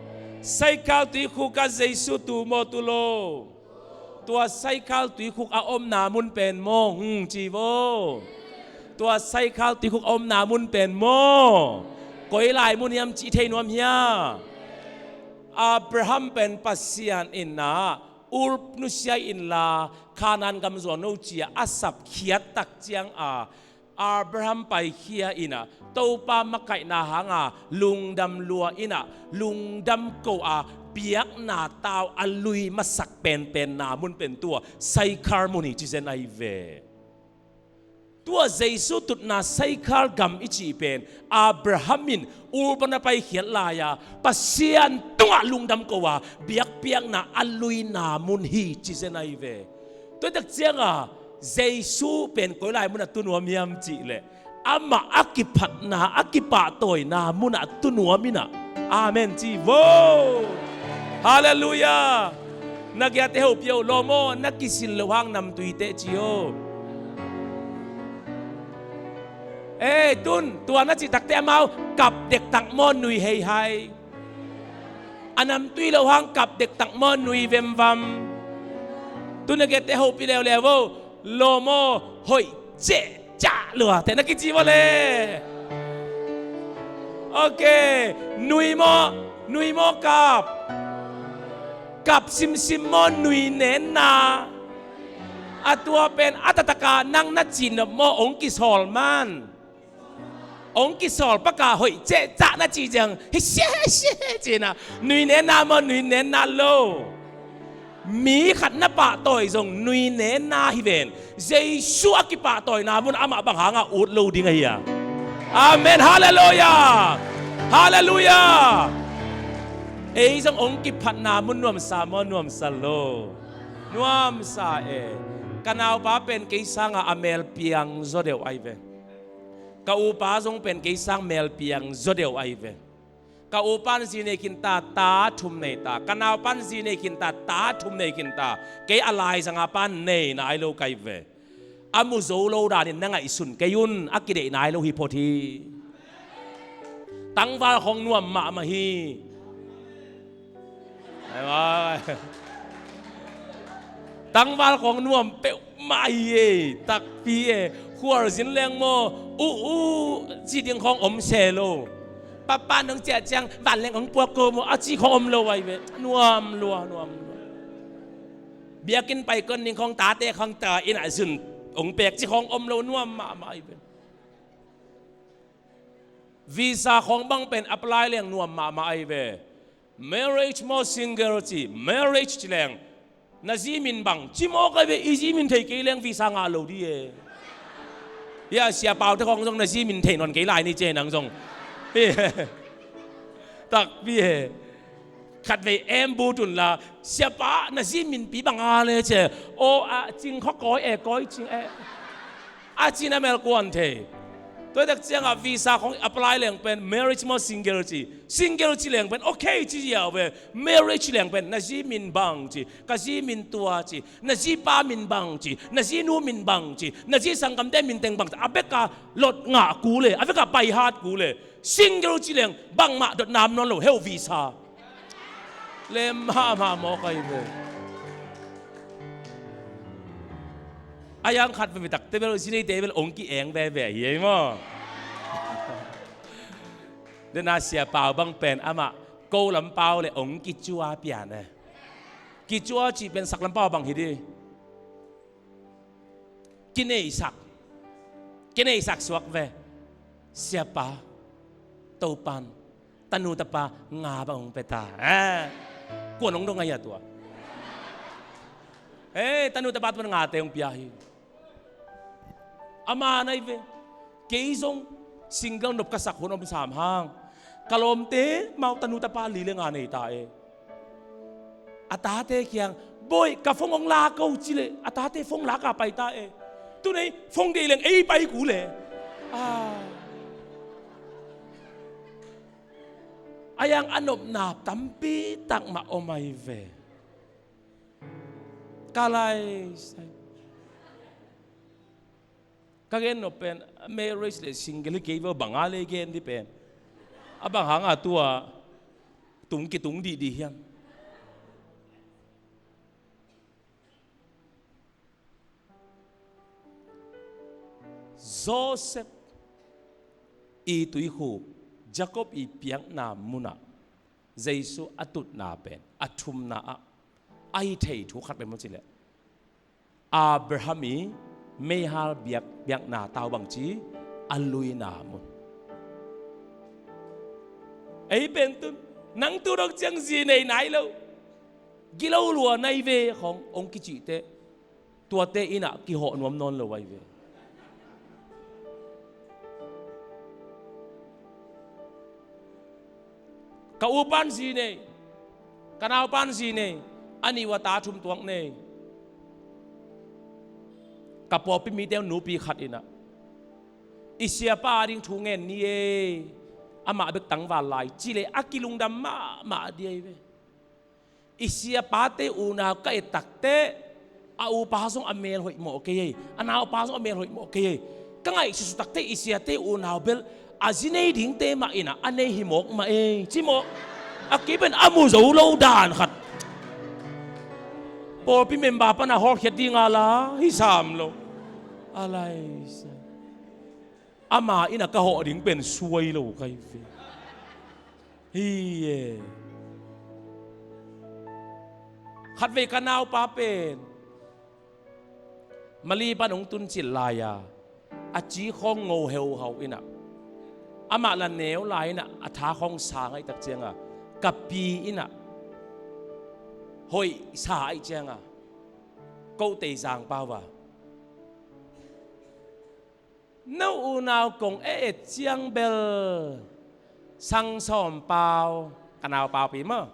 Saikhal tuikhuk ah Jesu tu maw tu lo? Tua saikhal tuikhuk a omna mun pen maw? Hung ci vo. Tua saikhal tuikhuk a omna mun pen maw? Koi lai mun hiam cih thei nuam hia? Abraham pen Pasian in ah Ur nusia inla Kanaan gam zuan no ci-a a sapkhiat tak cianga Abraham paikhia inah Topa makaihna hanga lungdam lua inah lungdam ko a biakna tau a lui masak penpenna mun pen tua Saikhar mun hi ci zen ahi ve. Tua Jesu tutna Saikhar gam i cih pen Abraham in Ur pan a paikhiat lai-a Pasian tungah lungdam ko a biakpiakna a luina mun hi ci zen ahi ve. Tua tak cianga Jesu pen koi lai munah tu nuam hiam cih leh amah a kiphatna a kipahtawina munah tu nuam inah amen ci vo. Halleluiah. Na giate hopih o lawm aw, na kisil loh hang namtui teh ci o. Ei tun tua na cih takte amau kap dektak maw nui heihai? A namtui loh hang kap dektak maw nui vemvam? Tun na giate hopih leuleu o. Lawm aw, hoih cehcah lua teh na kici vawh le. Ok. Nui maw, nui maw kap? Kap simsim maw nui nenna? A tua pen a taktakah nang na cihnop maw hong kisawl man? Hong kisawl paka hoih cehcah na cih ciang hisia hisia cinah nui nenna maw nui nenna lo? Mi khat na pahtawi zong nui nenna hi ven. Jesu a kipahtawina mun amah bang hanga ut lo ding ahi a. Amen. Halleluiah. Halleluiah. Ei zong hong kiphatna mun nuamsa maw nuamsa lo? Nuamsa e. Ka naupa pen kei sanga a mel piang zaw deuh ahi ve. Ka upa zong pen kei sang mel piang zaw deuh ahi ve. Ka upan zi nei khinta, ta thum nei ta. Ka naupan zi nei khinta, ta thum nei khinta. Kei a laizanga pan nei nai lo ka hi ve. A mu zo lo danin na ngaihsun kei un, a kideih nai lo hi phot hi. Tangval khong nuam mahmah hi. Tangval khong nuam peuhmah hi e, takpi e. Khualzin leng maw, uh uh, ci ding khong om se lo. Papa nong ciah ciang vanleng hong puak ko maw, a ci khong om lo ahi ve. Nuam lua, nuam lua. Biakinn pai kon ning khong tate khong ta inn ah zun hong pek ci khong om lo, nuam mahmah ahi ve. Visa khong bang pen apply leng nuam mahmah ahi ve. Marriage maw single ci, marriage ci leng na zi min bang ci mawk ahi ve, i zi min thei kei leng visa ngah lo di e. Hia, Sia Pau te khong zong na zi min thei nawn kei lai ni ci e nang zong. Takpi e. Khatvei em but un la, Siapa na zi minpi bang a le ci e. Aw, a cing khaw kawi e, kawi cing e. A cin a mel kuan thei. Tua tak ciangah visa khong apply leng pen marriage maw single ci. Single ci leng pen okay ci ziau ve. Marriage leng pen na zi min bang ci, ka zi min tua ci, na zi pa min bang ci, na zi nu min bang ci, na zi sanggamte min teng bang ci. A beka lot ngah kul e, a beka paihat kul e. Single ci leng bangmah dotna om nawn lo, heu visa. Lem mahmah mawk ahi ve. A yang khat veve takte bel, zi neite bel ong ki-eng veve hi ei maw? Dena Sia Pau bang pen amah ko lam pau le ong kicua pian e. Kicua cih pen sak lam pau bang hi di. Kineisak. Kineisak suak ve. Siapa, Topan, tanu tapa nga bang hong pia ta. Eh. Kuan hong dong ahi a tua. Eh, tanu tapa tua ngate hong pia hi. Ama nai ve. Kei zong single nop ka sak hun om sam hang. Ka lawmte mau tanu tapa li le nga nei ta e. A tate kiang, "Bawi, ka phone hong la ko," ci le, a tate phone la ka pai ta e. Tunei phone deih leng ei pai kul e. Ah. A yang a nopna tampi tak mah om ahi ve. Ka lai sai. Ka gen nop pen, marriage le single hi kei ve, bang a le gen di pen. A bang hanga tua tung kitung dih dih hiam? Joseph i tuikhuk, Jacob i piakna munah Jesu a tutna pen a thumna ah a hi thei thu khat pen maw ci leh, Abraham i meihal biak, biakna tau bangci a luina mun. Ei pen tun nang tu dong ciang zi nei nai lo, gilo lua nai ve khong ong kicihte, tuate innah kihawh nuam nawn lo ahi ve. Ka upan zi nei, ka naupan zi nei, a nih ua ta thum tuak nei. Ka pawlpi mite nupi khat innah, "I siapa a ding thu ngen ni e, amah bek tangval lai," ci le a kilungdam mahmah dih ahi ve. I siapate unau ka et takte, a upa zong a mel hoih mawh kei ei, a naupa zong a mel hoih mawh kei ei. Ka ngaihsutsu takte i siate unau bel a zi nei dingte mah innah a nei hi mawk mah ei, ci mawk. A kipen a mu zo lo dan khat. Pawlpi member pana hawlkhiat dinga la hi sam lo. A lai sa. Ama innah ka hawh ding pen suai lo ka hi ve. Hi e. Khatvei ka naupa pen Mali pan hong tun cil lai-a, a ci khawng ngo heuhau innah, amah la neu lai innah a tha khawng sa ngaih tak cianga, ka pi innah hoih sa aih cianga, ko tei zang pau a, "No unau kong e et ciang bel sang sawm pau," ka naupaupi maw,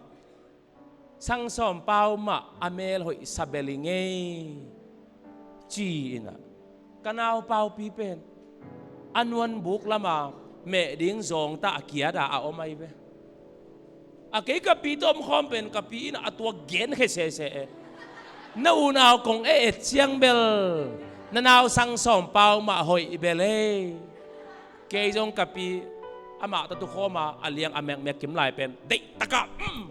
Sangsawm pau mah a mel hoih sabel i ngei ci-in ah, ka naupaupi pen a nuanbuk lama meh ding zawngtah a kiata a om ahi ve. A kei ka pi tawh omkhawm pen ka pi in ah a tua genkhia sese e. Na unau kong e et ciang bel na nau Sangsawm pau mah hoih bel e. Kei zong ka pi amah tawh tukhawma a liang a mekmek kim lai pen deihtakah, mm,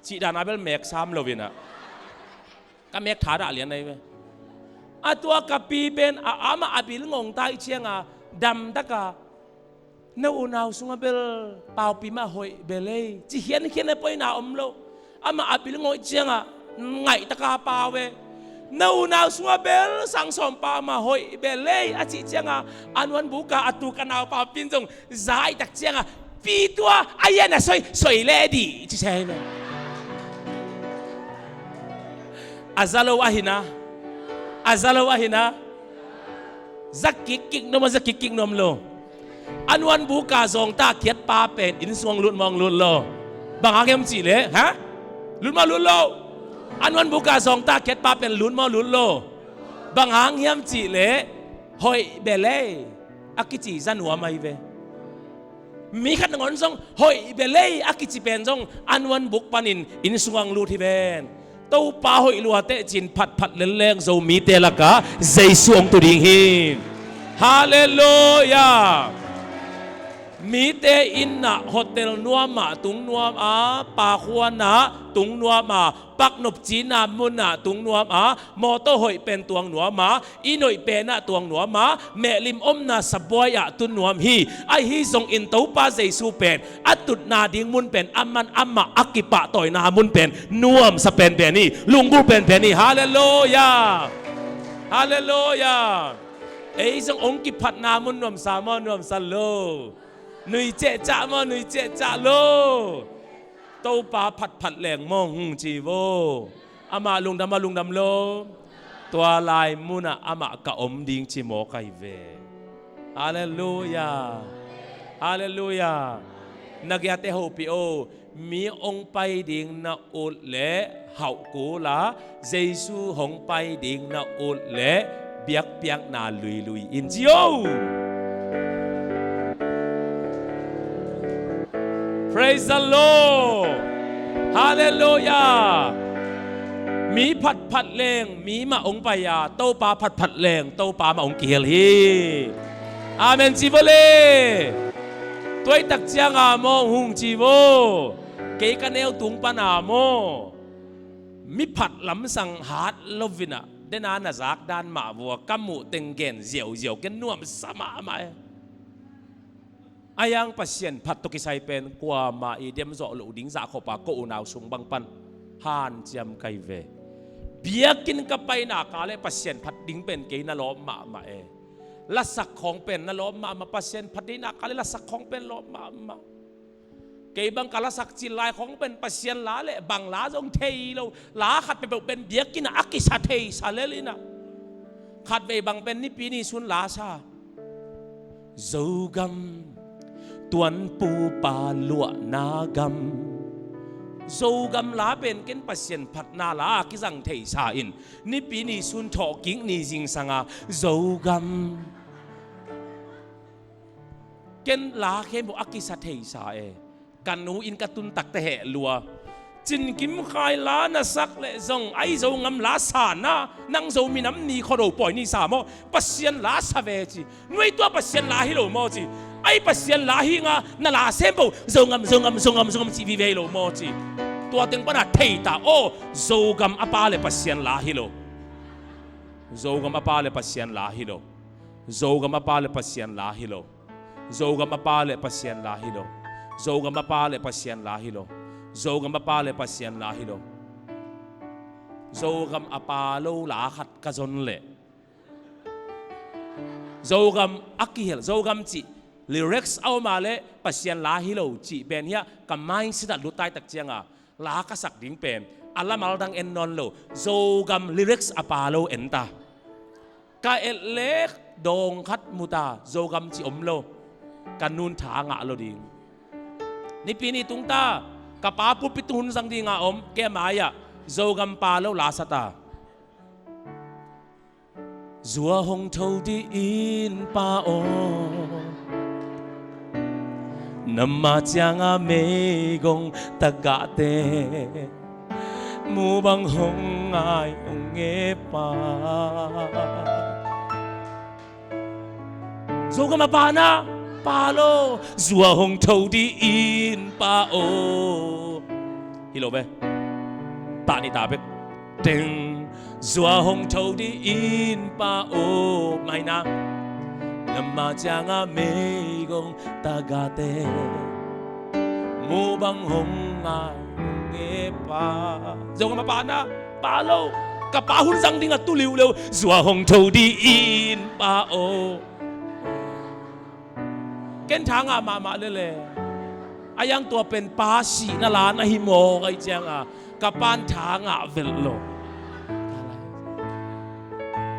cih dana bel mek sam loin ah, ka mek thadah lian ahi ve. A tua ka pi pen a amah a bil ngongta i cianga damtaka, na unau sunga bel paupi mah hoih bel ei ci khiankhian a poina om lo. Amah a bil ngong i cianga ngaihtaka pau e. Na unau sunga bel Sangsawm pau mah hoih bel ei a cih cianga a nuanbuka a tu ka naupaupi in zong zaitak cianga, pi tua a ian a soi soi le dih ci se ahi ve. A za lo ahi na. A za lo ahi na. Za kikkik nuam a za kikkik nuam lo. A nuanbuka zawngtah khiatpa pen inn sung hong lut maw hong lut lo? Bang hang hiam cihleh, ha? Lut maw lut lo? A nuanbuka zawngtah khiatpa pen lut maw lut lo? Bang hang hiam cihleh hoih bel ei a kici za nuam ahi ve. Mi khat nangawn zong hoih bel ei a kici pen zong a nuanbuk panin inn sung hong lut hi ven. Topa hoih lua teh cin phatphat lelleng Zomite lakah Jesu hong tu ding hi. Halleluiah. Mite innah hotel nuamah tung nuam a, pakhuanah tung nuam a, paknop cina munah tung nuam a, mawtaw hoih pen tuang nuam a, i noih penah tuang nuam a, mehlim omna sabuai ah tun nuam hi. Ahi zongin Topa Jesu pen a tutna ding mun pen aman amah a kipahtawina mun pen nuamsa penpen hi, lunggulh penpen hi. Halleluiah. Halleluiah. Ei zong hong kiphatna mun nuamsa maw nuamsa lo? Nui cehcah maw nui cehcah lo? Topa phatphat leng maw hong ci vo. Amah lungdam a lungdam lo. Tua lai munah amah ka om ding ci mawk ahi ve. Halleluiah. Halleluiah. Na giate hopih o. Mi hong pai ding na ut leh hauh kul a, Jesu hong pai ding na ut leh biakpiakna luilui in ci o. Praise the Lord. Halleluiah. Mi phatphat leng mi mah hong pai a, Topa phatphat leng Topa mah hong kihel hi. Amen ci vo le. Tuaitak cianga maw hong ci vo. Kei ka neu tung pana maw. Mi phat lamsang hat lovinah dena na zakdan mah vua ka muh teng gen ziauziau ken nuamsa mahmah e. A yang Pasian phat tawh kisai pen kuamah i demzawh loh ding zahkhop a ko unau sung bang pan hanciam kai ve. Biakinn ka paina ka le Pasian phat ding pen kei na lawp mahmah e. Lasak khawng pen na lawp mahmah, Pasian phat ding na ka le lasak khawng pen lawp mahmah. Kei bang ka lasak cil lai khawng pen Pasian la le bang la zong thei lo. La khat peuhpeuh pen biakinn ah a kisa theisa lel inah. Khatvei bang pen nipi ni sun la sa. Zogam tuanpupa luahna gam. Zogam la pen ken Pasian phatna la a kizang theisa in nipi ni sun thawhkik ni zingsanga Zogam. Ken la khempeuh a kisa theisa e. Ka nu in ka tun takte heh lua. Cinkim khai la na sak leh zong ai Zogam la sa na, nang Zo minam ni khuado pawi ni sa maw? Pasian la sa ve ci. Nuai tua Pasian la hi lo maw ci. Ai Pasian la hi nga na la sempo Zogam Zogam Zogam Zogam ci vive hi lo maw ci. Tua teng pana thei ta aw. Zogam a pa le Pasian la hi lo. Zogam a pa le Pasian la hi lo. Zogam a pa le Pasian la hi lo. Zogam a pa le Pasian la hi lo. Zogam a pa le Pasian la hi lo. Zogam a pa le Pasian la hi lo. Zogam a pa lo la khat ka zon leh Zogam a kihel, Zogam cih lyrics a om a le Pasian la hi lo cih pen hiah ka mindset ah lut taitak cianga la ka sak ding pen a lamal dang en nawn lo. Zogam lyrics a pa lo en ta. Ka et lek dawng khat mu ta, Zogam ci om lo. Ka nun tha ngah lo ding. Nipi ni tung ta. Ka pa pulpit tung hun zang dinga om, kei a mai-ah Zogam pa lo la sa ta. Zua hong tho dih in pa aw, na ma cianga meigong tagahte mu bang hong ngai ung e pa. Zogam a pa na, pa lo, zua hong tho dih in pa aw. Hi lo ve. Tah nih ta bek. Teng, zua hong tho dih in pa aw. Mai na. Na ma cianga meigong tagahte mu bang hong ngai ung e pa. Zogam a pa na, pa lo. Ka pa hun zang dingah tu liuliu. Zua hong tho dih in pa aw. Ken tha ngah mahmah lele. A yang tua pen pa sihna la na hi mawk ahih cianga ka pan tha ngah velh lo.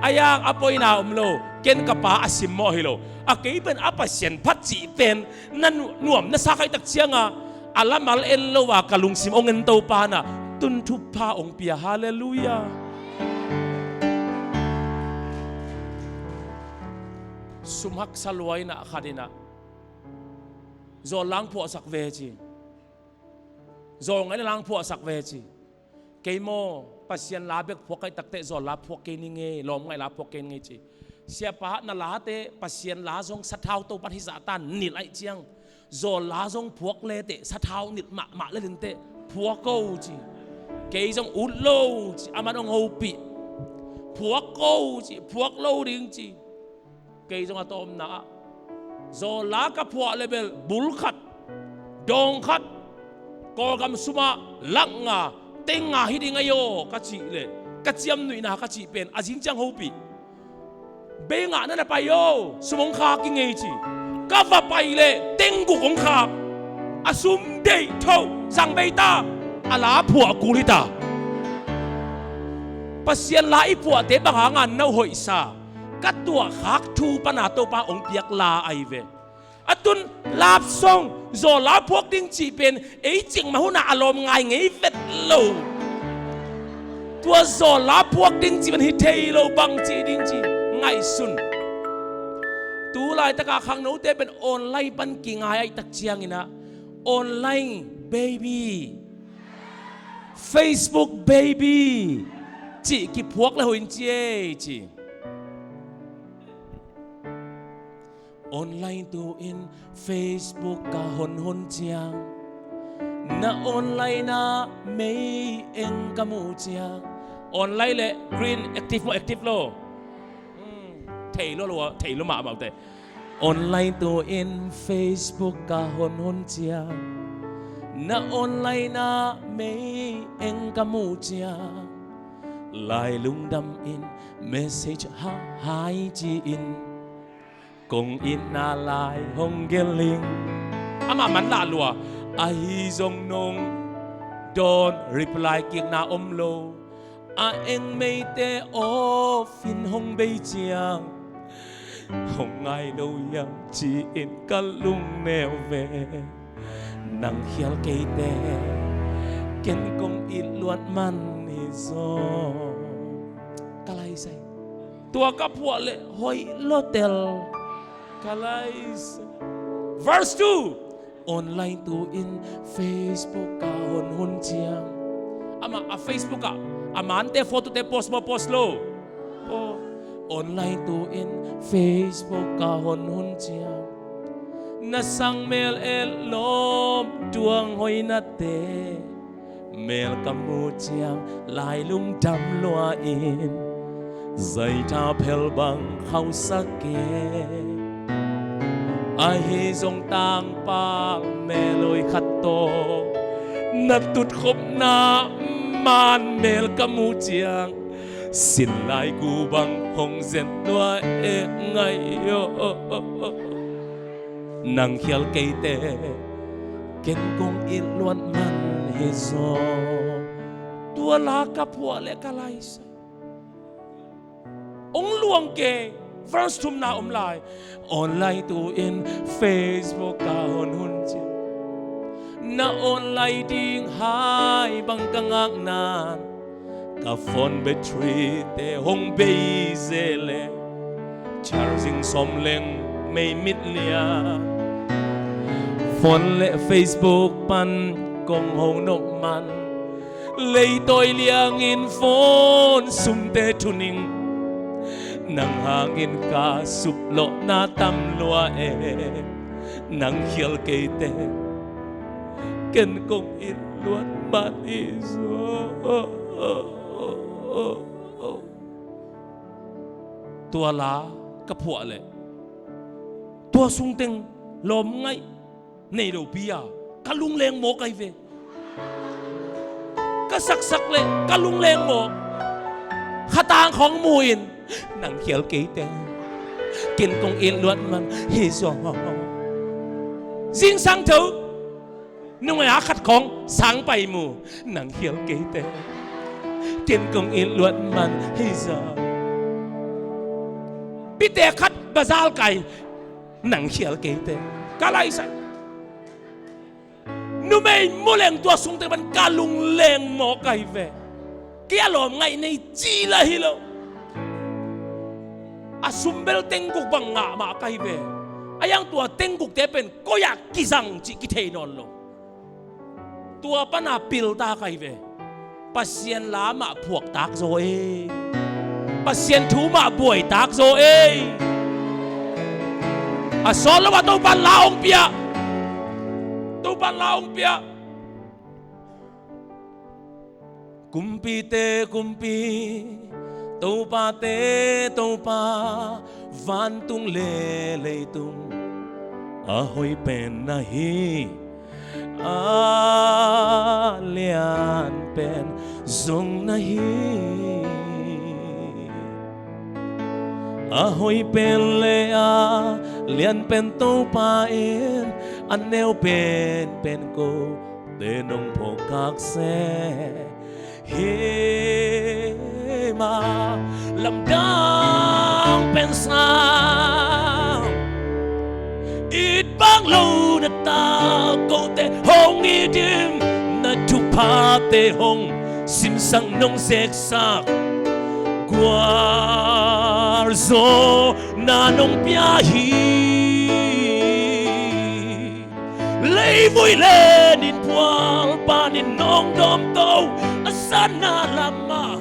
A yang a poina om lo. Ken ka pa a simmawh hi lo. A kei pen a Pasian phat cih pen na nu-, nuam na sa kha ahih tak cianga a lamal en lo a ka lungsim hong en Topa na tun thupha hong pia. Halleluiah. Sum haksa lua inah khat inah zawl la hong phuahsak ve ci. Zawl ngaihna la hong phuahsak ve ci. Kei maw, Pasian la bek phuak ka hih takteh zawl la phuak kei ning ei, lawm ngaih la phuak kei ning ei ci. Siapa, na late Pasian la zong sathau Topan hizah ta nilh ahih ciang zawl la zong phuak leteh sathau nilh mahmah lel inteh phuak o ci. Kei zong ut lo ci. Aman hong hopih. Phuak o ci. Phuak lo ding ci. Kei zong a tawpna ah zawl la ka phuah le bel bul khat, dawng khat, Kawlgam sumah lakh nga, teng nga hi ding ahi aw ka cih leh ka ciamnuihna ka cih pen a zing ciang hopih. Bei ngah na na pai aw, sum hong khak ing ei ci. Ka va pai leh teng guk hong khak. A sum deih thoh zang bei ta. A la phuah kul hi ta. Pasian la i phuahte bang hanga na hoihsa? Ka tuahkhak thu pana Topa hong piak la ahi ve. A tun love song, zawl la phuak ding cih pen ei cikmah hunah a lawm ngai ngei vet lo. Tua zawl la phuak ding cih pen hi thei lo, bang cih ding ci ngaihsun. Tu laitakah khangnote pen online pan kingai ahih tak cianginah online baby, Facebook baby cih kiphuak le hoih in ci ei ci. Online tu-in Facebook ka honhon ciang, na online ah mei eng ka muh ciang. Online le green, active maw, active lo? Hmm, thei lo lo, thei lo mahmah uh teh. Online tu-in Facebook ka honhon ciang, na online ah mei eng ka muh ciang, lai lungdam in message ha hai ci-in kong itna lai hong gelh ing. Amah man lah lua, ahi zong nong dawn reply kikna om lo. A eng meite off in hong bei ciang, hong ngai lo hiam ci-in ka lungneu ve. Nang khial keite ken kong it luat man hi zaw. Ka laisai. Tua ka phuah leh hoih lotel. Ka laisai. Verse two. Online tu-in Facebook ka honhon ciang. Amah a Facebook ah a mante photo te post maw, post lo? Aw. Online tu-in Facebook ka honhon ciang, na sang mel et lawm tuang hoihnate mel ka muh ciang lai lungdam lua-in zaitha phel bang khauhsak kei. Ahi zong tangpal mel hoih khat tawh na tutkhopna man mel ka muh ciang, sin lai gu bang hong zen lua e ngai aw. Nang khial keite ken kong it luat man hi zaw. Tua la ka phuah leh ka laisai. Ong luang kei. Verse thumna om lai. Online tu-in Facebook ka honhon ciang, Na online ding hai bang ka ngaknan, ka phone battery te hong bei ze le, charging sawm leng mei mit lian. Phone le Facebook pan kong ho nop man, leitawi liangin phone sumte thuning. Nang hangin ka suplawhna tam lua e, nang khial keite, ken kong it luat man hi zaw. Tua la ka phuah leh, tua sungteng lawm ngaih nei lopi a, ka lungleng mawk ahi ve. Ka saksak leh ka lungleng mawk. Khatang khawng mu in, nang khial keite, ken kong it luat man hi zaw. Zingsang tho, nungei a khat khawng sang pai mu, nang khial keite, ken kong it luat man hi zaw. Pite khat bazar kai, nang khial keite, ka laisai. Numei mu leng tua sungte pan ka lungleng mawk ahi ve. Kei a lawm ngaih nei ci la hi lo. A sumbel tengguk bang ngah mah ka hi ve. A yang tua tenggukte pen koi ah kizang cih kithei nawn lo. Tua pana pilta ka hi ve. Pasian la mah phuaktak zaw ei. Pasian thu mah buaitak zaw ei. A sawt lo ah Topan la hong pia. Topan la hong pia. Kumpite Kumpi, Topate Topa, vantung le leitung a hoih pen na hi. A lian pen zong na hi. A hoih pen le a lian pen Topa in, a neu pen pen kote nong phawkkak se. Hi mah lamdang pen sang, it bang lo na ta kote hong it in, na thuphate hong simsak nong zeksak, gualzawhna nong pia hi. Leivui le nin phual panin nong dawmto, a sanna lamah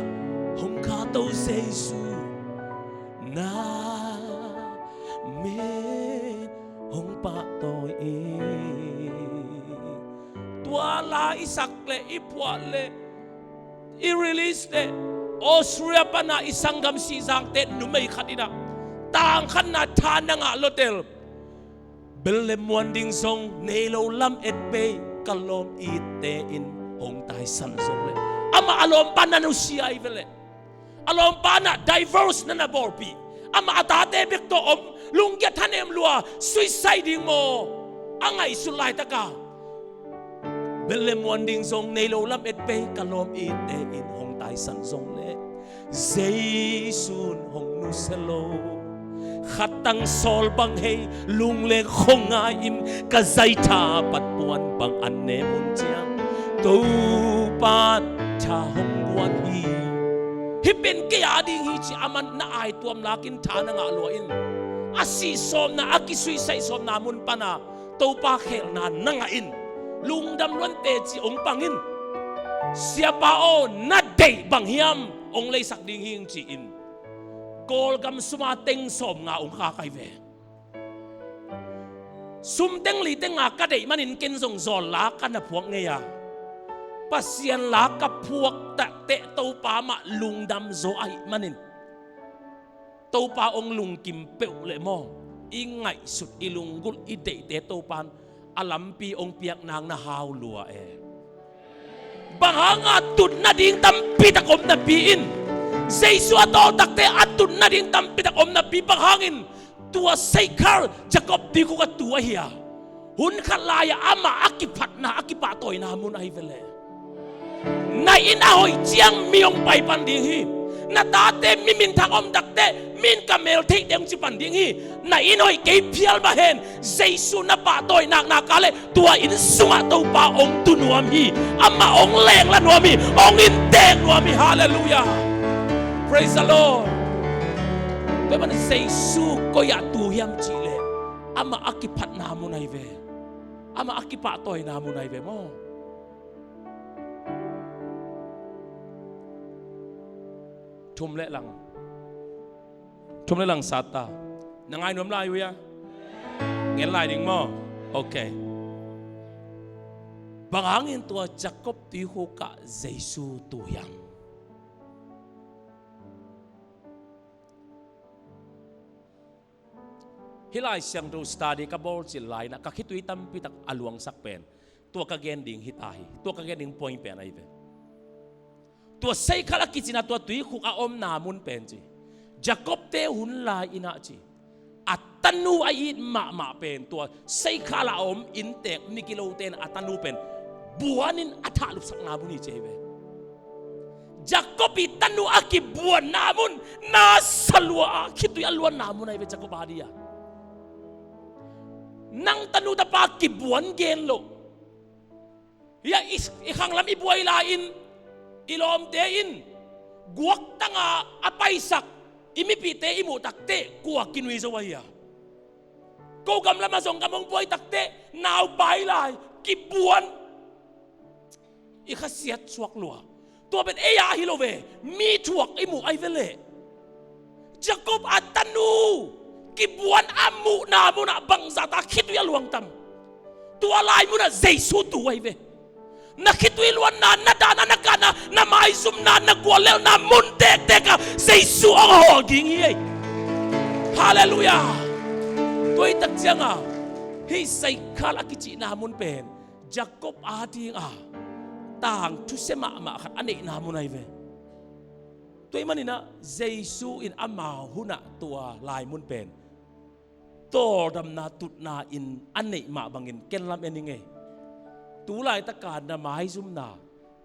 hong khahto Jesu, na min hong pahtawi in. Tua la i sak le i phuah le i release le, Australia pana i sanggam Sihzangte numei khat in ah tangkhatna tha na ngah lotel, bel le muan ding zong nei lo lamet pei, ka lawm itte in hong taisan zong le, amah a lawmpa na nusia hi ve le, a lawmpa na divorce na na bawlpih, amah a tate bek tawh om, lunggulh thanem lua, suicide ding maw, a ngaihsut laitaka bel le muan ding zong nei lo lamet pei, ka lawm itte in hong taisan zong le, Jesu in hong nusia lo. Khatang sawl bang hei, lungleng khong ngai im, ka zaitha pat puan bang an ne mun ciang, Topa tha hong guan hi. Hih pen kei a ding hi ci a man na aituam lakin tha na ngah lua in, a sih sawmna, a kisuicide sawmna mun pana Topa khelhna na ngah in, lungdam luan teci hong pang in, Siapa aw, na deih bang hiam hong leisak ding hing ci-in, Kawlgam suma teng sawmnga hong khak ahi ve. Sum teng li teng a ka deih manin ken zong zawl la ka na phuak ngei a, Pasian la ka phuak takteh Topa mah lungdam zaw ahih manin, Topa hong lungkim peuh leh maw, i ngaihsut, i lunggulh, i deihte Topa in a lampi hong piak nang na hau lua e. Bang hanga tut nading tampi tak om napi in, Jesu a tawltakte a tut nading tampi tak om napi, bang hangin tua Saikhar Jacob dikuk a tu ahi a, hun khat lai-ah amah a kiphatna, a kipahtawina mun ahi ve le. Nai in a hoih ciang mi hong paipan ding hi. Na tate mi minthang om takteh, mi in ka mel theihte hong ci pan ding hi. Na inn hoih kei phial mah hen, Jesu na pahtawi naknak a leh tua inn sungah Topa hong tu nuam hi. Amah hong lengla nuam hi, hong inntek nuam hi. Halleluiah. Praise the Lord. Tua ahih manin Jesu koi-ah tu hiam cih leh, amah a kiphatna mun ahi ve. Amah a kipahtawina mun ahi ve maw. Thum le lang. Thum le lang sat ta. Na ngai nuam lai uh hia? Ngen lai ding maw? Ok. Bang hangin tua Jacob tuikhuk ah Jesu tu hiam? Hih Lai Siangtho study ka bawl cil lai-in ah ka khitui tampi tak a luangsak pen tua ka gen ding hi ta hi. Tua ka gen ding point pen ahi ve. Tua seikhal a kicin ah tua tuikhuk a omna mun pen ci, Jacob-te hun lai-in ah ci, a tanu a it mahmah pen tua seikhal a om inntek migilote in a tanu pen buanin a thahlupsakna mun hi ci ahi ve. Jacob ii tanu a kibuanna mun, na sa lua a khitui a luanna mun ahi ve Jacob a ding ah. Nang tanu tapa kibuan gen loh. Hia i, i khanglam i buai lai-in, i lawmte in guaktanga a paisak i mipihte i muh takteh kua kinui zo ahi a. Ko gam lamah zong gam hong buai takteh naupai lai kibuan. I khasiat suak lua. Tua pen ei a hi lo ve, mi thuak i muh ahi ve leh. Jacob a tanu kibuan a muhna munah bangzahta khitui a luang tam. Tua lai munah Jesu tu ahi ve. Na khitui luanna, na dahna, na kahna, na maizumna, na guallelhna mun tektek ah Jesu hong hawl ding hi ei. Halleluiah. Tua hi tak ciangah hih seikhal a kicihna mun pen Jacob a dingah tangthu sia mahmah khat a neihna mun ahi ve. Tua ahih maninah Jesu in amau hunah tua lai mun pen tawldamna tutna in a neih mah bangin ken lam en ing ei. Tu laitaka na maizumna,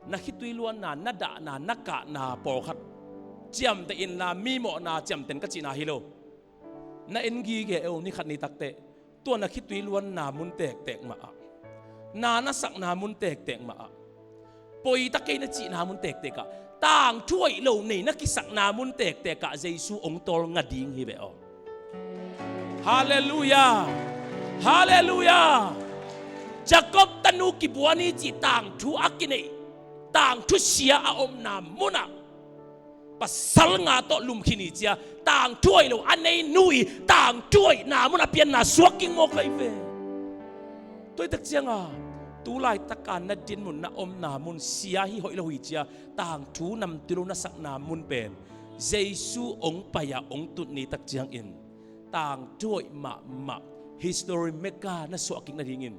na khitui luanna, na dahna, na kahna pawlkhat ciamteh inla mi mawhna ciamteh in ka cihna hi lo. Na en gige e uh, ni khat ni takteh tua na khitui luanna mun tektek mahah, na na sakna mun tektek mahah, poi ta kei na cihna mun tektek ah, tangthu hoih lo nei na kisakna mun tektek ah Jesu hong tawlnga ding hi ve aw. Halleluiah. Halleluiah. Jacob tanu kibuan hi cih tangthu a kineih, tangthu sia a omna munah pasal nga tawh lum khin hi cia, tangthu hoih lo a nei nu ii tangthu hoihna mun a pianna suak ging mawk lai ve. Tua hi tak cianga tu laitaka na dinmun, na omna mun sia hi, hoih lo hi cia, tangthu namtui lo na sakna mun pen Jesu hong pai-a hong tut ni tak ciangin tangthu hoih mahmah history maker na suah kik nadingin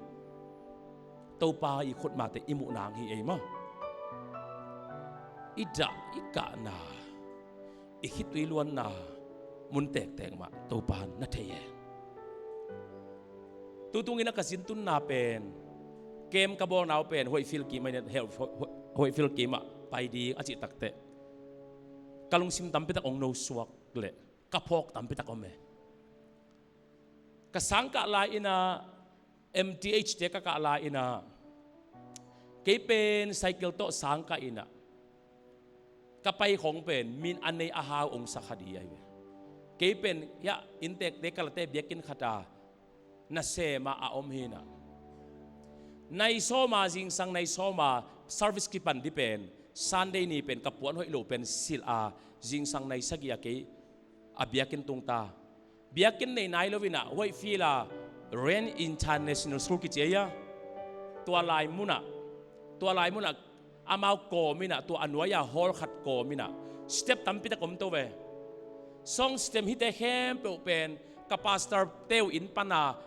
Topa ii khutmate i muh nang hi ei maw. I dah i kahna, i khitui luanna mun tektek mah Topa na thei e. Tutungin a ka zintunna pen, kem ka bawlna uh pen Hoihfield kim ah, Hoih, Hoih, Hoihfield kim ah pai ding a cih takteh ka lungsim tampitak hong nosuak leh ka phawk tampitak om e. Ka sangkah lai-inah, M T H te ka kah lai-inah, kei pen cycle tawh sangkah inah ka pai khong pen min a nei a hau hong sa kha ding ahi ve. Kei pen hiah inntekte kalate biakinn khata nasema a om hinah, nai sawma, zingsang nai sawma service kipan ding pen Sunday ni pen ka puan hoih lo pen silh a, zingsang nai sagih a kei a biakinn tungta. Biakinn nei nai loinah Hoihfield a Ren International School kici ahi a, tua lai munah, tua lai munah amau kawm inah, tua a nuai-a hall khat kawm inah step tampitak om to ve. Song step hite khempeuh pen ka pastor teu inn pana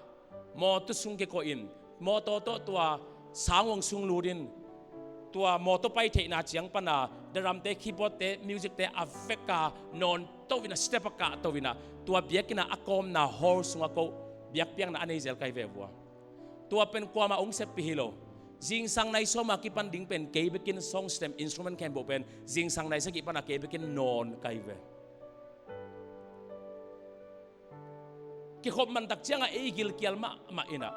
mawtaw sung kikoh in, mawtaw tawh tua sound hong sung lut in, tua mawtaw pai theihna ciang pana daramte, keyboardte, musicte a veka nawn to inah, step a kah to inah, tua biakinn a a kawmna hall sungah ko biakpiakna a nei zel kai ve vua. Tua pen kuamah hong seppih hi lo. Zingsang nai sawm a kipan ding pen kei bekin song stem instrument khempeuh pen zingsang nai sagih pana kei bekin nawn ka hi ve. Kikhop man tak cianga ei gilkial mahmah inah,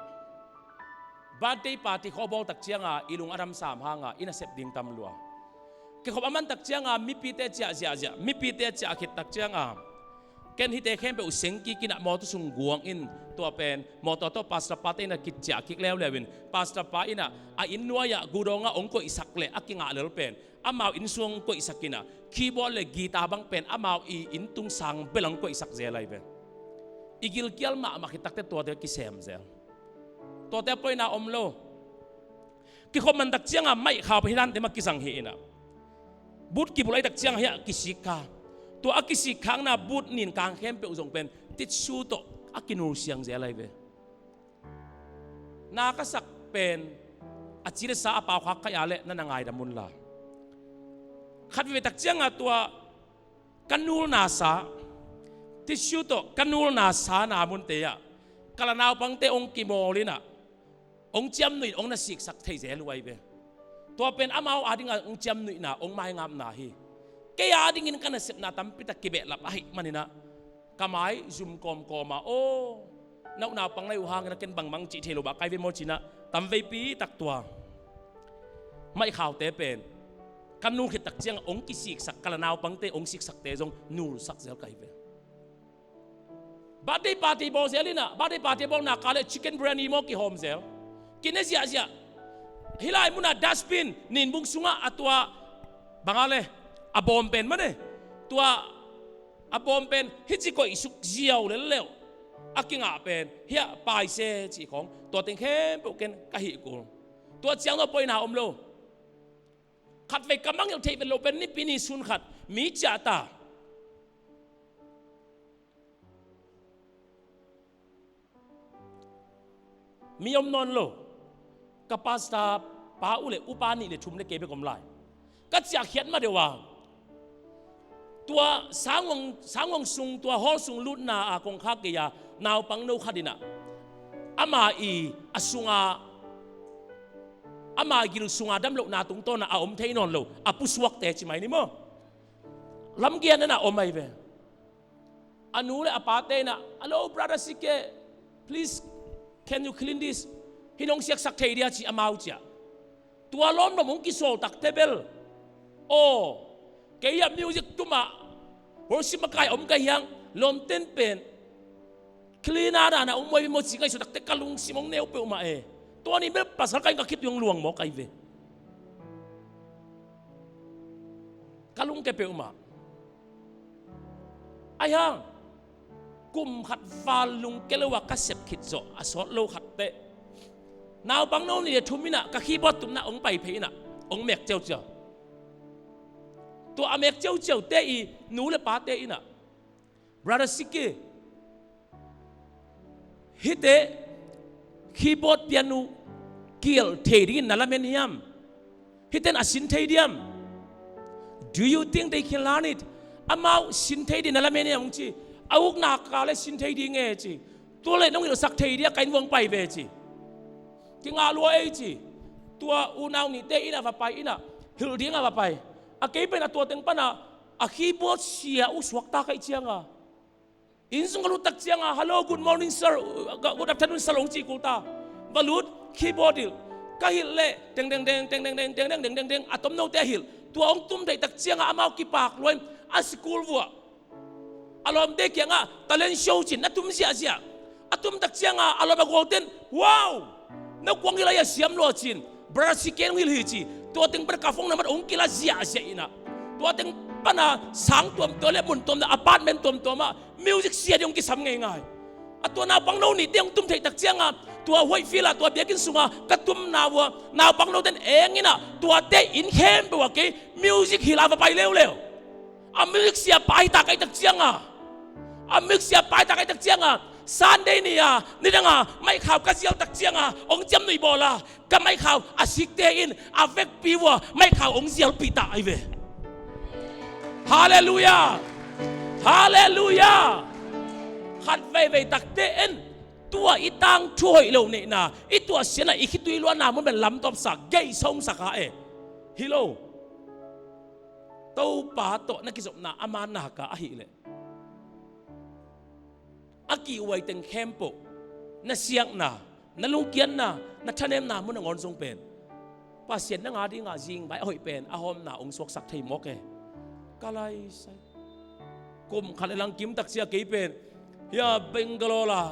birthday party khawh bawl tak cianga i lung a dam sam hanga i nasep ding tam lua. Kikhop a man tak cianga mipite ciah ziahziah, mipite ciah khit tak cianga ken hihte khempeuh seng kik inah mawtaw sung guang in, tua pen mawtaw tawh pastor pate inah kiciah kik leuleu in, pastor pa inah a inn nuai-ah gudawngah hong koihsak le a kingah lel pen amau inn sung hong koihsak inah, keyboard le guitar bang pen amau i inn tung sang bel hong koihsak zel ahi ve. I gilkial mahmah khit takte tuate kisem zel. Tuate a poina om lo. Kikhop man tak cianga maih khau pen hih dante mah kizang hi inah, but kibulh ahi tak cianga hiah kisik kha. Tua a kisik khakna but nin kang khempeuh zong pen tissue tawh a kinul siang zel ahi ve. Na ka sak pen a ci le sa a pau khak ka hia le na na ngaidam un la. Khat veve tak cianga tua ka nulna sa, tissue tawh ka nulna sa na munte ah ka la naupangte hong kimawl inah hong ciamnuih in hong na siksak thei zel uh ahi ve. Tua pen amau adinga hong ciamnuihna, hong maingapna hi. Kei adingin ka nasepna tampitak kibehlap ahih maninah ka mai zum kawmkawma, aw, na uh naupang na hi uh hangin a ken bangbang cih thei lo bah kai ve maw cinah tam veipi tak tua maih khaute pen ka nul khit tak cianga hong kisiksak, ka la naupangte hong siksakte zong nulsak zel ka hi ve. Birthday party bawl zel inah, birthday party bawl nak a le chicken biryani maw kihawm zel. Kine ziahziah. Hih lai munah dustbin, ninbung sungah a tua banga le a bawm pen mane, tua a bawm pen hih ci koihsuk ziau lel leuh. A kingah pen hiah paise cih khawng, tua teng khempeuh ken ka hih kul. Tua ciang lo poina om lo. Khatvei ka mangngilh theih vet loh pen nipi ni sun khat mi ciah ta. Mi om nawn lo. Ka pastor pa uh le upa nih le thum le kei bek om lai. Ka ciahkhiat ma deuh a, tua sangong, sangong sung, tua hall sung lutna a kongkhak gei-a naupang no khat inah ama i a sunga, ama gil sunga damlohna tungtawna a om thei nawn lo a pusuakte ci mai ni maw, lamgian inah om ahi ve. A nu le a pate inah, "Hello, brother Sike, please, can you clean this? Hih nong siaksak thei dia?" ci amau ciah. Tua lawmlawm hong kisawl takte bel, aw, kei ah music tumah worship makai om ka hiang, lawmten pen cleaner dana hong muai maw ci ngaihsut takte ka lungsim hong neu peuhmah e. Tua ni bel pasal ka in ka khitui hong luang maw ka hi ve. Ka lungke peuhmah. Ahi hang kum khat val lungke lo a ka sep khit zawh a sawt lo khat teh, naupang no nih le thum inah ka keyboard tumna hong pai phei inah hong mek ciauciau. Tua a mek ciauciau te i nu le pate inah, "Brother Siki, hihte keyboard piano kial thei dingin na lamen hiam? Hihten a sin thei diam? Do you think they can learn it? Amau sin thei dingin na lamen hiam?" hong ci. "A ukna ka le sin thei ding e," ci. "Tua le nong hilhsak thei dia ka inn vuang pai ve," ci. "Kingah lua ei," ci. Tua unau nihte inah va pai inah hilh dingah va pai. A kei pen a tua teng pana a keyboard sia uh suakta kaih cianga, inn sung ka lut tak cianga, "Hello, good morning, sir. Good afternoon, sir," hong ci kul ta. Va lut, keyboard hilh. Ka hilh le teng deng deng, teng deng deng, teng deng deng, a tomnote a hilh. Tua hong tum theih tak cianga amau kipak lua in a sikul vuah a lawmte kiangah talent show cin a tum ziahziah. A tum tak cianga a lawm a gualten, "Wow! No kuang hilh a hia siam lua," cin. "Brother Siki hong hilh hi," ci. Tua teng pana ka phone number hong kila ziahziah inah, tua teng pana sang tuamtuam le mun tuamtuam, apartment tuamtuamah music sia ding hong kisam ngeingai. A tua naupang no nihte hong tum theih tak cianga tua Whitefield ah tua biakinn sunga ka tumna uh a naupang noten eng inah tuate inn khempeuh ah kei music hilh a va pai leuleu. A music sia pa hi ta kaih tak cianga, a music sia pa hi ta kaih tak cianga, Sunday ni-a nidanga maihkhau ka zial tak cianga hong ciamnuih bawla, ka maihkhau a sikte in a vekpi uh a maihkhau hong zialpih ta ahi ve. Halleluiah. Halleluiah. Khat veivei takte in Tua i tangthu hoih lo neihna, i tuahsiatna, i khitui luanna mun pen lamtopsak, geihsongsak a e. Hi lo. Topa tawh na kizopna ama nak a ahih leh, a kihhuai teng khempeuh, na siatna, na lungkiatna, na thanemna mun a ngawn zong pen Pasian nang a dingah zingvai a hoih pen a hawmna hong suaksak thei mawk e. Ka lai sai. Kum khat le lang kim tak cia kei pen, hia Bangalore a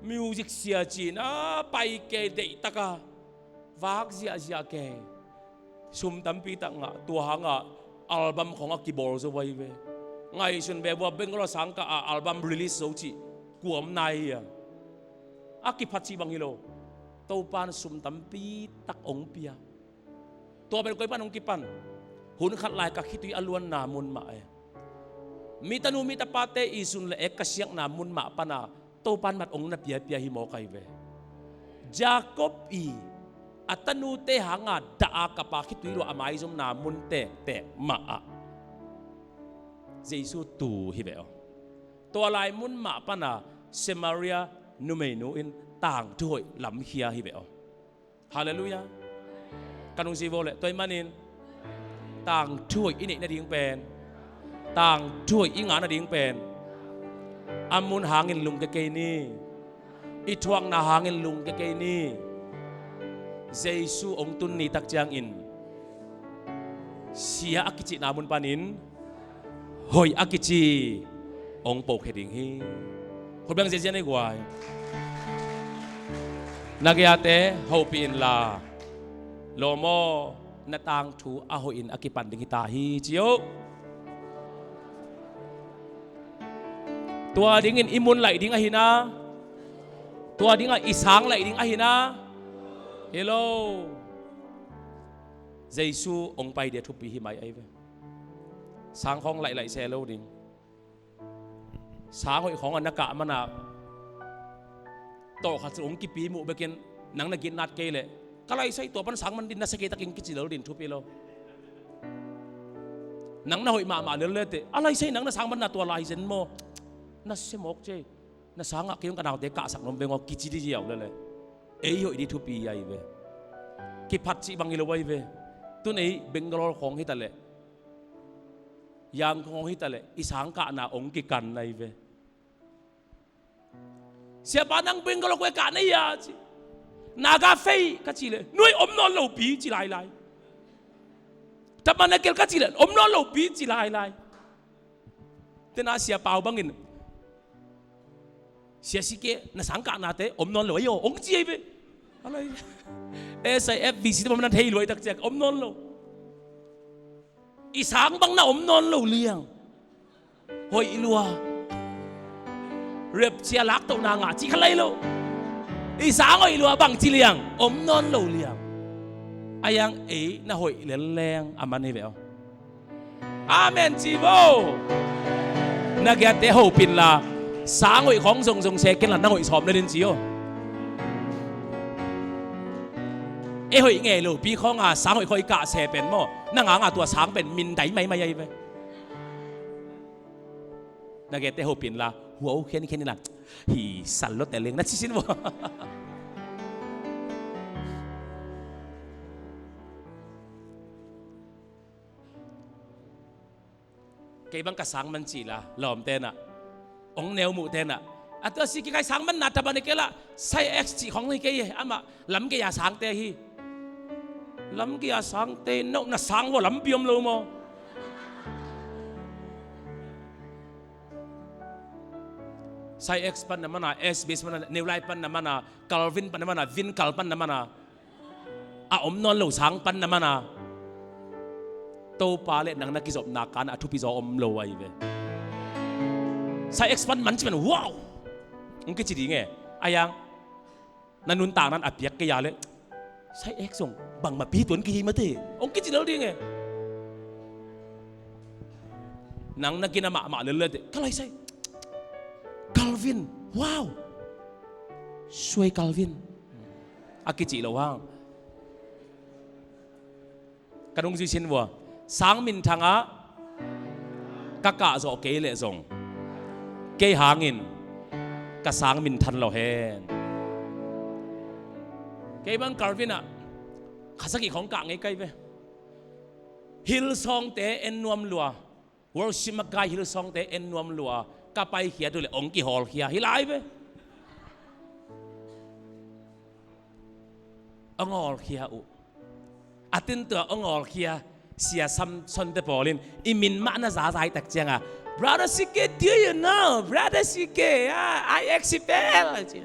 music sia cin a pai kei, deihtak a vak ziahziah kei. Sum tampi tak ngah, tua hangah album khawng a kibawl zo vai ve. Ngaihsun ve vua, Bangalore sangkah a album release zo cih kuam nai hi a. A kiphat cih bang hi lo. Topa in sum tampi tak hong pia. Tua pen koi pan hong kipan? Hun khat lai ka khitui a luanna mun mah e. Mi tanu mi tapate i sun le ek ka siatna mun mah pana Topa in mat hong na piapia hi mawk ahi ve. Jacob i a tanute hanga dah a kapa khitui lua a maizumna mun tektek mah ah Jesu tu hi ve aw. Tua lai mun mah pana Samaria numeinu in tangthu hoih lamkhia hi ve aw. Halleluiah. Ka nungzui vo le tua ahih manin tangthu hoih i neih nading pen, tangthu hoih i ngah nading pen a mun hangin lungkia kei ni. I thuakna hangin lungkia kei ni. Jesu hong tun ni tak ciangin sia a kicihna mun panin hoih a kici hong pokhia ding hi. Khut beng ziazia nei guai. Na geite hopih inla, lawm aw, na tangthu a hoih in a kipan ding hi ta hi ci uh. Tua dingin i mun laih ding ahi na, tua dingah i sang laih ding ahi na. Hello. Jesu hong pai dia thupi hi mai ahi ve. Sang khawng laihlah se lo ding. Sang hoih khawng a na kah mana tawh khat hong kipi muh bekin nang na gitnat kei leh, ka lai sai, tua pan sang man din na sia kei takin kici lel din thupi lo. Nang na hoih mahmah lel le teh, a lai sai, nang na sang manna tua lai zen maw? Na sia mawk cei. Na sangah kei hong ka naute kahsak nuam veng aw kici di ziau lele. Ei hoih di thupi ahi ve. Kiphat cih bang hi lo ahi ve. Tun ei Bangalore khawng hi ta leh, Yangon khawng hi ta leh, i sang kahna hong kikan ahi ve. Siapa nang Bangalore kua kah na hia ci. Naga fei ka ci leh, nuai om nawn lo pi ci lailai. Taman a kel ka ci leh om nawn lo pi ci lailai. Tena siapa uh bangin, sia si ke na sang kahnate om nawn lo ahi aw hong ci ahi ve. Alai. S I F V C te bang na thei luai tak ciak om nawn lo. I sang bang na om nawn lo liang. Hoih lua. Rep cia laktohna ngah cih kha lai lo. I sang hoih lua bang ci liang om nawn lo liang. A yang ei na hoih lel leng a man hi ve aw. Amen ci vo. Na giate hopih inla, sang hoih khawng zongzong se kenla nang hoih sawm lel in ci aw. Ei hoih ngei lo pi khawnga sang hoih khawng i kah se pen maw, nang anga tua sang pen mindai maimai ahi ve. Na giate hopih inla, hua uh khenkhen inla, hi sal lo teleng na ci sin vo. Kei bang ka sang man cih la lawm tenah, ong neu muh tenah, a tua si kikai sang man na taban i kei lah, sai X cih khong hi kei, amah lam kei a sangte hi. Lam kei a sangte, no na sang vua lampi om lo maw? Sai X pan na mana, S B S pan na, New Life pan na mana, Calvin pan na mana, Vin Kal pan na mana. A om nawn lo sang pan na mana. Topa le nang na kizopna kana a thupi zaw om lo ahi ve. Sai X pan man ci man, wow! Ong kici ding e. A yang na nuntakna in a piak kei a le, sai X zong bangmah pi tuan kihi mate. Ong kici lo ding e. Nang na gina mahmah lel le te, ka lai sai Calvin, wow! Suai Calvin. A kici lo hang. Ka nungzui sin vua. Sang minthang ah ka kah zawh kei leh zong, kei hangin ka sang minthan lo hen. Kei bang Calvin ah kha sagih khawng kah ngei kai ve. Hillsongte en nuam lua, worship makai Hillsongte en nuam lua, ka paikhiat uh leh ong kihawlkhia hi lai ve. Ong awlkhia uh. A tin tua ong awlkhia Sia Samson te pawl in i min mah na zazai tak cianga, "Brother C K, do you know? Brother C K, ah, I X P L," ci.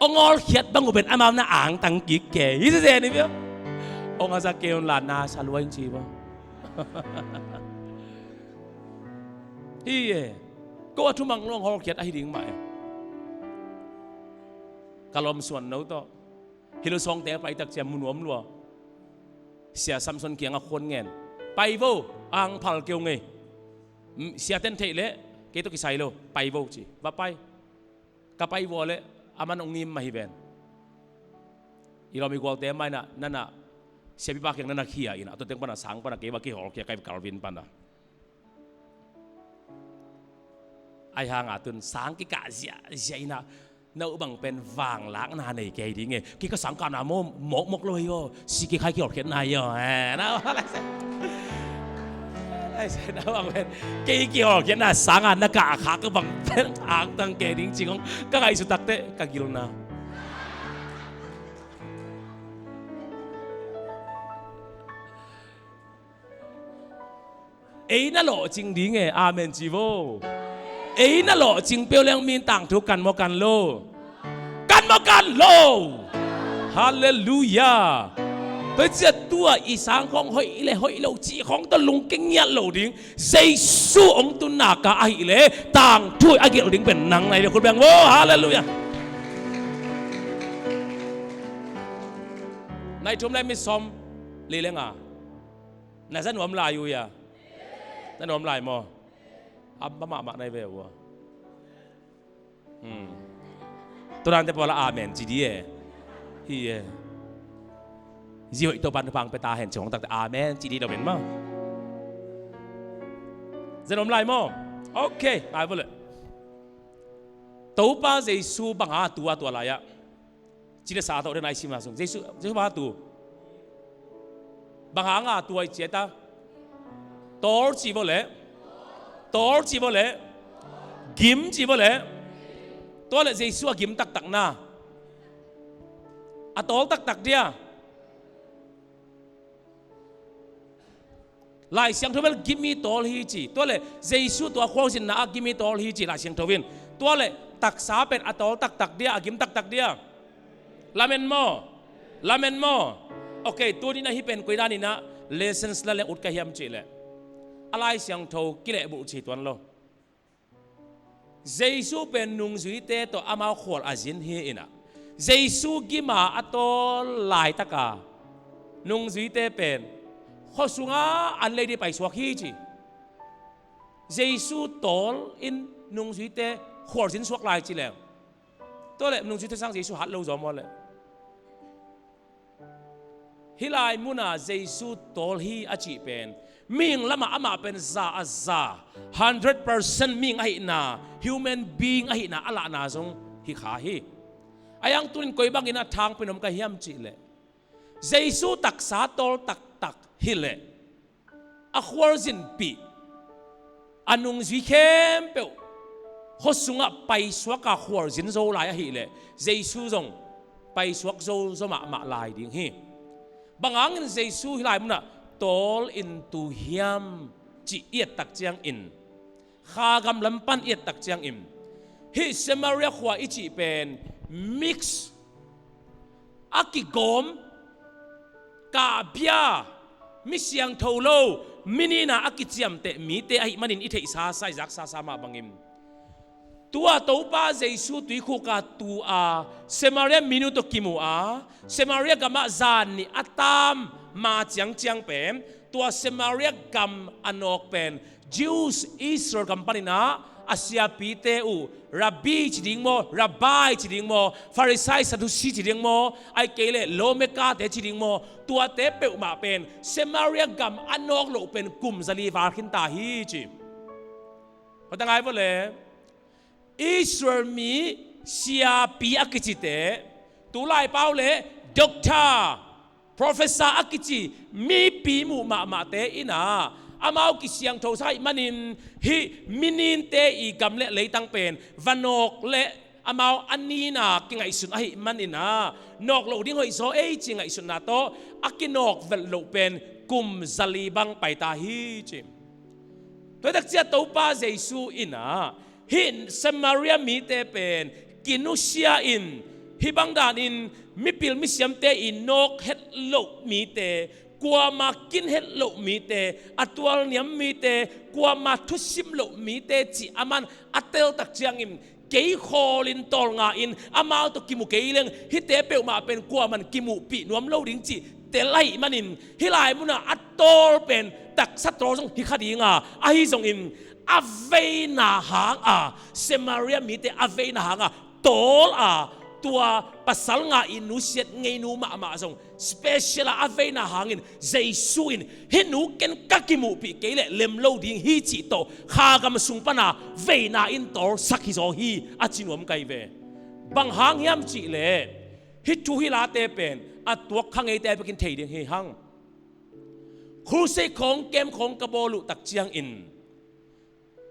Ong awlkhiat bang uh pen amau na angtang kik kei hi zen hi pia. Ong a za kei un la na sa luai ci ba. Hi e. Ko a thumang lo ong awlkhiat ahi ding mah e. Ka lawmsuan no tawh Hillsongte a pai tak ciang mu nuam lua. Sia Samson kiangah khuan ngen, "Pai vo, ang phal keu ngei. Sia ten theih leh kei tawh kisai lo, pai vo," ci. Va pai. Ka pai vua leh aman ong ngim mah hi ven. I lawm i gualte mah inah, nanah siapipa kiang nanah khia inah, a tuateng panah sang panah kei va kihawlkhia kai Calvin panah. Ahi hanga tun sang kikah ziahziah inah, na uh bang pen vanglakna nei kei ding e. Kei ka sang kahna maw, mawkmawk lo hi aw. Si kei khai kihawlkhiatna hi aw. Eh, na, na bang pen kei kihawlkhiatna sanga na kah a kha ka bang pen angtang kei ding ci kong ka ngaihsut takte ka gilna. Ei na lawhcing ding e, amen ci vo. Ei na lawhcing peuh leng min tangthu kan maw kan lo? Kan maw kan lo? Halleluiah. Tua ciah tua i sang khawng hoih le hoih lo cih khawng tawh lungke ngiat lo ding. Jesu hong tunna ka ahih leh tangthu a gelh ding pen nang nai le khut beng vo. Halleluiah. Nai thum le mi sawm li le nga. Na za nuam lai uh ia? Na nuam lai maw? Ham pa mahmah nai ve uh a. Hmm. Tunante pawla amen ci di e. Hi e. Zi hoih Topan thupha pia ta hen ci hong takte amen ci di lo men maw? Za nuam lai maw? Ok, ngai vo le. Topa Jesu bang a tua tua lai ah. Ci le sa tawh den a i sim a sung. Jesu, Jesu bang a tu. Bang hanga tua i ciat a. Tawl ci vo le. Tawl ci vo le. Gim ci vo le. Tua le Jesu a gim taktak na. A tawl taktak dia. Lai Siangtho bel gim i tawl hi ci. Tua le Jesu tua khualzinna a gim i tawl hi ci Lai Siangtho in. Tua le taksa pen a tawl taktak dia, a gim taktak dia. Lamen maw? Lamen maw? Ok, tuni na hi pen koi dan ina lessons la le ut ka hiam ci le. A Lai Siangtho kilehbulh ci tuan lo. Jesu pen nungzuite tawh amau khual a zin hi inah. Jesu gima a tawl laitaka nungzuite pen khuasunga an lei di paisuak hi ci. Jesu tawl in nungzuite khual zin suak lai ci leng. Tua le nungzuite sang Jesu hat lo zaw maw le. Hih lai muna Jesu tawl hi a cih pen mihing lamah amah pen za a za, hundred percent mihing ahihna, human being ahihna a lahna zong hi kha hi. A yang tunin koi bangin a thangpi nuam ka hiam cih leh Jesu taksa tawl taktak hi leh a khualzinpih a nungzui khempeuh khuasungah paisuaka khualzin zo lai ahih leh Jesu zong paisuak zo zo mahmah lai ding hi. Bang hangin Jesu hih lai munah tawl in tu hiam cih i et tak ciangin, kha gam lam pan i et tak ciangin, hih Samaria khua i cih pen mix a kigawm, kahbia, mi siangtho lo, mi nina a kiciamteh mite ahih manin i theihsa sa, i zaksa sa mah bangin. Tua Topa Jesu tuikhuka tu a Samaria minu tawh kimu a, Samaria gamah zan nih a tam ma ciangciang pen, tua Samaria gam a nawk pen Jews, Israel gam paninah a siapite uh, Rabbi ci ding maw, Rabbi ci ding maw, Farisai, Sadusi ci ding maw, ahih kei leh lawmekate ci ding maw, tuate peuhmah pen Samaria gam a nawk loh pen kum zali val khinta hi ci. Hota ngai vo le. Israel mi siapi a kicite, tulai pau le doctor, professor a kici mipi muh mahmahte in ah, amau kisiangthosak ahih manin hih mininte i gam le leitang pen va nawk le amau a nina kingaihsun ahih manin ah, nawk loh ding hoih zaw ei ci ngaihsutna tawh a kinawk velh loh pen kum zali bang paita hi ci. Tua hi takciah Topa Jesu in ah, hih Samaria mite pen kinusia in, hih bang danin mipil misiamte i nawk het loh mite, kuama kin het loh mite, a tualniam mite, kuama thusim loh mite cih aman a tel takciangin, kei khawlin tawlnga in amau tawh kimu kei leng hihte peuhmah pen kuaman kimuhpih nuam lo ding cih tel ahih manin, hih lai munah a tawl pen taksa tawl zong hi kha dinga, ahi zongin a veina hanga, Samaria mite a veina hanga tawl a, tua pasal nga i nusiat ngeinu mahmah zong special a a veina hangin Jesu in, hih nu ken ka kimuhpih kei leh lem lo ding hi cih tawh kha gam sung pana veina in tawlsak hi zaw hi a ci nuam ka hi ve. Bang hang hiam cihleh, hih thu hih late pen a tuak kha ngeite bekin thei ding hi hang. Crusade khawng, camp khawng ka bawl uh takciangin,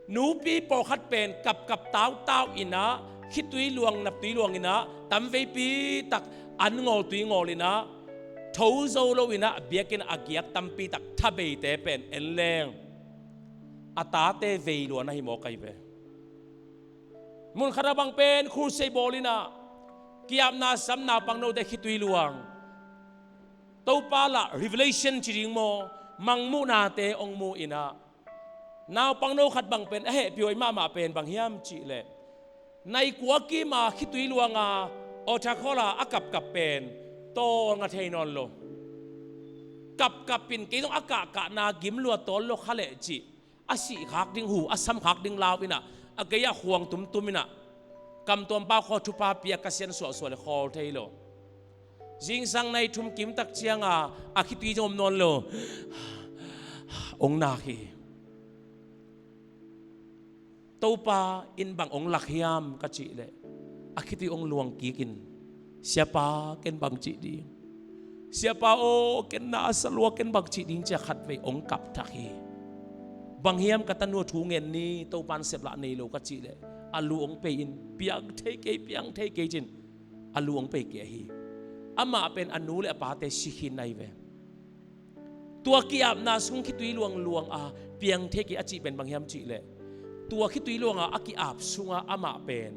nupi pawlkhat pen kapkap tautau in ah, khitui luang, naptui luang in ah, tamveipi tak an ngawl tui ngawl in ah, tho zo lo in ah, biakinn a giak tampi tak thabeite pen en leng, a tate vei lua na hi mawk ahi ve. Mun khat a bang pen crusade bawl in ah, ki-apna sam naupang note khitui luang, Topa lah revelation ci ding maw, mangmuhnate hong mu in ah, naupang no khat bang pen a hehpihhuai mahmah pen bang hiam cihleh, nai kua kima khitui luanga altar call a a kapkap pen tawlnga thei nawn lo. Kapkap in kei zong a kahkahna gim lua tawl lo kha leh cih, a sih khak ding hu, a sam khak ding lau in ah, a gei ah khuang tumtum in ah, kamtuam pau khaw thupha pia ka sian suahsuah le khawl thei lo. Zingsang nai thum kim takcianga a khitui zong om nawn lo. Hong nak hi. Topa in bang hong lak hiam ka cihleh, a khitui hong luang kikin, Siapa, ken bang cih ding? Siapa aw, ken na a sa lua, ken bang cih ding? Ci-a khatvei hong kapthak hi. Bang hiam ka tanu a thu ngen ni, Topa in seplah nei lo ka cihleh, a lu hong pei in, piang thei kei, piang thei kei cin, a lu hong pei kei ahi. Amah pen a nu le a pate si khin na hi ve. Tua ki-apna sung khitui luang luang a piang thei kei a cih pen bang hiam cihleh, tua khitui luanga a ki-ap sunga amah pen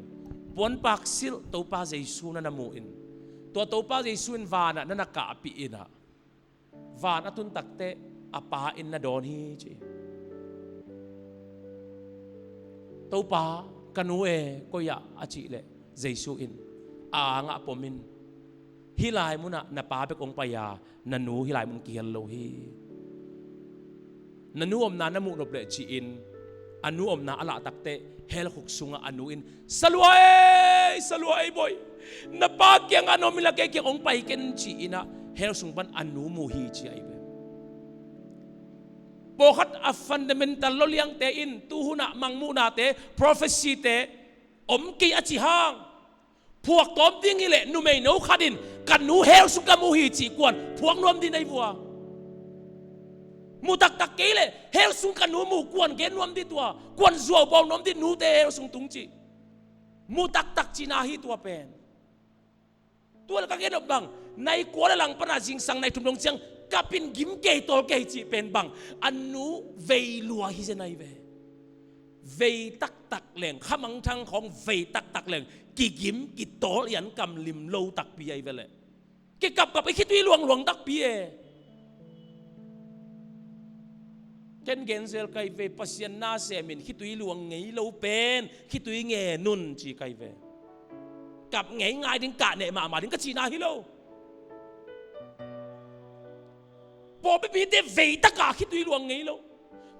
puanpak silh Topa Jesu na na mu in, tua Topa Jesu in vanah na na kahpih in ah, van a tun takteh a Pa in na dawn hi ci. Topa, ka nu e, koi ah a cihleh, Jesu in a angah pom in, hih lai munah na pa bek hong pai a, na nu hih lai mun kihel lo hi. Na nu omna na muh nop leh ci-in, a nu omna a lah takteh hell khuk sungah a nu in, "Salua ei, salua ei, bawi, na pa kiangah na om inla kei kiang hong pai ken," ci-in ah hell sung pan a nu mu hi ci ahi ve. Pawlkhat a fundamental lawliangte in tuhunah mangmuhnate, prophecyte om kei a ci hang, phuak tawm ding hileh numeino khat in, "Ka nu hell sung ka mu hi," cih kuan phuak nuam ding na hi vua. Mu taktak kei leh, "Hell sung ka nu mu," kuan gen nuam ding tua, kuan zuau bawl nuam ding, "Nute hell sung tung," cih. Mu taktak cihna hi tua pen. Tua le ka gen nop bang, nai kua le lang pana zingsang nai thum dong ciang kap in gim kei tawl kei cih pen bang, a nu vei lua hi zen ahi ve. Vei taktak leng, khamangthang khawng vei taktak leng, kigim kitawl i an kam lim lo takpi ahi ve leh. Kikapkap i khitui luangluang takpi e. Ken genzel kai ve, Pasian na semin khitui luang ngei lo pen khitui nge nun ci kai ve. Kap ngei ngai ding, kah neh mahmah ding ka cihna hi lo. Pawlpi mite veitaka khitui luang ngei lo.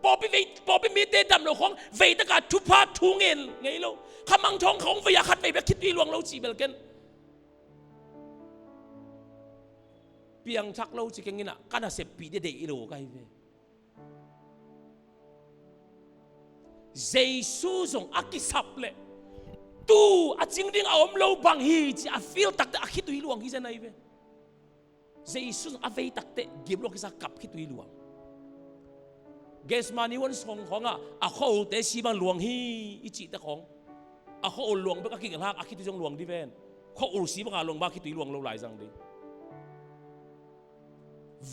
Pawlpi vei, pawlpi mite dam lo khawng veitaka thupha thu ngen ngei lo. Khamangthang khawng vei a khat vei bek khitui luang lo cih bel ken piangthak lo ci keng inah ka naseppih dede i lo kai ve. Jesu zong a kisap leh Tu a cing ding a om lo bang hi ci a feel takteh a khitui luang hi zen ahi ve. Jesu a vei takteh gim lo kisa kap khitui luang. Gethsemane huan song khawngah a khua ulte si bang luang hi i cihte khawng, a khua ul luang bek a kigelhak a khitui zong luang di ven. Khua ul si banga luang bang a khitui luang lo lai zang ding.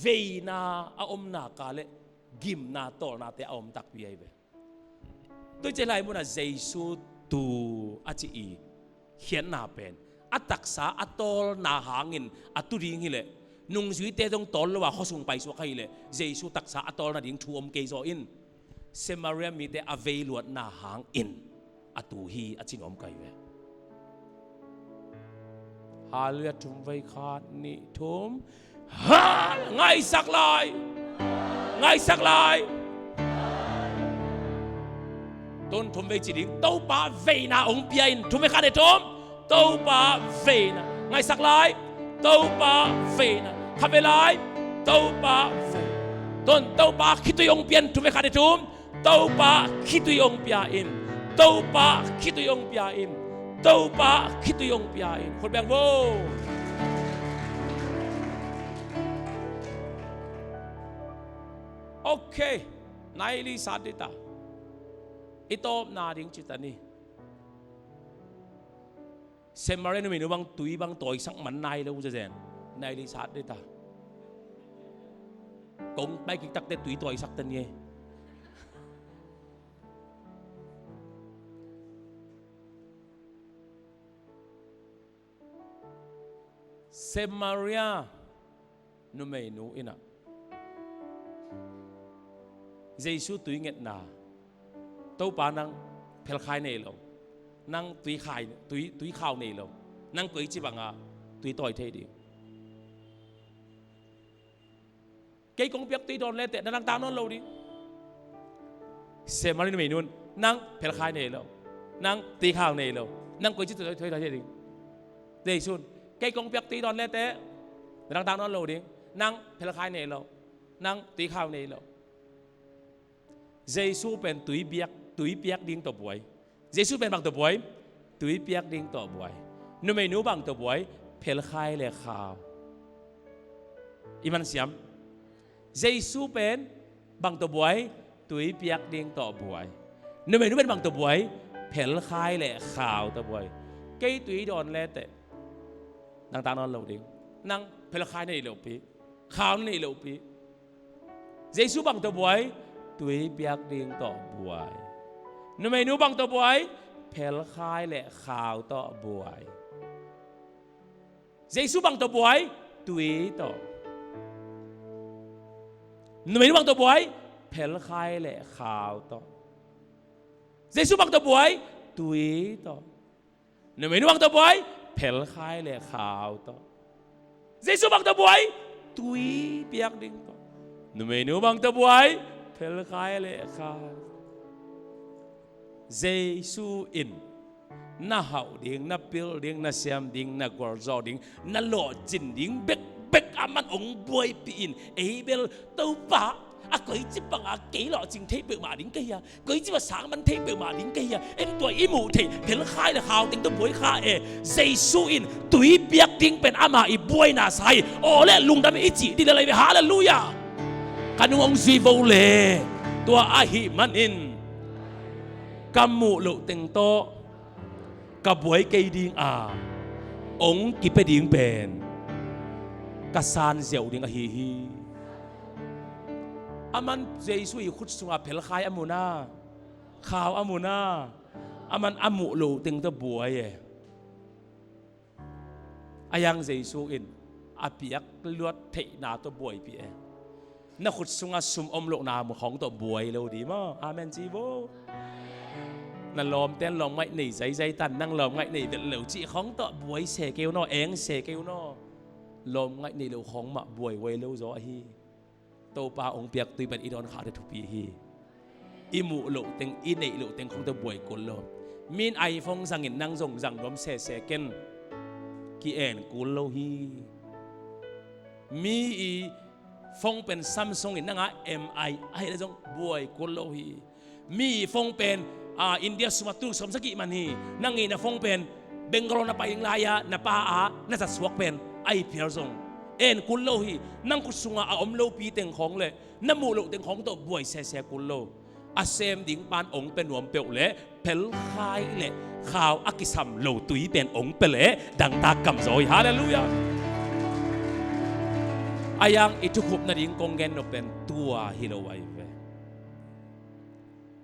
Veina a omna ka le gimna tawlnate a om takpi ahi ve. Tuice lai munah Jesu tu a ci i khiatna pen a taksa a tawlna hangin a tu ding hileh, nungzuite zong tawl lo a khuasung paisuak kha hileh Jesu taksa a tawlna ding thu om kei zaw in, Samaria mite a veiluatna hangin a tu hi a ci nuam kai ve. Halleluiah. Thum vei, khat, nih, thum. Ha! Ngaisak lai. Ngaisak lai. Tun thum vei ci ding. Topa veina hong pia in. Thum vei, khat, nih, thum. Topa veina. Ngaisak lai. Topa veina. Khat vei lai. Topa veina. Tun Topa khitui hong pia in. Thum vei, khat, nih, thum. Topa khitui hong pia in. Topa khitui hong pia in. Topa khitui hong pia in. Khut beng vo. Ok. Nai li sat dita. I tawpna ding cita ni. Samaria numeinu bang tui bang tawisak man nai lo zezen. Nai li sat dita. Kong pai kik takteh tui tawisak ta ni e. Samaria numeinu inah Jesu tui ngetna, Topa nang phelkhai nei lo, nang tui khai, tui, tui khau nei lo, nang koici banga tui tawi thei ding. Kei kong piak tui dawn leteh na dangtak nawn lo ding. Samaria numeinu in nang phelkhai nei lo, nang tui khau nei lo, nang koici tui tawi thei ding. Jesu in kei kong piak tui dawn leteh na dangtak nawn lo ding. Nang phelkhai nei lo, nang tui khau nei lo. Jesu pen tui piak, tui piak ding tawh buai. Jesu pen bang tawh buai? Tui piak ding tawh buai. Numeinu bang tawh buai? Phelkhai le khau. I man siam. Jesu pen bang tawh buai? Tui piak ding tawh buai. Numeinu pen bang tawh buai? Phelkhai le khau tawh buai. Kei tui dawn leteh dangtak nawn lo ding. Nang phelkhai na neih lohpi, khau na neih lohpi. Jesu bang tawh buai? Tui piak ding tawh buai. Numeinu bang tawh buai? Phelkhai le khau tawh buai. Jesu bang tawh buai? Tui tawh. Numeinu bang tawh buai? Phelkhai le khau tawh. Jesu bang tawh buai? Tui tawh. Numeinu bang tawh buai? Phelkhai le khau tawh. Jesu bang tawh buai? Tui piak ding tawh. Numeinu bang tawh buai? Phelkhai le khau. Jesu in na hauh ding, na pil ding, na siam ding, na gualzawh ding, na lawhcin ding bekbek a man hong buaipih in. Ei bel Topa, a koici banga kei lawhcing thei peuhmah ding ka hi a, koici bang sang man thei peuhmah ding ka hi a, en tua i muh theih phelkhai le khau teng tawh buai kha e. Jesu in tui piak ding pen ama i buaina sa hi. Aw le lungdam i cih dih le lai ve. Halleluiah. Ka nung hong zui vo le. Tua ahih manin ka muh loh teng tawh ka buai kei dinga hong kipia ding pen ka san ziau ding ahi hi. Aman Jesu i khut sunga phelkhai a mu na, khau a mu na, aman a muh loh teng tawh buai e. A yang Jesu in a piak luat theihna tawh buaipih e. Na khut sunga sum om lohna mu khawng tawh buai lo dih maw? Amen ci vo. Na lawmten lawmngaih nei zaizai tan, nang lawmngaih nei vet lo cih khawng tawh buai se kei un aw, eng se kei un aw. Lawmngaih nei lo khawng mah buai huai lo zaw ahi. Topa hong piak tui pen i dawn khakte thupi hi. I muh loh teng, i neih loh teng khawng tawh buai kul lo. Mi in iPhone zangin nang zong zang nuam sese ken. Ki-en kul lo hi. Mi i phone pen Samsung in nang a M I ahi le zong buai kul lo hi. Mi i phone pen A, India sum a tul sawm sagih man hi. Nang i na phone pen Bangalore na pai ding lai-a na pa a na zat suak pen a hi phial zong en kul lo hi. Nang khut sungah a om lopi teng khawng le na muh loh teng khawng tawh buai sese kul lo. A sem ding pan ong pia nuam peuh le phelkhai le khau a kisam lo tui pen ong pia le dangtak kamzaw hi. Halleluiah. A yang i thukhupna ding kong gen nop pen tua hi lo ahi ve.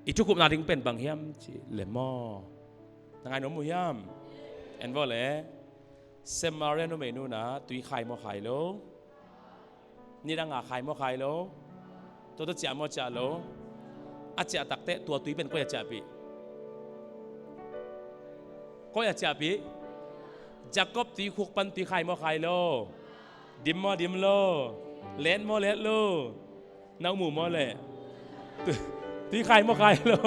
I thukhupna ding pen bang hiam cih le maw? Na ngai nuam uh hiam? En vawh le. Samaria numei nuna tui khai maw khai lo? Nidanga khai maw khai lo? Tua tua ciah maw ciah lo? A ciah takteh tua tui pen koi a ciahpih? Koi a ciahpih? Jacob tuikhuk pan tui khai maw khai lo? Dim maw dim lo? Let maw let lo? Na mu maw le? Tui, tui khai maw khai lo?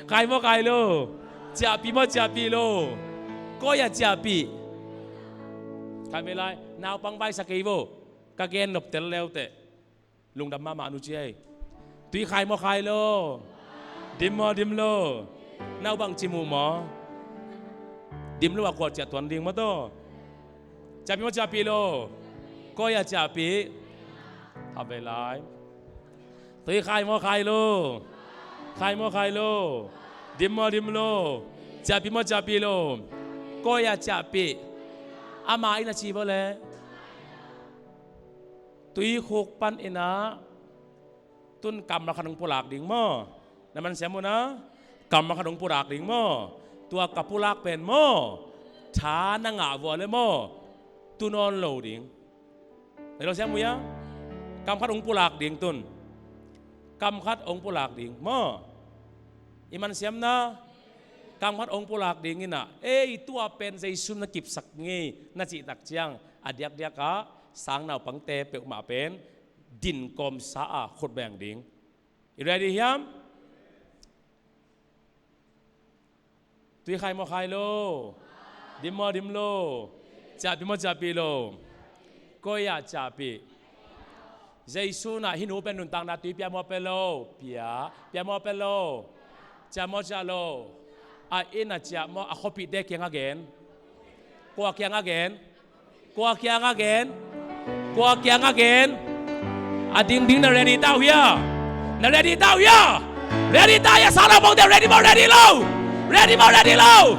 Khai maw khai lo? Ciahpih maw ciahpih lo? Koi a ciahpih? Khai ve lai, naupang vaisak kei vo. Ka gen nop tel leuteh lungdam mahmah nu ci ei. Tui khai maw khai lo? Dim maw dim lo? Nau bang ci mu maw? Dim lo a kua ciah tuan ding maw taw? Ciahpih maw ciahpih lo? Koi a ciahpih? Tha ve lai. Tui khai maw khai lo? Khai maw khai lo? Dim maw dim lo? Ciahpih maw ciahpih lo? Koi a ciahpih? Ama in a ci vo le. Tuikhuk pan inah tun kammal khat hong pulak ding maw? Na man siam uh na? Kammal khat hong pulak ding maw? Tua ka pulak pen maw? Tha na ngah vua le maw? Tu nawn lo ding. Na lo siam uh ia? Kam khat hong pulak ding tun. Kam khat hong pulak ding maw? I man siam na? Kam khat hong pulak ding inah, ei, tua pen Jesu na kipsak ngei na cihtak ciang a diakdiakah sang naupangte peuhmah pen din kawmsa a khut beng ding. I ready hiam? Tui khai maw khai lo? Dim maw dim lo? Ciahpih maw ciahpih lo? Koi ah ciahpih? Jesu na hih nu pen nuntakna tui pia maw pia lo? Pia. Pia maw pia lo? Ciah maw ciah lo? A inn a ciah maw a khuapihte kiang a gen? Kua kiang a gen? Kua kiang a gen? Kua kiang a gen? A dingding na ready ta uh hia? Na ready ta uh hia? Ready ta hia? Sang naupangte ready maw ready lo? Ready maw ready lo?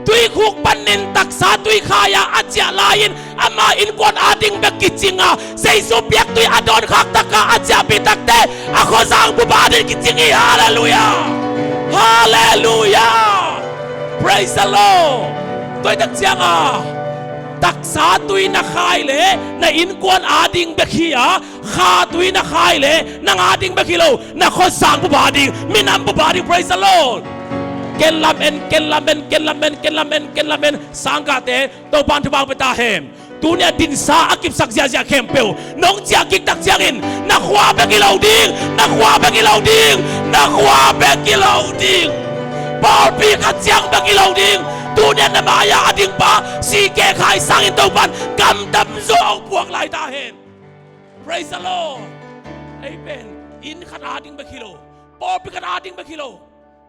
Tuikhuk panin taksa tui khai-a a ciah lai-in ama innkuan ading bek kicing a, Jesu piaktui a dawn khak takah a ciahpih takte a khuazang bup ading kicing hi. Halleluiah. Halleluiah. Praise the Lord. Tua hi tak cianga taksa tui na khai le na innkuan ading bek hi a, kha tui na khai le nang ading bek hi lo, na khuazang bup ading, minam bup ading. Praise the Lord. Ken lamen, ken lamen, ken lamen, ken lamen, ken lamen. Sangkahte, Topa'n thupha pia ta hen. Tuni a dinsa a kipsak ziahziah khempeuh nong ciah kik tak ciangin na khua bek hi lo ding, na khua bek hi lo ding, na khua bek hi lo ding. Pawlpi khat ciang bek hi lo ding. Tuni a na mai-a a dingpa C K Khai sangin Topa'n kam tamzaw hong puak lai ta hen. Praise the Lord. Amen. Inn khat ading bek hi lo, pawlpi khat ading bek hi lo.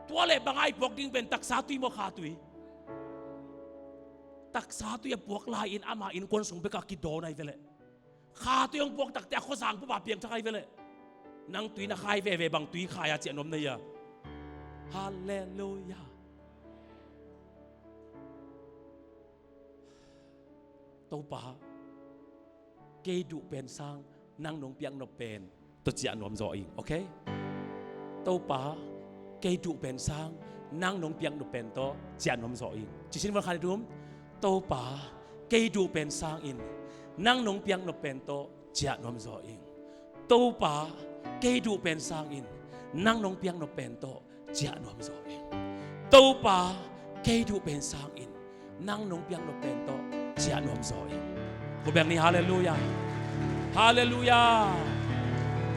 Tua le bang a i puak ding pen taksa tui maw kha tui? Taksa tui a puak lai-in ama innkuan sung bekah kidawn ahi veleh. Kha tui hong puak takte a khuazang bup a piangthak ahi veleh. Nang tui na khai veve bang tui khai a ciah nuam na hia? Halleluiah. Topa, kei duh pen sang nang nong piak nop pen tawh ciah nuam zaw ing, okay? Topa, kei duh pen sang nang nong piak nop pen tawh ciah nuam zaw ing. Ci sin val khan i dum. Topa, kei duh pen sangin nang nong piak nop pen tawh ciah nuam zaw ing. Topa, kei duh pen sangin nang nong piak nop pen tawh ciah nuam zaw ing. Topa, kei duh pen sangin nang nong piak nop pen tawh ciah nuam zaw ing. Khut beng ni. Halleluiah. Halleluiah.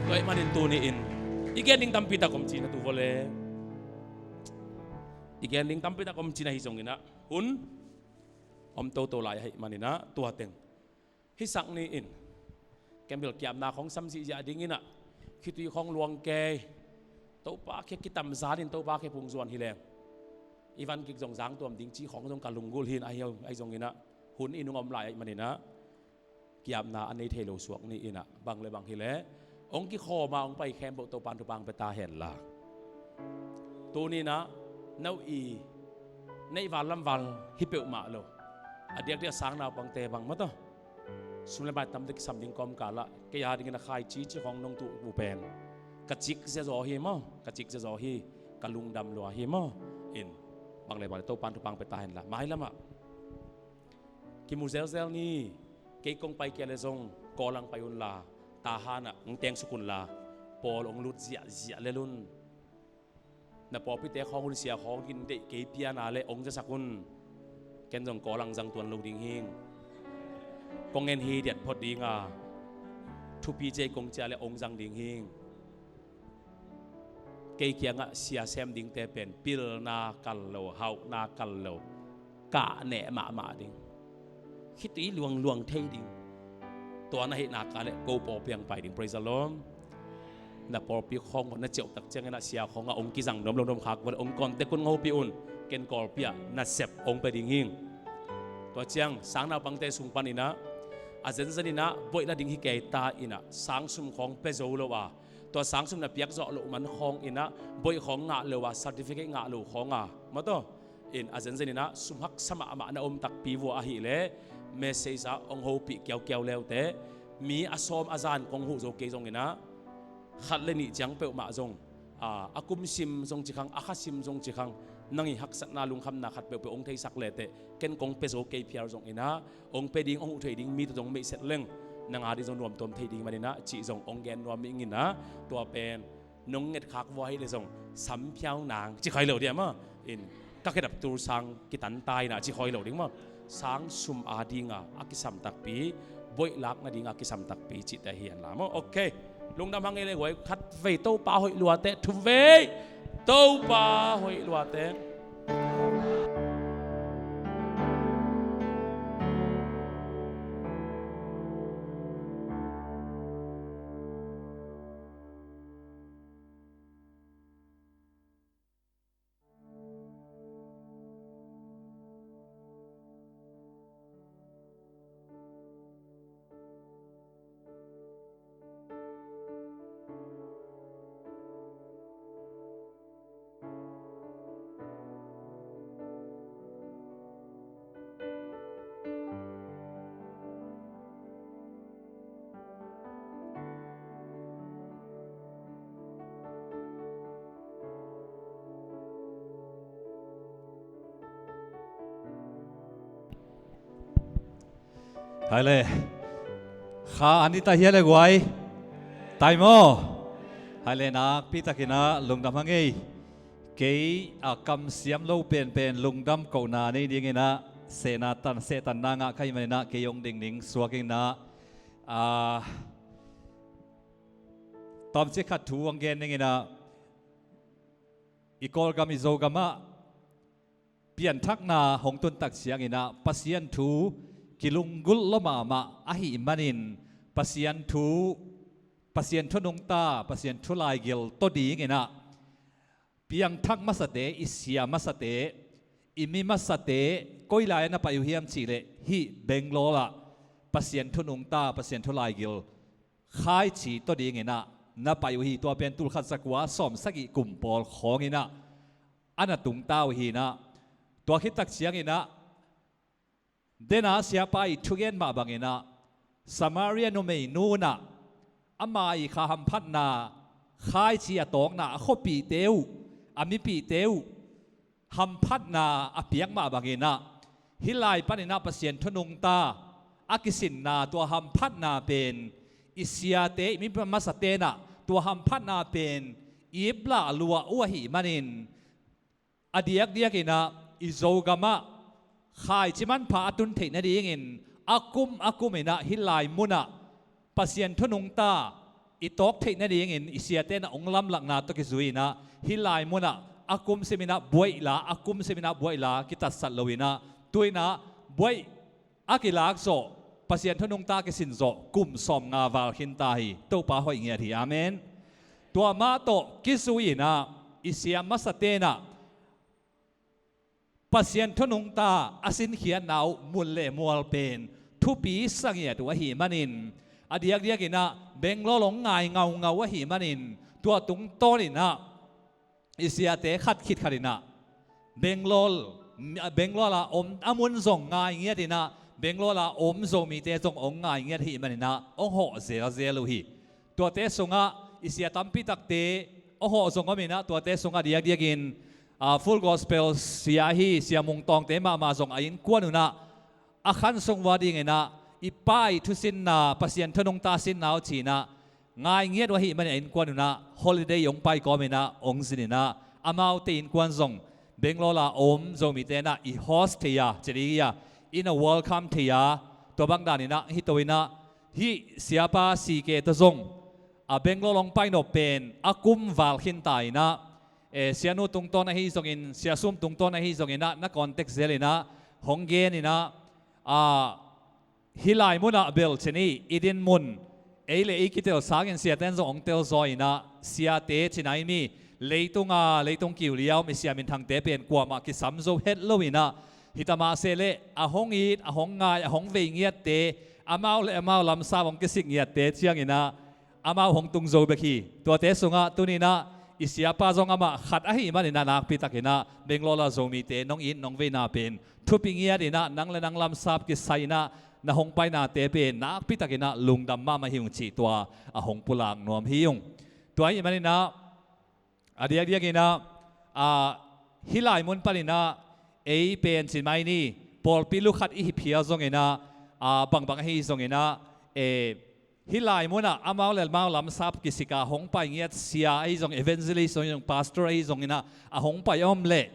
Tua ahih manin tuni-in i gen ding tampi tak om cihna tu vawle. I gen ding tampi tak om cihna hi zongin ah hun om toto lai ahih manin ah tua teng hisak ni-in, candle kiamna khong sam zihziah dingin ah khitui khong luang kei, Topa khia kitamzan in Topa khia phungzuan hi leng i van kik zong zang tuam ding cih khawng zong ka lunggulh hi in, ahi, ahi zongin ah hun i nung om lai ahih manin ah ki-apna a nei thei lo suak ni in ah, bang le bang hi leh hong kikhawm a hong pai khempeuh Topa'n thupha pia ta hen la. Tuni in ah na uh i neih val lam val hi peuhmah lo, a diakdiak sang naupangte bang maw taw, sum le pai tamte kisam ding kawmkal ah kei a dingin a khaici cih khawng nong tuh uh pen ka cik zia zaw hi maw, ka cik zia zaw hi, ka lungdam lua hi maw. In bang le bang le Topa'n thupha pia ta hen la. Mailam ah kimu zelzel ni. Kei kong pai kei leh zong Kawl ah hong pai un la, Tahan ah hong teng suk un la, pawl hong lut ziahziah lel un. Na pawlpite khawng un, sia khawng in deih kei pian a leh hong zasak un. Ken zong Kawl ah hong zang tuan lo ding hing. Kong en hi diat phot ding a, thupi cei kong ci a leh hong zang ding hing. Kei kiangah sia sem dingte pen pilna kal lo, hauhna kal lo, kah neh mahmah ding, khitui luangluang thei ding. Tua na hih nak leh ko pawlpi ah hong pai ding. Praise the Lord. Na pawlpi khawng na ciauh tak ciangin ah sia khawng ah hong kizang nuam lo nuam khak vua leh hong contact un, hong hopih un. Ken Kawlpi ah nasep hong pia ding hing. Tua ciang sang naupangte sung panin ah a zenzen in ah buaih la ding hi kei ta in ah, sang sum khawng pia zo lo a, tua sang sum na piak zawh loh man khawng in ah buaih khawng ngah lo a, certificate ngah lo khawng a, maw taw, in a zenzen in ah sum haksa mahmah na om takpi vua ahih leh message ah hong hopih kiaukiau le uh teh. Mi a sawm a zan kong huh zo kei zongin ah khat le nih ciang peuhmah zong, a, a kum sim zong ci khang, a kha sim zong ci khang, nang i haksatna lungkhamna khat peuhpeuh hong theisak le teh, ken kong pia zo kei phial zongin ah hong pia ding, hong huh thei ding mi tawh zong meihset leng nang a ding zong nuamtuam thei ding manin ah cih zong hong gen nuam ing in ah, tua pen nong ngetkhak vua hi leh zong samphiau nang ci khoi lo ding maw. In ka khedap tul sang kitan ta in ah ci khoi lo ding maw. Sang sum a ding a a kisam takpi, buaih lak nading a kisam takpi cihte hi hen la maw. Ok. Lungdam hang ei le guai, khat vei Topa hoih lua teh, thum vei Topa hoih lua teh. Hai le. Kha an i tai hia le guai? Tai maw? Hai le, nakpi takin ah lungdam hang ei. Kei a kamsiam lo penpen lungdam kohna nei dingin ah sehna tan, sehtanna ngah ka hih manin ah kei hong ding ning suak ing in ah, a, tawmcik khat thu hong gen ning in ah, i Kawlgam i Zogam ah pianthakna hong tun tak ciangin ah Pasian thu kilunggulh lua mahmah ahih manin Pasian thu, Pasian thu nungta, Pasian thu laigil tawh dingin ah piangthak masate, i sia masate, i mi masate koi lai-ah na pai uh hiam cih leh hih Bangalore ah Pasian thu nungta, Pasian thu laigil khaici tawh dingin ah na pai uh hi. Tua pen tul khat za kua sawm sagih kum pawl khawngin ah a na tungta uh hi in ah, tua khit tak ciangin ah, dena siapa i thugen mah bangin ah Samaria numeinu in ah ama i kha hamphatna khaici a tawkna, a khuapihte uh, a mipihte uh hamphatna a piak mah bangin ah, hih lai panin ah Pasian thu nungta a kisinna tua hamphatna pen i siate, i mi masate in ah tua hamphatna pen i iplah lua uh ahih manin, a diakdiakin ah i Zogam ah khaici manpha a tun theih nadingin a kum a kumin ah hih lai munah Pasian thu nungta i tawk theih nadingin i siate in ah hong lamlahna tawh kizui in ah hih lai munah a kum simin ah buaih la, a kum simin ah buaih la kitatsat loin ah, tu-in ah buaih a kilak zawh, Pasian thu nungta kisin zawh kum sawmnga val khin ta hi. Topa hoih ngiat hi. Amen. Tua mah tawh kizui-in ah i sia masa tenah Pasian thu nungta a sinkhiatna uh mun le mual pen thupi sa ngiat uh ahih manin, a diakdiakin ah Bangalore hong ngai ngaungau ahih manin, tua tungtawnin ah i siate khat khit khatin ah Bangalore, Bangalore a om a mun zong ngai ngiatin ah Bangalore a om Zomite zong hong ngai ngiat ahih manin ah hong hawh zelzel uh hi. Tuate sungah i sia tampi takte hong hawh zong om in ah, tuate sungah diakdiakin, ah, Full Gospel sia ahi Sia Mung Tawngte mahmah zong a innkuan un ah a khan sung uh a dingin ah i Pa ii thusinna, Pasian thu nungta sinna uh ci-in ah ngai ngiat uh ahih manin a innkuan un ah holiday hong pai kawmin ah hong zin in ah, amaute innkuan zong Bangalore a om Zomite in ah i host thei a, ci ding hi a, in a welcome thei a, tua bang danin ah hih to in ah, hih Siapa C K tawh zong a Bangalore hong pai nop pen a kum val khin ta in ah, eh, Sianu tungtawn ahi zongin, Sia Sum tungtawn ahi zongin ah na contact zel in ah, hong gen in ah, ah, hih lai munah bel ci ni, i dinmun ei le ei kitel sangin siate in zong hong telzaw in ah, siate ci-in ah i mi, leitung a, leitung kiu lia om i sia minthangte pen kuamah kisam zo het lo in ah, hita mah se leh a hong it, a hong ngai, a hong vei ngiatte, amau le amau lamsap hong kisik ngiatte ciangin ah amau hong tung zo bek hi. Tuate sungah tuni-in ah i Siapa zong amah khat ahih manin ah nakpi takin ah Bangalore a Zomite nong it nong veina pen thupi ngiatin ah nang le nang lamsap kisai in ah na hong painate pen nakpi takin ah lungdam mahmah hi ung cih tua a hong pulak nuam hi ung. Tua ahih manin ah a diakdiakin ah, ah, hih lai mun panin ah ei pen ci mai ni, pawlpi lu khat i hi phial zongin ah, ah, bangbang ahi zongin ah, eh, hih lai munah amau le amau lamsap kisik a hong pai ngiat sia ahi zong, evangelist ahi zong, pastor ahi zongin ah a hong pai a om leh,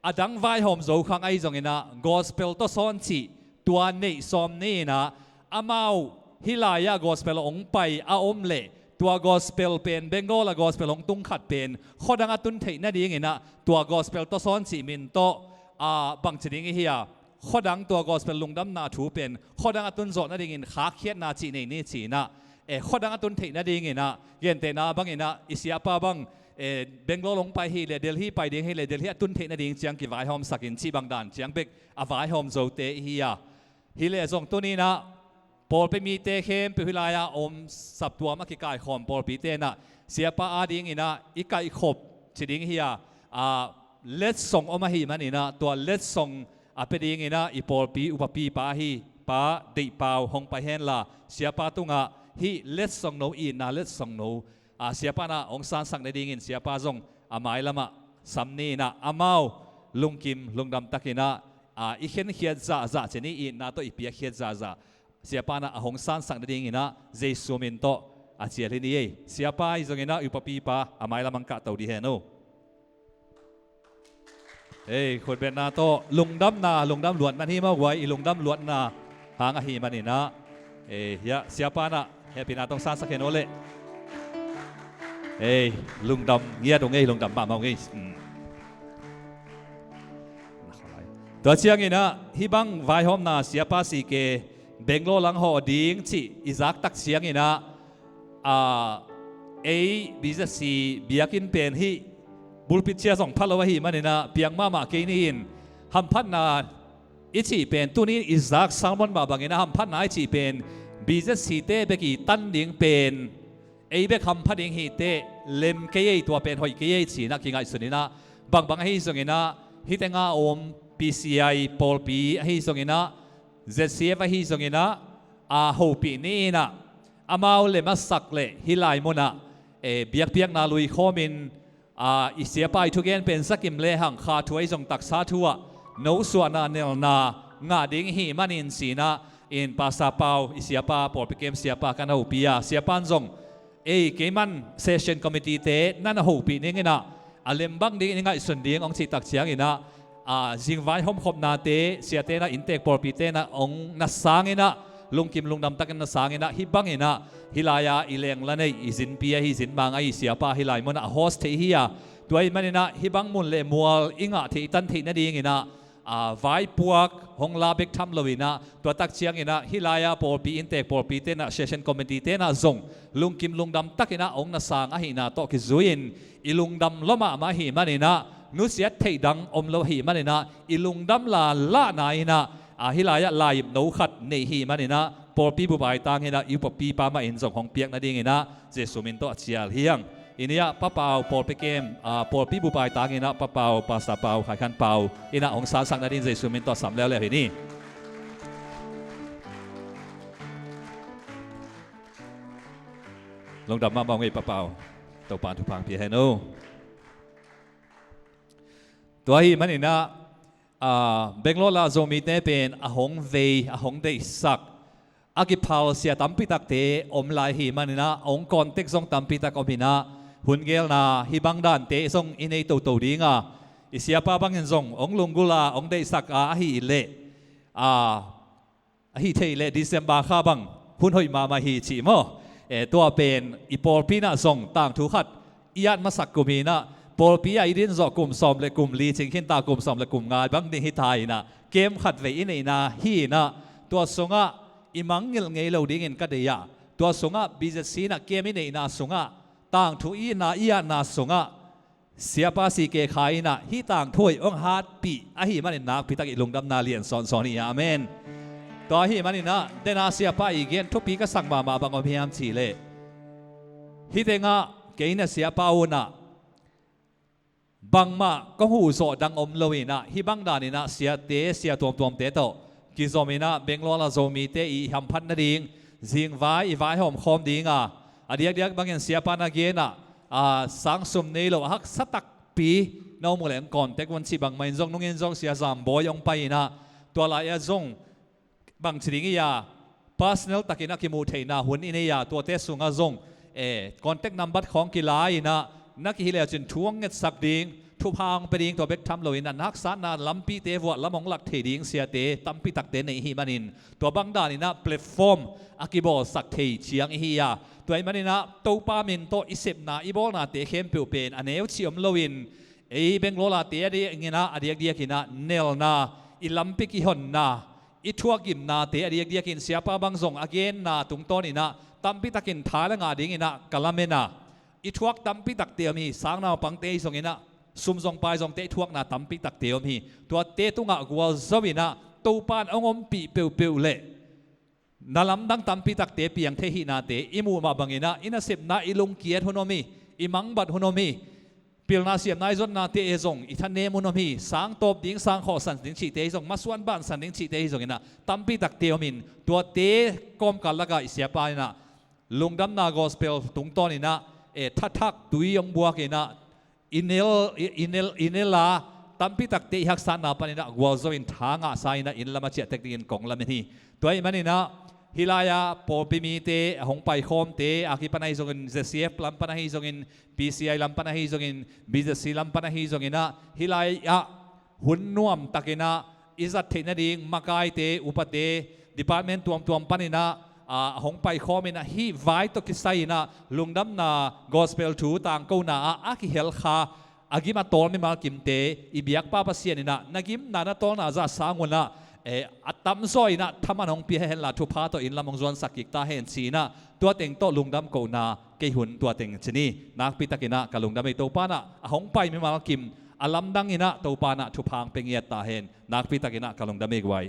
a dang vaihawm zo khang ahi zongin ah gospel tawsawn cih tua neih sawm ni-in ah, amau hih lai-ah gospel hong pai a om leh, tua gospel pen, Bangalore a gospel hong tung khat pen khuadang a tun theih nadingin ah tua gospel tawsawn cih min tawh, ah, bangci ding i hi a, khuadang tua gospel lungdamna thu pen khuadang a tun zawh nadingin khakkhiatna cih nei ni ci-in ah, eh, khuadang a tun theih nadingin ah, gentehna bangin ah i Siapa bang, eh, Bangalore hong pai hi leh, Delhi pai ding hi leh, Delhi a tun theih nading ciang kivaihawmsak in cih bang dan ciang bek a vaihawm zote i hi a, hi leh zong tuni-in ah pawlpi mite khempeuh hih lai-ah om saptuam a kikaikhawm pawlpite in ah Siapa adingin ah i kaihkhop ci ding hi a, ah, letsong om ahih manin ah tua letsong a pia dingin ah i pawlpi upapipa ahi Pa Deih Pau hong pai henla, Siapa tungah hih letsongno, itna letsongno, ah, Siapa in ah hong sansak nadingin Siapa zong a mailamah sam ni-in ah amau lungkim lungdam takin ah, ah, i khenkhiat zahzah ci ni, itna tawh i piakkhiat zahzah Siapa in ah a hong sansak nadingin ah Jesu min tawh a cial hi ni ei. Siapa ahi zongin ah upapipa a mailam hong kahto dih hen uh. Ei, khutbetna tawh lungdamna, lungdam luat man hi maw guai, i lungdam luatna hang ahih manin ah, ei, hiah Siapa in ah hehpihna tawh hong sansak hen uh leh. Ei, lungdam ngiat ung ei, lungdam mahmah ung ei. Hmm. Tua ciangin ah hih bang vaihawmna Siapa C K Bangalore lang hawh ding cih i zak tak ciangin ah, ah, ei B Z C biakinn pen hih pulpit cia zong pha lo ahih manin ah piang mahmah kei ni-in, hamphatna i cih pen tuni-in i zak sermon mah bangin ah hamphatna i cih pen B Z C te bek i tan ding pen ei bek hampha ding hi teh lem kei ei, tua pen hoih kei ei ci-in ah kingaihsun in ah, bangbang ahi zongin ah hih tengah a om P C I pawlpi ahi zongin ah, Z C F ahi zongin ah, a hopih ni-in ah amau lem a sak leh hih lai munah, eh, biakpiakna lui khawmin, ah, i Siapa i thugen pen zakim lehang kha thu ahi zong taksa thu ah nosuahna nelna ngah ding i hih manin ci-in ah, in Pastor Pau, i Siapa, pawlpi kem Siapa kan hopih a, Siapa in zong ei, keiman session committee te na na hopih dingin ah, a lem bang dingin i ngaihsun ding hong cih tak ciangin ah, a, zingvai homkhopnate, siate in ah inntek pawlpite in ah hong na sangin ah, lungkim lungdam takin na sangin ah, hih bangin ah, hih lai-a i lengla nei, i zinpi ahi, zinmang ahi Siapa hih lai munah a host theih hi a, tua ahih manin ah hih bang mun le mual i ngah theih, i tan theih nadingin ah, a, vaipuak hong la bek tham loinah, tua tak cianginah hih lai-ah pawlpi inntek pawlpi tenah session committee tenah zong lungkim lungdam takinah hong na sang ahihna tawh kizui-in i lungdam lua mahmah ahih maninah nusiat theih dang om lo ahih maninah i lungdam lalahna inah, a, hih lai-ah laimno khat nei hih maninah pawlpi bup ai tanginah i upapihpa mah in zong hong piak nadinginah Jesu min tawh a cial hi hang. Iniah Pa Pau pawlpi kem, a, pawlpi bup ai tanginah Pa Pau, Pastor Pau, Khai Khan Pau inah hong sansak nading Jesu min tawh sam leuleu hi ni. Lungdam mahmah ung ei Pa Pau. Topa thupha pia hen o. Tua ahih maninah, a, Bangalore la Zomite pen a hong vei, a hong deihsak, a kiphal sia tampi takte om lai hi maninah, hong contact zong tampi tak om inah, hun gelna hih bang dante zong i nei toto dinga, i siapa bangin zong hong lunggulh a, hong deihsak a, ahih leh, a, ahih theih leh December kha bang hun hoih mahmah hi cih maw? E, tua pen i pawlpi inah zong tangthu khat i at masak kum hi inah, pawlpi ah i din zawh kum sawm le kum li cing khin ta, kum sawm le kum nga bang ding hi ta inah, kem khat vei i neihna hi inah, tua sungah i mangngilh ngei lo dingin ka deih ah, tua sungah B Z C inah kem i neihna sungah, tangthu i itna i atna sungah, Siapa C K Khai inah hih tangthu hoih hong hatpih ahih manin nakpi tak i lungdamna lian sawnsawn hi. Amen. Tua ahih maninah dena siapa i gen thupi ka sak mahmah bang om hiam cihleh, hih tengah kei inah siapa unah bangmah kong huh zawh dang om lo inah, hih bang daninah siate, sia tuamtuamte tawh kizom inah Bangalore la Zomite i hamphat nading zingvai i vaihawm khawm dinga, a diakdiak bangin siapa na genah, a, sang sum nei lo a haksa takpi na om uh leh hong contact un cih bangmah in zong, nungin zong Sia Zam Bawi hong pai inah, tua lai-ah zong bangci ding i a, personal takin a kimuh theihna hun i nei a, tuate sungah zong, e, contact number khawng kila inah, na kihilh lecin thu hong ngetsak ding, thupha hong pia ding, tua bek tham lo inah na haksatna lampite vuah lam hong lak thei ding siate tampi takte nei hi manin, tua bang daninah platform a kibawlsak thei ciang i hi a, tua ahih maninah Topa min tawh i sepna i bawlnate khempeuh pen a neu cih om loin, ei Bangalore late a diakinah, a diakdiakinah nelna, i lampi kihonna, i thuak gimnate a diakdiakin siapa bang zong a genna tungtawninah tampi takin tha le ngah dinginah ka lamen a, i thuak tampi takte om hi. Sang naupangte hi zonginah, sum zong pai zongte i thuakna tampi takte om hi. Tuate tungah gualzo inah Topa in hong ompih peuhpeuh leh na lamdang tampi takte piang thei hihnate i muh mah banginah i nasepna i lungkiat hun om hi. I mangbat hun om hi. Pilna siamna i zonnate e zong i thanem hun om hi. Sang tawp ding, sang khawhsan ding cihte hi zong, masuan bansan ding cihte hi zonginah tampi takte om in, tuate kawmkal lakah i siapa inah lungdamna gospel tungtawninah, e, thathak tui hong buak inah, i nel, i, i nel, i nel a, tampi takte i haksatna paninah gualzo in tha ngahsa inah inn lam a ciah tek dingin kong lamen hi. Tua ahih maninah hih lai-ah pawlpi mite, a hong paikhawmte a kipan ahi zongin, Z C F lam pan ahi zongin, P C I lam pan ahi zongin, B Z C lam pan ahi zonginah, hih lai-ah hun nuam takinah i zat theih nading makaite, upate, department tuamtuam paninah, a, hong paikhawm inah hih vai tawh kisai inah lungdamna gospel thu tangkona ah a kihel kha a gim a tawl mimal kimte i biakpa Pasian inah na gimna na tawlna zah sangunah, e, a tamzaw inah thaman hong pia henla thupha tawh inn lam hong zuansak kik ta hen ci inah, tua teng tawh lungdam kohna kei hun tua teng ci ni. Nakpi takinah ka lungdam ei. Topa inah a hong pai mimal kim a lamdang inah Topa inah thupha hong pia ngiat ta hen. Nakpi takinah ka lungdam ei guai.